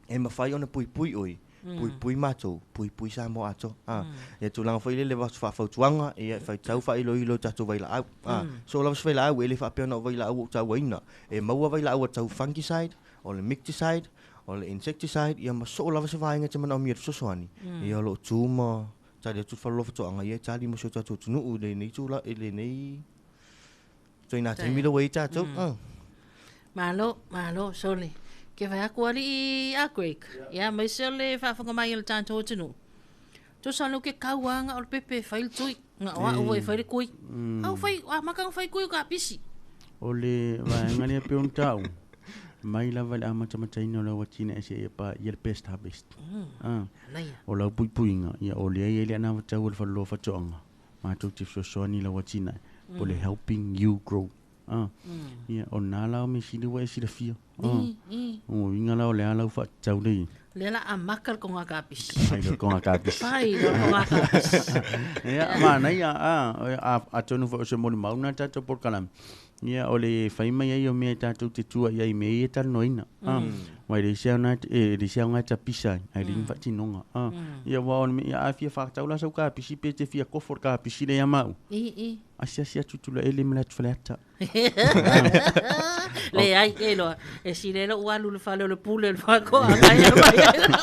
e mafai ona puipui oe, puipui matou, puipui Samoa atoa. Ia tulaga foi lele faafautuaga, ia e faitau faailoilo i tatou vailaau. So lava se vailaau, e le faapea na o vailaau ua ou tauaina. E maua vailaau a tau fungicide, o le micticide, o le insecticide, ia ma soo lava se vaega e te manaomia i le fesoasoani. Ia o lo o tu ma tali atu le faleoloa faatoaga, ia e tali mo si o tatou atunuu i lenei tulaga, i lenei Ituaiga taimi lea ua i ai tatou. Malo, malo, sole. Ke fai aku ali'i a Greg. Ia, aemaise o le faafofoga mai o le tatou atunuu. Tusa o lea ke kau lava na o le pepe e fai le tui. Na o au foi e fai le kui. Au fai, amata ona fai kui o kapisi. O le vaega lea pei ona taua, mai lava i le amatamataina o lau atinae seia paia le best harvest. O lau puipuiga, ia o lea e i ai le anavatau a le Faleloa Faatoaga, matou te fesoasoani i lau atinae, po o le helping you grow. Ia, o lena la o mea sili ua e silafia. O uiga la o le a lau faatatau lea i ai? Lea la amata le toga kapisi. Fai loa le toga kapisi. Fai loa le toga kapisi. Ia, manaia, atonu foi o se molimau lena tatou polokalame. Ia, o le fai mai ai o mea tatou te tua i ai i mea ia e talanoaina. Aua e leai se aoga e leai se aoga e tapisa ai, ae leai ni faatinoga. Ia, aua o le mea, ia a fia faatatau la sau kapisi pe te fia kofo i le kapisi lea ia maua. Asiasi atu i Tulaele ma le atu Faleata. Leai, e iloa, e sili ai lou alu i le fale o le pule o le faatoaga e aumai ai lau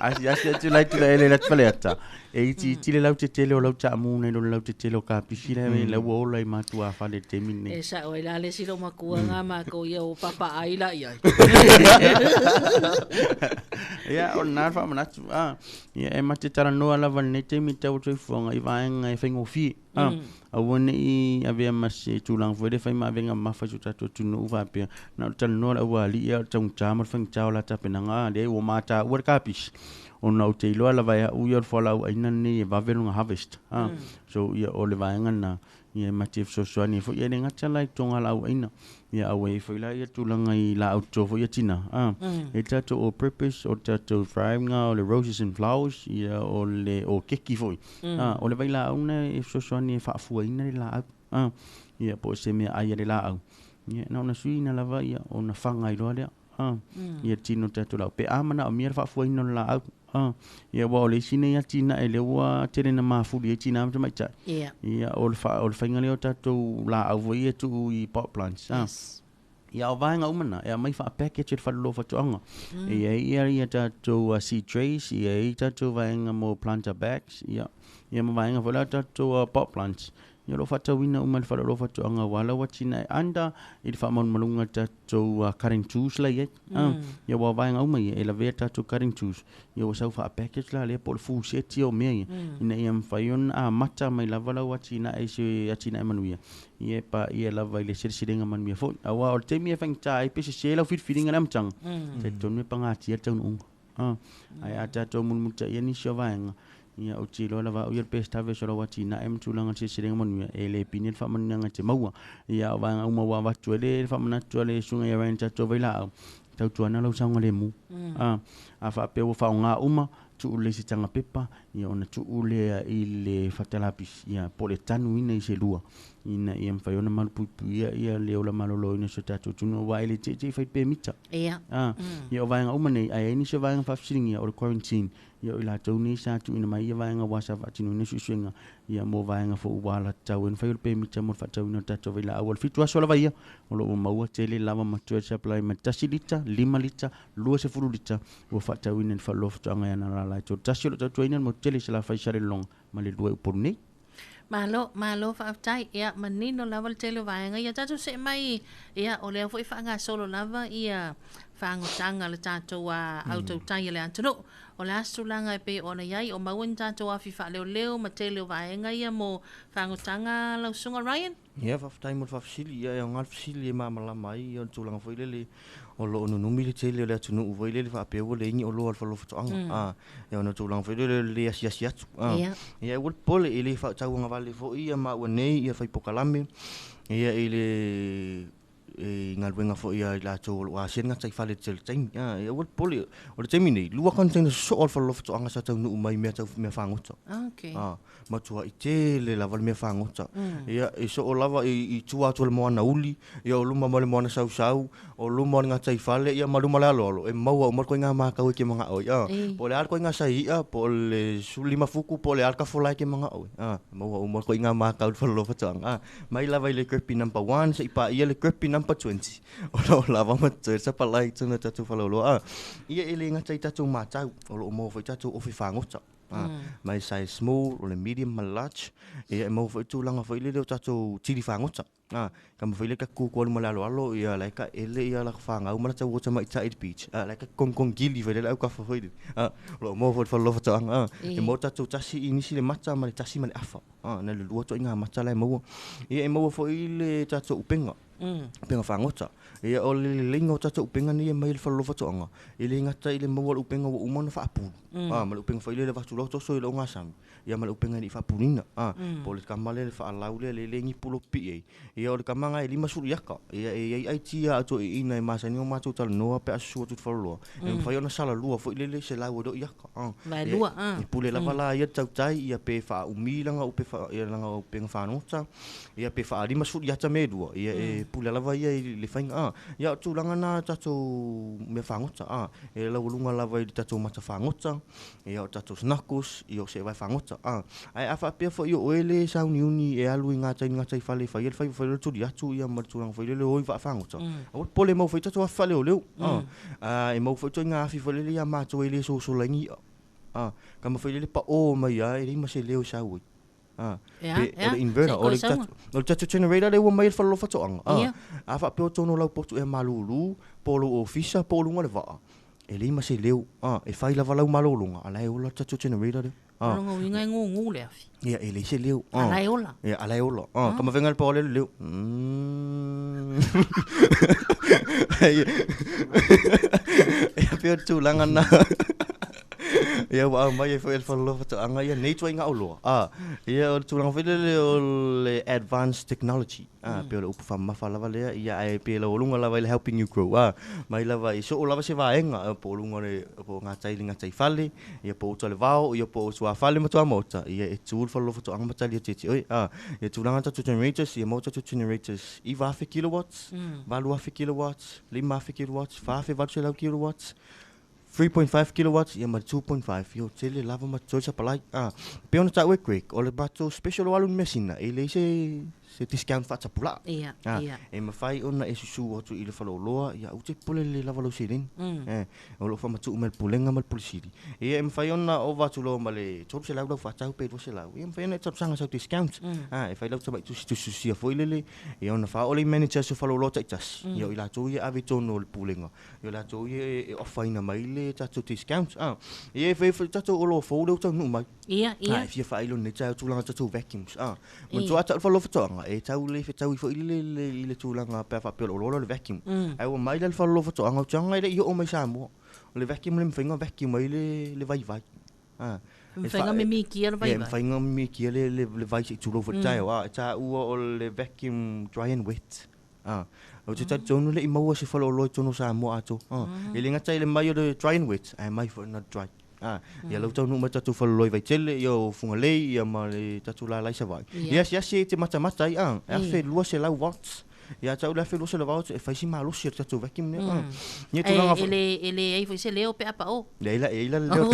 Asiasi atu la i Tulaele i le atu Faleata, e itiiti le lautetele o lau taamu nai lo le lautetele o kapisi la e la ua ola i matuafale i le taimi lenei. E sao ai la le isi loomatua na matou ia o papaai la i ai. Ia, o lena le faamanatu. Ia, e ma te talanoa lava i lenei taimi i le tau o le soifuaga i vaega e faigofie. Aua ne i avea ma se tulaga foi lea e fai ma avega mamafa i si o tatou atunuu faapea, na o le talanoa a le aualii a o le taugata ma le faigata o la tapenaga. Leai, ua mataua le kapisi, ona ou te iloa lava e au ia o le fualaau aina lenei e vave lona harvest. So, ia, o le vaega lena, ia e mate fesoasoani ai foi. Ia e le gata la i togalaau aina, ia a ua i ai foi la ia tulaga i laau toto foi ia tina. E i ai le tatou all purpose, o le tatou thriving-ga, o le roses and flowers, ia o le o keki foi. O le vailaau lena e fesoasoani e faafuaina le laau. Ia po o se mea ai a le laau. Ia na ona suiina lava ia ona faga ai loa lea. Ia tino tatou laau pe a manaomia le faafuaina o le laau. Ia aua o le isi nei atinae lea ua tele na mafuli ai tinā ma tamaitai. Ia o le o le faiga lea o tatou laau foi ia e tuu i pot plants. Ia o vaega uma na e aumai faa-package e le faleoloa faatoaga. E i ai ia ia tatou seed trays, e i ai tatou vaega mo planter bags, ia ia ma vaega foi la tatou pot plants. Ia o lo o faatauina uma e le faleoloa faatoaga aua lau atinae under i le faamalumaluga tatou cutting tools la i ai. Ia aua o vaega uma ia e lavea tatou cutting tools, ia ua sau faa-package la lea po o le full set ia o mea ia, ina ia mafai ona amata mai lava lau atinae i se atinae manuia, ia e paia lava i le seleselega manuia foi. Aua o le taimi e faigata ai pe sese lau filifiliga i le amataga, e talitonu e pagatia le taunuuga. Ae a tatou mulimulitaia nisi o vaega, ia ou te iloa lava au ia le best harvest o lau atinae ma tulaga o le seleselega manuia, e le pine le faamanuiaga e te maua. Ia o vaega uma ua avatu ai le faamanatu a le susuga ia Ryan i tatou vailaau, tautuana lau saogalemu. A faapea ua faaaoga uma, tuu lelei i se taga pepa, ia ona tuu lea i le fata lapisi, ia po o le tanuina i se lua, ina ia mafai ona malupuipuia ia le ola maloloina o si o tatou atunuu, aua e le tietie i fai pemita. Ia o vaega uma nei, ae i ai nisi o vaega faafesiligia, o le quarantine, ia o i latou nei sa tuuina mai ia vaega ua sa faatinoina suesuega, ia mo vaega foi ua alagatatau ai ona fai o le pemita mo le faatauina o le tatou vailaau. O le 7 aso lava ia, o lo o ua maua tele lava ma totoe le supply mai le 1 lita, 5 lita, 20 lita ua faatauina i le Faleoloa Faatoaga i Analala e 31 o lo o tautuaina le motu tele i Salafai, Salelologa ma le 2 i Upolu nei. Malo, malo faafetai. Ia, manino lava le tele o vaega ia. Tatou see mai, ia, o lea foi faagasolo lava ia faagotaga a le tatou autautai a le atunuu. O le a se tulaga e pei ona i ai, o maua ni tatou afi faaleoleo ma tele o vaega ia mo faagotaga lau Susuga Ryan? Ia, faafetai mo le faafesili. Ia, e aoga le fesili e malamalama ai ia le tulaga foi lele o lo o nunumi le tele o le atunuu foi lele faapea ua leai ni oloa a le faleoloa faatoaga. Ia ona o le tulaga foi lele o le le asiasi atu. Ia, aua le popole, e le faatauagavale foi ia maua nei ia fai polokalame ia i le i galuega foi a i latou o lo o asia le gataifale i le tele o taimi. Ia aua le popole, o le taimi nei, 2 container sosoo a le faleoloa faatoaga sa taunuu mai i mea tau meafagota. Matuai tele lava le mea fagota. Ia, e soo lava i tua atu o le moana uli, ia o luma ma le moana sausau, o luma o le gataifale, ia ma luma o le aloalo, e maua uma le ituaiga makau e te manao ai. Po o le a le ituaiga sai i'a, po o le 15 futu, po o le a le tafola e te manao ai. E maua uma le ituaiga makau i le faleoloa faatoaga. Mai lava i le crappie number 1 se'i paia le crappie number 20, o lo o lava ma totoe le sapalai i totonu o tatou faleoloa. Ia, e le gata i tatou matau, o lo o maua foi tatou ofi fagota. Mai size small, o le medium ma le large. Ia e maua foi tulaga foi lele o tatou tili fagota. Ka mafai le ka ku alu ma le aloalo, ia la e ka ele ia la whangau ma la tau ota mai tai beach. La ka kong kong gili foi le au kafa foi le. O lo maua foi le faleoloa faatoaga. E maua tatou tasi i nisi le mata ma le tasi ma le afa. Na le lua toʻiga mata la e maua. Ia e maua foi le tatou upenga. Upenga fagota. Ia o le leleiga o tatou upenga nei e mai le faleoloa faatoaga. E le gata i le maua o le upenga ua uma ona faapulu. Ma le upenga foi lele avatu loa toso i lou gasami. Ia ma le upenga e le i faapuluina. Po o le kama lea le faalau lea le le gipu lo pipii ai. Ia o le kama lena e 50 iaka. Ia e i ai tia a toeaiina e masani ona matou talanoa pe a susu atu i le faleoloa. E mafai ona salalua foi lele se lau e le o iaka. Vaelua, E pule lava la ia le tautai ia pe faaumi lana upe ia lana upega fagota. Ia pe faa 50 iata me lua. Ia e pule lava ia i le faiga. Ia o tulaga na tatou mea fagota. E laualuga lava i le tatou mata fagota. Ia o tatou snuckles, ia o seevae fagota. Ae a faapea foi o oe le sauniuni e alu i gatai gatai fale e fai ai le faiva foi lele tuli atu ia ma le tulaga foi lele o i vaa fagota. Aua le popole e maua foi tatou afi faaleoleo. E maua foi ituaiga afi foi lele ia matou e le sosola ai ni i'a. Kama foi lele pa'o mai lava e leai ma se leo e sau ai. Ea, Pe o ea, le inverter, se o le koe sauga. o le tatou generator lea ua mai e le faleoloa faatoaga. Ia. A faapea o totonu o lau potu ea malulu, po o lou ofisa, po o luga o le vaa, e leai ma se leo. E fai lava lau malologa, a o la e ola le tatou generator lea. O lona uiga e gugu le afi. Ia, e leai se leo. A la e ola. Ia, a la e ola. Kama faiga le pao lea le leo. Ia, pei o le tulaga lena. Ia ua aumai ai foi e le faleoloa faatoaga ia nei ituaiga oloa. Ia o le tulaga foi lele o le advanced technology. Pei o le upu faamamafa lava lea, ia ae pei e laualuga lava i le helping you grow. Mai lava i soo lava se vaega, po o luga o le po o gatai i le gataifale, ia po o uta o le vao, ia po o tuafale ma tuamaota, ia e tu le faleoloa faatoaga ma tali atu ia te oe. Ia tulaga tatou generators, ia maua tatou generators 9,000 kilowatts, 8,000 kilowatts, 5,000 kilowatts, 4,800 kilowatts, 3.5 kilowatts, ia ma le 2.5. Ia o tele lava ma totoe le sapalai. Pei ona taua e Greg, o le matou special o alu i le measina, e leai se discount faatapulaa. Ia, ia. E mafai ona e susu atu i le faleoloa, ia aua te popole lelei lava lau seleni. O lo o faamatuu mai e le pulega ma le Pule Sili. Ia e mafai ona ova atu loa ma le 300 lau faatau pe 200. Ia e mafai ona e talosaga sau discount. E fai lau tamai tusitusia foi lele, ia ona faaoo lea i managers o faleoloa taitasi. Ia o i latou ia e ave i totonu o le pulega. Ia latou ia e offer-ina mai le tatou discount. Ia e fai foi tatou oloa fou lea ua taunuu mai. Ia, ia. E fia faailo nei taeao tulaga tatou vacuums. Manatua a tau le faleoloa faatoaga, e tau le fetaui foi le i le tulaga pe a faapea o le oloa lea o le vacuum. Ae ua mai la le faleoloa faatoaga, ou te iloa e le i oo mai Samoa. O le vacuum le mafai ona vacuum ai le vaivai. E mafai ona mimikia le vaivai. Ia, e mafai ona mimikia le vai se i tulou foi i le taeao. E taua o le vacuum dry and wet. Ou te talitonu e le i maua se faleoloa i totonu o Samoa atoa. E le gata i le mai o le dry and wet, ae mai foi na le dry. Ia la ua taunuu mai tatou faleoloa i Vaitele, ia o Fugalei, ia ma le tatou lalai Savaii. Ia asiasi e te matamata ai, e 1200 watts. Ia te au le 1200 watts, e fai si malosi o le tatou vacuum lea. Ia tulaga foi. E leai foi se leo pe a pao. Leai la, e i ai la le leo.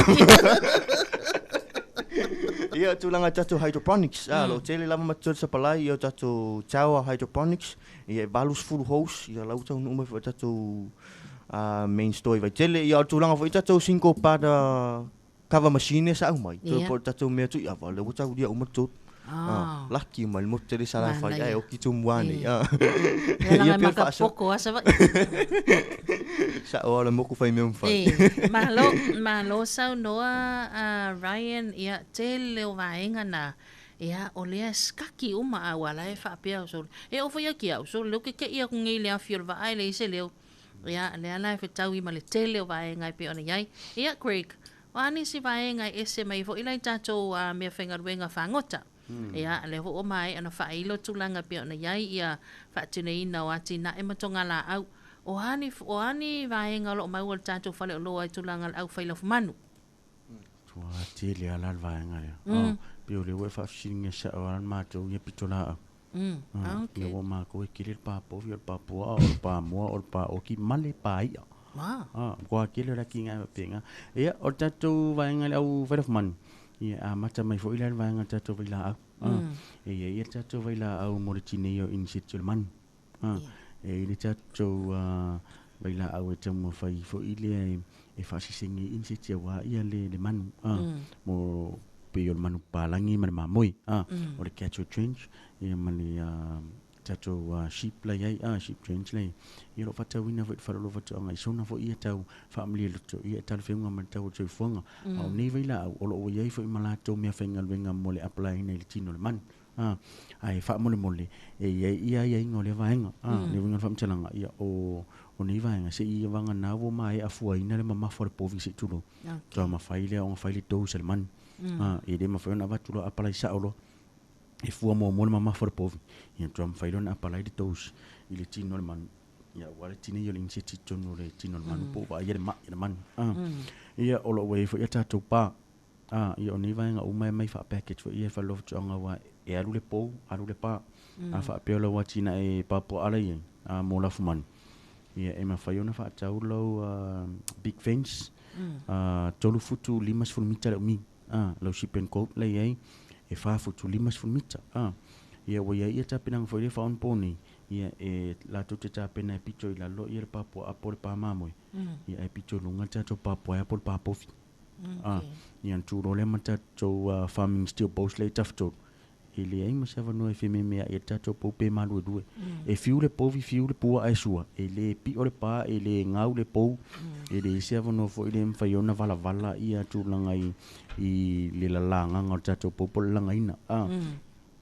Ia tulaga tatou hydroponics, o lo o tele lava ma totoe le sapalai, ia o tatou tower hydroponics, ia e 80 hose, ia la ua taunuu mai foi i le tatou main store i Vaitele. Ia o le tulaga foi i tatou single part cover machine sa aumai, toe po o le tatou mea tuiava, lea ua taulia uma le tolu. Laki mai le motu tele Salafai, ae oki Tumua nei. Ia laga e makapoko lava Savaii. Sa'o lava o le moku fai mea mafai. Malo, malo saunoa Ryan, ia tele o vaega na, ia o lea e sikaki uma a ua la e faapea o sole. E oo foi atu i au sole, lea ou te te'i atu nei i le afi o le vaa e leai se leo. Ia lea la e fetaui ma le tele o vaega e pei ona i ai. Ia Greg, o a nisi vaega e ese mai foi la i tatou meafaigaluega fagota? Ia lea foi ua maea ona faailo tulaga e pei ona i ai ia faatinoina o atinae ma togalaau. O a ni, o a ni vaega o lo o maua i le tatou faleoloa i tulaga o le aufai lafumanu? Ua tele lava la le vaega lea. Pei o lea ua e faafesiligia sa'o lava le matou ia pitolaau. Ia ua matou e tele le pa povi, o le pa pua'a, o le pa moa, o le pa oki ma le pa i'a. Matua tele o le atinae faapena. Ia, o le tatou vaega i le au fai lafumanu, ia e amata mai foi la le vaega i le tatou vailaau. E i ai le tatou vailaau mo le tineia o iniseti o le manu. E i ai le tatou Vailaau e taumafai foi lea e faasesegi ai insect aua ia le manu a mo pei o le manu papalagi ma le mamoe a o le cattle trench ia ma le tatou sheep la iai a sheep trench la iai. Ia o lo o faatauina foi i le faleoloa faatoaga i sona foi ia tau faamalie loto ia e talafeauga ma le tau o le soifuaga. A o nei vailaau o lo o ua iai foi ma latou meafaigaluega mo le apalaiina i le tino o le manu. A, ae faamolemole, e i ai ia aiaiga o lea vaega. A, le uiga o le faamatalaga, ia, o, o nei vaega, se i vagana ua maea fuaina le mamafa o le povi se i tulou. Okay. Faatoa mafai lea ona fai le dose a le manu. A, e le mafai ona avatu loa apalai sao loa. E fua muamua le mamafa o le povi, ia faatoa mafai lea ona apalai le dose i le tino o le manu. Ia, aua le tinei o le insect i totonu o le tino o le manu po o vaaia le mai a le manu. A, ia, o lo o ua i ai foi a tatou pa. A, ia o nei vaega uma e aumai faa-package foi ia e faleoloa aua e alu le pou, alu le pa. A faapea o lau atinae papuaa la i ai, a, mo lafumanu, ia e mafai ona faatau lau big fence, a, 3 futu 50 mita le umi. A, lau ship and goat la i ai, e 4 futu 50 mita. A, ia ua i ai ia tapenaga foi lea faaonaponei, ia e latou te tapena e pito i lalo ia le papuaa po o le pa mamoe, ia ae pito i luga le tatou papuaea po o le pa povi. A, ia ona tu loa lea ma tatou farming steel post lea i Tafatolu, e leai ma se avanoa e fememeai ai le tatou pou pe maluelue. E fiu le povi, fiu le puaa e sua, e le pio le pa, e le gau le pou, e leai se avanoa foi lea e mafai ai ona valavala ia tulaga i le lalagaga o le tatou pou po o le lagaina. A,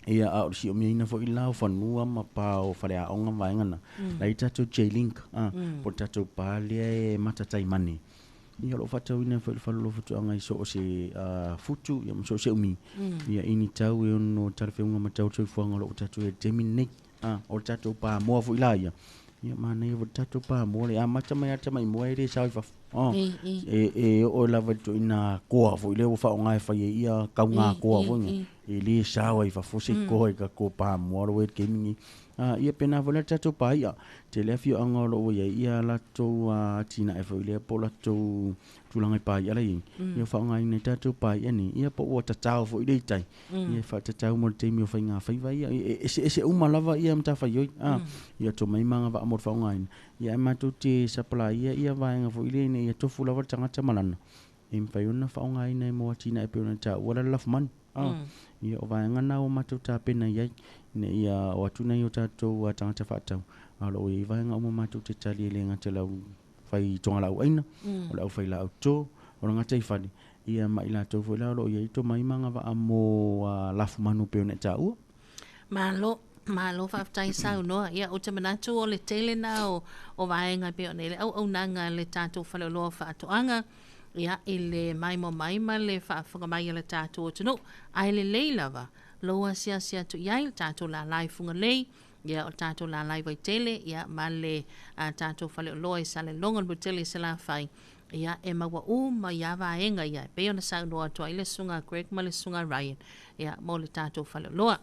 ia, a o le siomiaina foi la o fanua ma pa o faleaoga ma vaega na, la e i ai tatou J-Link, a, po o le tatou pa lea e matataimane. Ia o lo o faatauina foi i le faleoloa faatoaga i so o se futu ia ma so o se umi. Ia i ni tau e ono talafeauga ma tau o le soifuaga o lo o tatou i ai i le taimi lenei. A, o le tatou pamoa foi la ia, ia manaia foi le tatou pamoa le amata mai lava le tamaimoa e le sao i fafo. E, e oo lava i le ituaiga koa foi lea ua faaaoga e fai ai ia kauga koa foi nei. E le sao ai i fafo se koa i ka koa pamoa lo e le taimi lenei. A, ia pena foi la le tatou paia. Tele afioaga o lo o ua i ai ia latou atinae foi lea po o latou tulaga i paia la i ai. Ia ua faaaogaina i tatou paia nei, ia po ua tatao foi lea i tai. Ia e faatatau mo le taimi o faigafaiva ia. E eseese uma lava ia matafaioi. A, ia tomai ma agavaa mo le faaaogaina. Ia ae matou te sapalaia ia vaega foi lea ina ia tofu lava le tagata ma lana. E mafai ona faaaogaina mo atinae e pei ona taua la le lafumanu. Ia o vaega na ua matou tapena i ai, ina ia o atu nai o tatou tagata faatau, a o lo o i ai vaega uma matou te tali e le gata i le aufai togalaauaina, o le aufai laau toto, o le gataifale, ia ma i latou foi la o lo o i ai tomai ma agavaa mo lafumanu e pei ona e taua. Malo, malo faafetai saunoa. Ia, ou te manatu o le tele na o, o vaega e pei ona i ai le auaunaga a le tatou faleoloa o faatoaga, ia, i le maimoa mai ma le faafofoga mai a le tatou atunuu. Ae lelei lava lou asiasi atu i ai le tatou lala i Fugalei, ia, o le tatou lala i Vaitele, ia, ma le tatou faleoloa i Salelologa, le motu tele i Salafai, ia, e maua uma ia vaega ia e pei ona saunoa atu ai le Susuga Greg ma le Susuga Ryan, ia, mo le tatou faleoloa.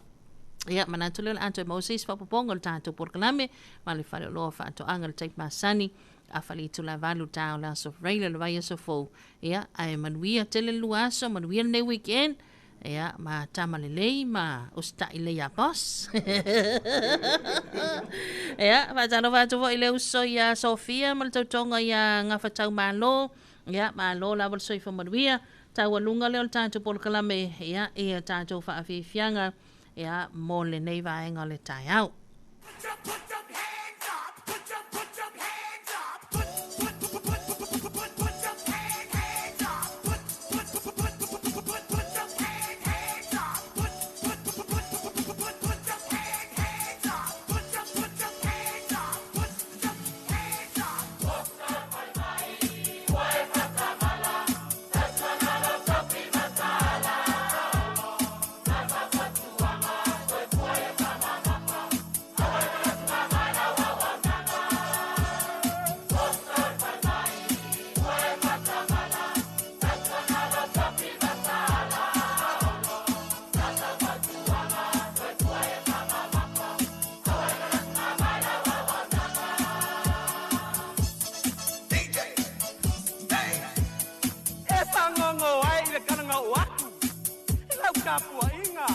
Ia, manatu lea o le a toe maua se isi faaopoopoga o le tatou polokalame ma le faleoloa o faatoaga i le taimi masani afa le itula 8 ta o le aso Faraile o le vaiaso fou. Ia, ae manuia tele le lua aso, manuia lenei weekend. Ia, ma tama lelei ma usitai lelei ia boss. Ia, faatalofa atu foi i le uso ia Sofia ma le tautoga ia Gafataumalo. Ia, malo lava le soifua manuia. Taualuga lea o le tatou polokalame, ia, i a tatou faafiafiaga, ia, mo lenei vaega o le taeao. E fagogo ai i le kalagau atu i lau tapuaiga.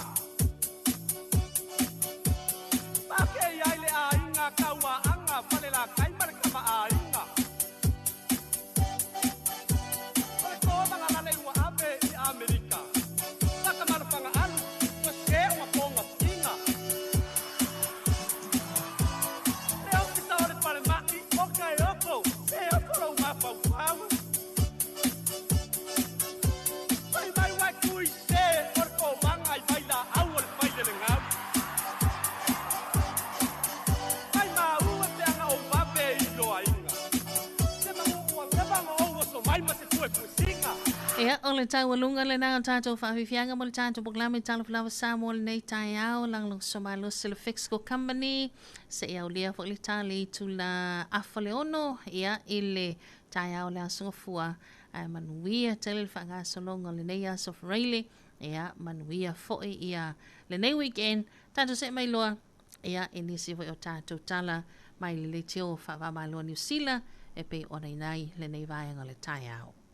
Pakei ai le aiga Tauaaga Falelatai ma le Kamaaiga. o le taualuga lena o tatou faafiafiaga mo le tatou polokalame Talofa Lava Samoa i lenei taeao, lagolagosua malosi le Fixco Company, seia aulia foi le ta le itula 5:30, ia, i le taeao o le Aso Gafua. Ae manuia tele le faagasologa o lenei aso Faraile, ia, manuia foi ia lenei weekend. Tatou see mai loa, ia, i nisi foi o tatou tala mai le leitio faava-o-Malo Niu Sila e pei ona i ai lenei vaega o le taeao.